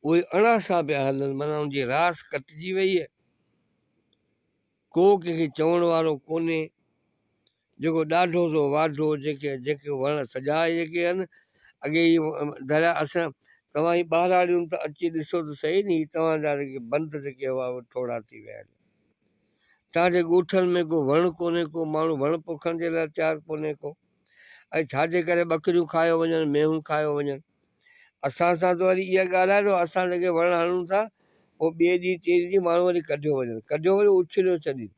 اهي اڻاسا پيا هلن معنيٰ ان جي راس ڪٽجي وئي آهي ڪو ڪنهن کي چوڻ وارو ڪونهي. جيڪو ڏاڍو سو واڍو، جيڪي جيڪي وڻ سڄا جيڪي آهن، اڳي ئي دريا اسان توهان هي ٻهراڙيون ته اچي ڏسو ته سهي ني هي توهان جا جيڪي بند جيڪي هئا اهي ٺوڙها ٿي ويا آهن. توهان جي ڳوٺن ۾ ڪو وڻ ڪونهي ڪو ماڻهو وڻ پوکڻ جي لاء تيار ڪونهي ڪو ۽ ڇا جي ڪري ٻڪريون کايو وڃن مينهون کايو وڃن. اسان سان ته وري اها ڳالهه آهي ته اسان جيڪي وڻ هڻون ٿا پوء ٻئي ڏينهن ٽئين ڏينهن ماڻهو وري ڪڍيو وڃن ڪڍيو وري اڇليو ڇڏين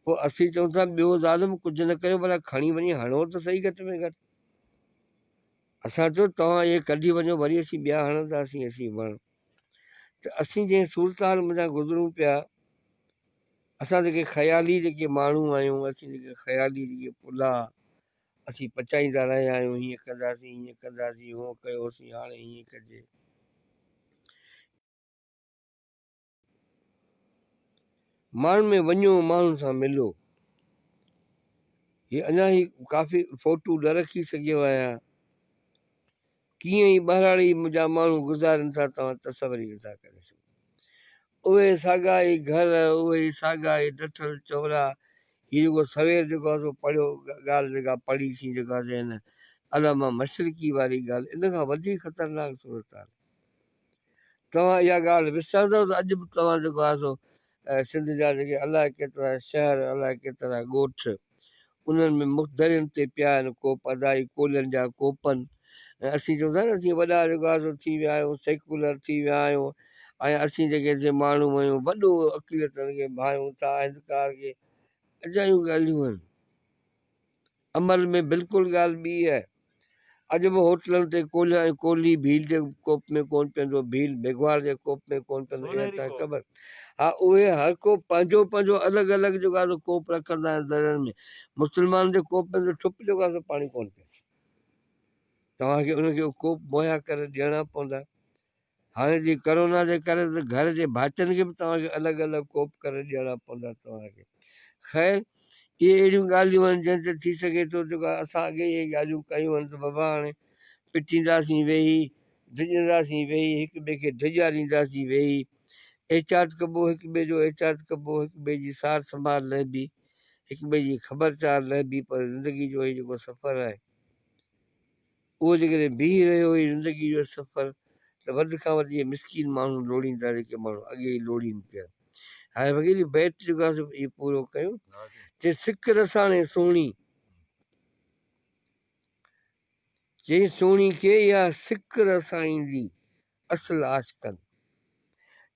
پوء اسين چئون ٿا ٻيو ظالم ڪجهه نه ڪريو ڀلا کڻي وڃي هڻو ته سهي گهٽ ۾ گهٽ اسان چيو توهان اهي ڪڍي وڃو وري اسين ٻيا هڻنداسين اسين وڻ ته اسين جنهن صورتحال منجهان گذرون پيا اسان جيڪي خيالي جيڪي ماڻهو آهيون اسين جيڪي خيالي جيڪي پلاء اسين پچائيندا رهيا آهيون، هيئن ڪنداسين، هيئن ڪنداسين، هونء ڪيوسين، هاڻي هيئن ڪجي. ماڻهن ۾ وڃو، ماڻهن سان ملو. هي اڃا هي ڪافي فوٽو نه رکي سگهيو آهيان. ڪيئن هي ٻهراڙي جا ماڻهو گذارين ٿا توهان تصور ئي نٿا ڪري سگهو. اهي ساڳا ئي گهر، اهي ئي ساڳا ئي ڊٺل چؤرا، هي جيڪو سوير جيڪو آهي سو پڙهيو ڳالهه جيڪا پڙهي سين جيڪا سي هن علامه مشرقي واري ڳالهه ان کان وڌيڪ خطرناڪ صورتحال. توهان اها ڳالهه وسارندؤ ته اڄ به توهان جيڪو آهي سو سنڌ جا جيڪي الائي ڪيترا شهر الائي ڪيترا ڳوٺ انهن ۾ مخدرين تي پيا آهن ڪوپ ادائي ڪولهين جا ڪوپن ۽ اسين چئون ٿا نه اسين وڏا جيڪو آهي سو ٿي ويا آهيون سيڪولر ٿي ويا آهيون ۽ اسين جيڪي سي ماڻهو آهيون وڏو اقليتن کي ڀانئيون ٿا هندڪار کي اجايون ڳالهيون آهن عمل ۾ بلڪل ڳالهه ٻي آهي. اڄ به هوٽلن تي ڪولهه ۽ ڪولهي ڀيل جي ڪوپ ۾ ڪونه پيئندو، ڀيل ميگهواڙ جي ڪوپ ۾ ڪونه پيئندو، اها سونهري تان ڪوپ. خبر. ها اهي هر ڪو پنهنجو پنهنجو الڳ الڳ جيڪو آهي سو ڪوپ رکندا آهن درن ۾. مسلمان جي ڪوپ ۾ ته ٺپ جيڪو آهي سو پاڻي ڪونه پيئندو. توهان کي ان کي ڪوپ مهيا ڪري ڏيڻا پوندا. هاڻي جي ڪرونا جي ڪري ته گهر جي ڀاتين کي به توهان کي الڳ الڳ ڪوپ ڪري ڏيڻا پوندا توهان کي. خير اهي اهڙيون ڳالهيون آهن جنهن تي ٿي سگهي ٿو جيڪو اسان اڳي اهي ڳالهيون ڪيون آهن ته بابا هاڻي پٽينداسين ويهي، ڊڄنداسين ويهي، هڪ ٻئي کي ڊيڄارينداسين ويهي، احتياط ڪبو هڪ ٻئي جو احتياط ڪبو، هڪ ٻئي جي سار سنڀال لهبي، هڪ ٻئي جي خبر چار لهبي پر زندگي جو هي جيڪو سفر آهي. اهو جيڪڏهن بيهي رهيو هي زندگي جو سفر ته وڌ کان وڌ اهي مسڪين ماڻهو لوڙيندا جيڪي ماڻهو اڳي ئي لوڙين پيا. هاڻي فقير هي بيت جيڪو آهي سو اهو پورو ڪيون. چي سڪ رساڻي سهڻي. چيائين سهڻي کي اها سڪ رسائيندي اصل عاشقن.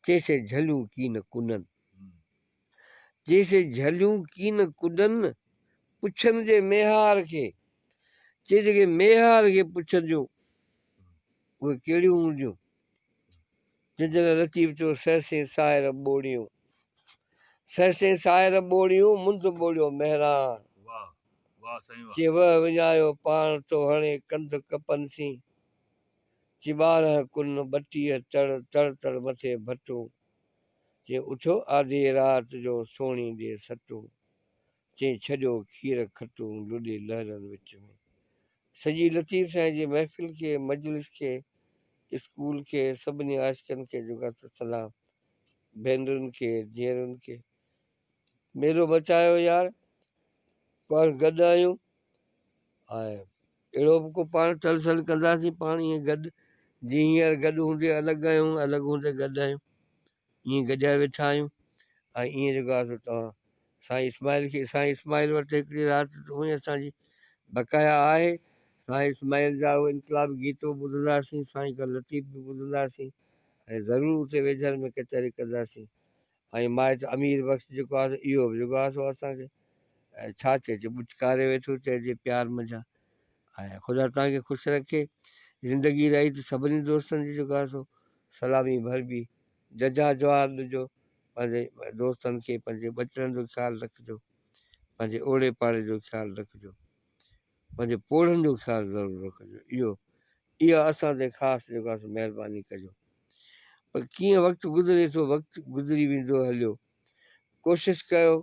چي سي جهليون ڪين ڪنن. چي سي جهليون ڪين ڪنن پڇن جي ميهار کي. چي جيڪي ميهار کي پڇنديون اهي ڪهڙيون هونديون؟ جنهن جي لاء لطيف چيو سهسين سائر ٻوڙيون، سهسين سائر ٻوڙيون، منڌ ٻوڙيو مهراڻ. چي وهه وڃايو پاڻ، ٿو هڻي ڪنڌ ڪپن سين. چي ٻارنهن ڪن 32 تڙ، تڙ تڙ مٿي ڀٽون. چي اٿيو آڌيء رات جو، سهڻي ڏي سٽون. چي ڇڏيو کير کٽون، لڏي لهرن وچ ۾. سڄي لطيف سائين جي محفل کي، مجلس کي، اسڪول کي، سڀني عاشقن کي جيڪو آهي سو سلام. ڀينرن کي، ڌيئرن کي. ميلو مچايو يار. پاڻ گڏ آهيون ۽ اهڙو به ڪو پاڻ ٽل سل ڪنداسين پاڻ ائين گڏ جيئن هينئر گڏ هوندي الڳ آهيون الڳ هوندي گڏ آهيون ائين گڏيا ويٺا آهيون ۽ ائين جيڪو آهي سو توهان سائين اسماعيل کي سائين اسماعيل وٽ هڪڙي رات هئي اسان جي بقايا آهي سائين اسماعيل جا اهي انقلابي گيت به ٻڌنداسين سائين کان لطيف به ٻڌنداسين ۽ ضرور اتي ويجهر ۾ ڪچهري ڪنداسين ۽ مائٽ امير بخش جيڪو آهي سو اهو به جيڪو آهي سو اسان کي ڇا چئجي ٻچڪاري ويٺو چئجي پيار منجهان ۽ خدا توهان کي خوش رکي زندگي رهي ته سڀني دوستن جي جيڪو آهي سو سلامي ڀربي ججها جواب ڏجو پنهنجي دوستن کي پنهنجي ٻچڙن جو خيال رکجو پنهنجي اوڙي پاڙي جو خيال رکجو پنهنجي پوڙهن جو خيال ضرور رکجو اهو اها اسان تي خاص جيڪو آهي سو مهرباني ڪجو پر ڪيئن وقت گذري ٿو وقت گذري ويندو هليو ڪوشش ڪيو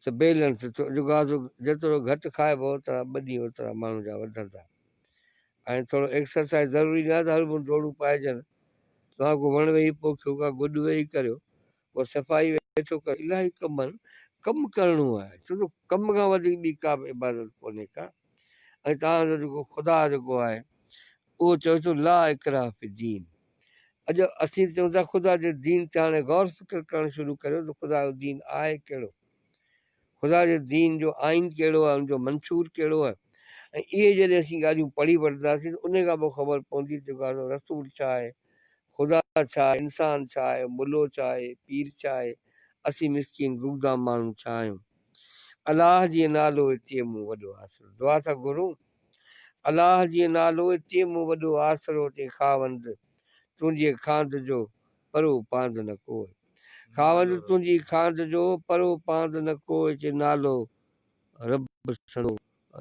ته بيلنس جيڪو آهي سو جيترو گهٽ کائبو اوترا ٻه ڏينهن اوترا ماڻهو جا وڌندا ۽ ٿورو ايڪسرسائز ضروري نه آهي ته هر ڀر ڊوڙون پائجن توهان ڪو وڻ ويهي پوکيو ڪا گڏ ويهي ڪريو ڪو صفائي ويٺو ڪري الاهي ڪم آهن ڪم ڪرڻو آهي ڇو جو ڪم کان وڌيڪ ٻي ڪا به عبادت ڪونهي ڪا ۽ توهان جو جيڪو خدا جيڪو آهي اهو چوي ٿو لا اڪراه في الدين اڄ اسين چئون ٿا خدا جي دين تي هاڻي غور فڪر ڪرڻ شروع ڪريو ته خدا جو دين آهي ڪهڙو خدا جي دين جو آئين ڪهڙو آهي ان جو منشور ڪهڙو آهي ۽ اهي جڏهن اسين ڳالهيون پڙهي وٺنداسين ته ان کان پوء خبر پوندي ته جيڪو آهي رسول ڇا آهي خدا ڇا آهي انسان ڇا آهي ملو ڇا آهي پير ڇا آهي اسين مسڪين گگدام ماڻهو ڇا آهيون الله جي نالو اتي مون وڏو آسرو دعا ٿا گهرون الله جي نالو اتي مون وڏو آسرو تي خاوند تنهنجي کاند جو پرو پاند نه ڪوء خاوند تنهنجي کاند جو پرو پاند نه ڪوء چي نالو رب سندو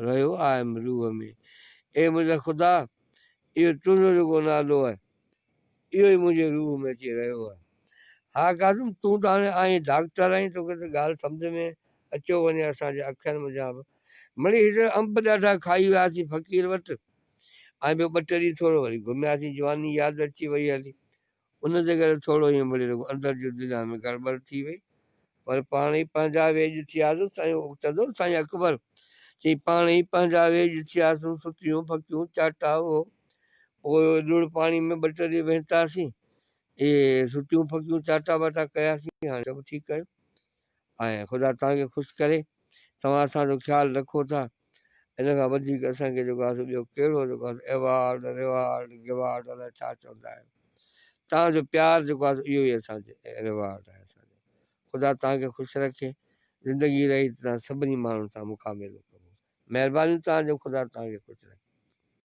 رهيو آيم روح ۾ اي منهنجا خدا اهو تنهنجو جيڪو نالو آهي اهو ئي منهنجي روح ۾ اچي رهيو آهي. ها قاسم تون ته هاڻي آهين ڊاڪٽر آهين توکي ته ڳالهه سمجهه ۾ اچيو وڃي اسان جي اکين منجهان به مڙئي هينئر انب ڏاڍا کائي وياسين فقير وٽ ۽ ٻيو ٻه ٽي ڏينهن ٿورو وري گهمياسين جواني ياد اچي وئي هلي ان جي ڪري ٿورو ائين مڙئي رڳو اندر جي دنيا ۾ گڙٻڙ ٿي وئي پر پاڻ ئي پنهنجا ويڄ ٿياسون سائين چوندو نه سائين اڪبر چئي پاڻ ئي پنهنجا ويڄ ٿياسون ستيون ڦڪيون چاٽا اهو پوء لڙ پاڻي ۾ ٻه ٽي ڏينهن وهنتاسين اهي ستيون ڦڪيون چاٽا واٽا ڪياسين هاڻي سڀ ٺيڪ آهيون ۽ خدا توهان کي خوش ڪري توهان اسان جو خيال رکو ٿا ان کان وڌيڪ اسان کي جيڪو آهي سو ٻيو ڪهڙو جيڪو آهي سو ايوارڊ ريوارڊ گيوارڊ الائي ڇا چوندا آهيو توهان جو پيار جيڪو آهي سو اهو ئي اسان جو ريوارڊ آهي اسان جو خدا توهان کي خوش رکي زندگي رهي ته توهان سڀني ماڻهن سان مکاميلو ڪبو مهرباني توهان جو خدا توهان کي خوش رکي.